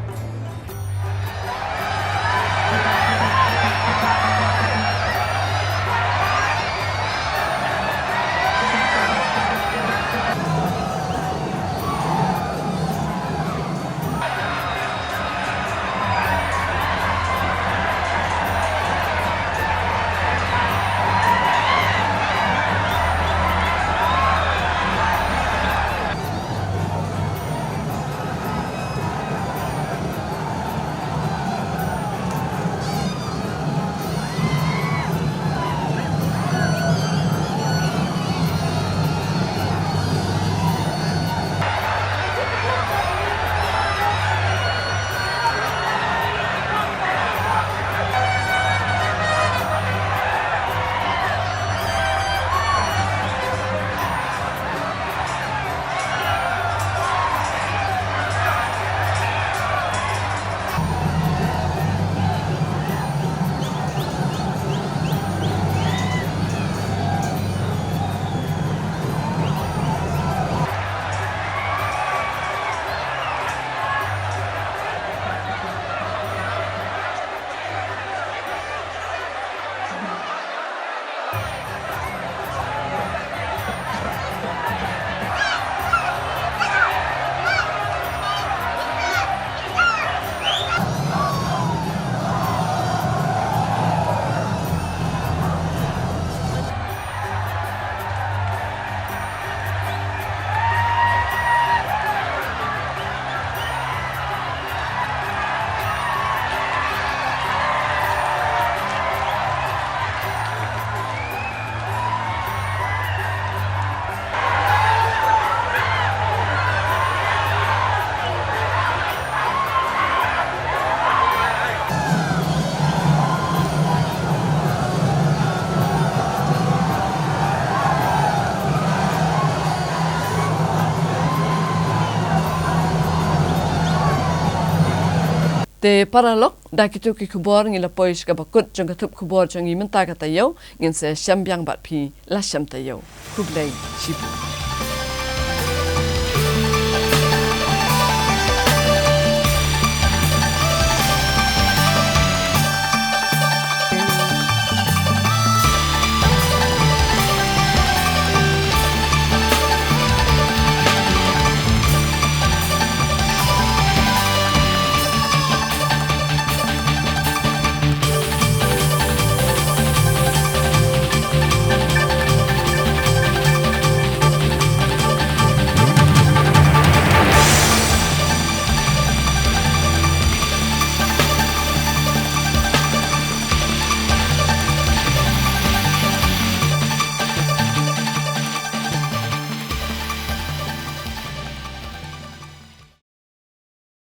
Te paralok, da kitu ki khubor ngi la poi sha kaba kut jong ka thup khubor jong ngi mynta ka taïew, ngin sa shem biang bad phi la shem taïew. Khublei shibun.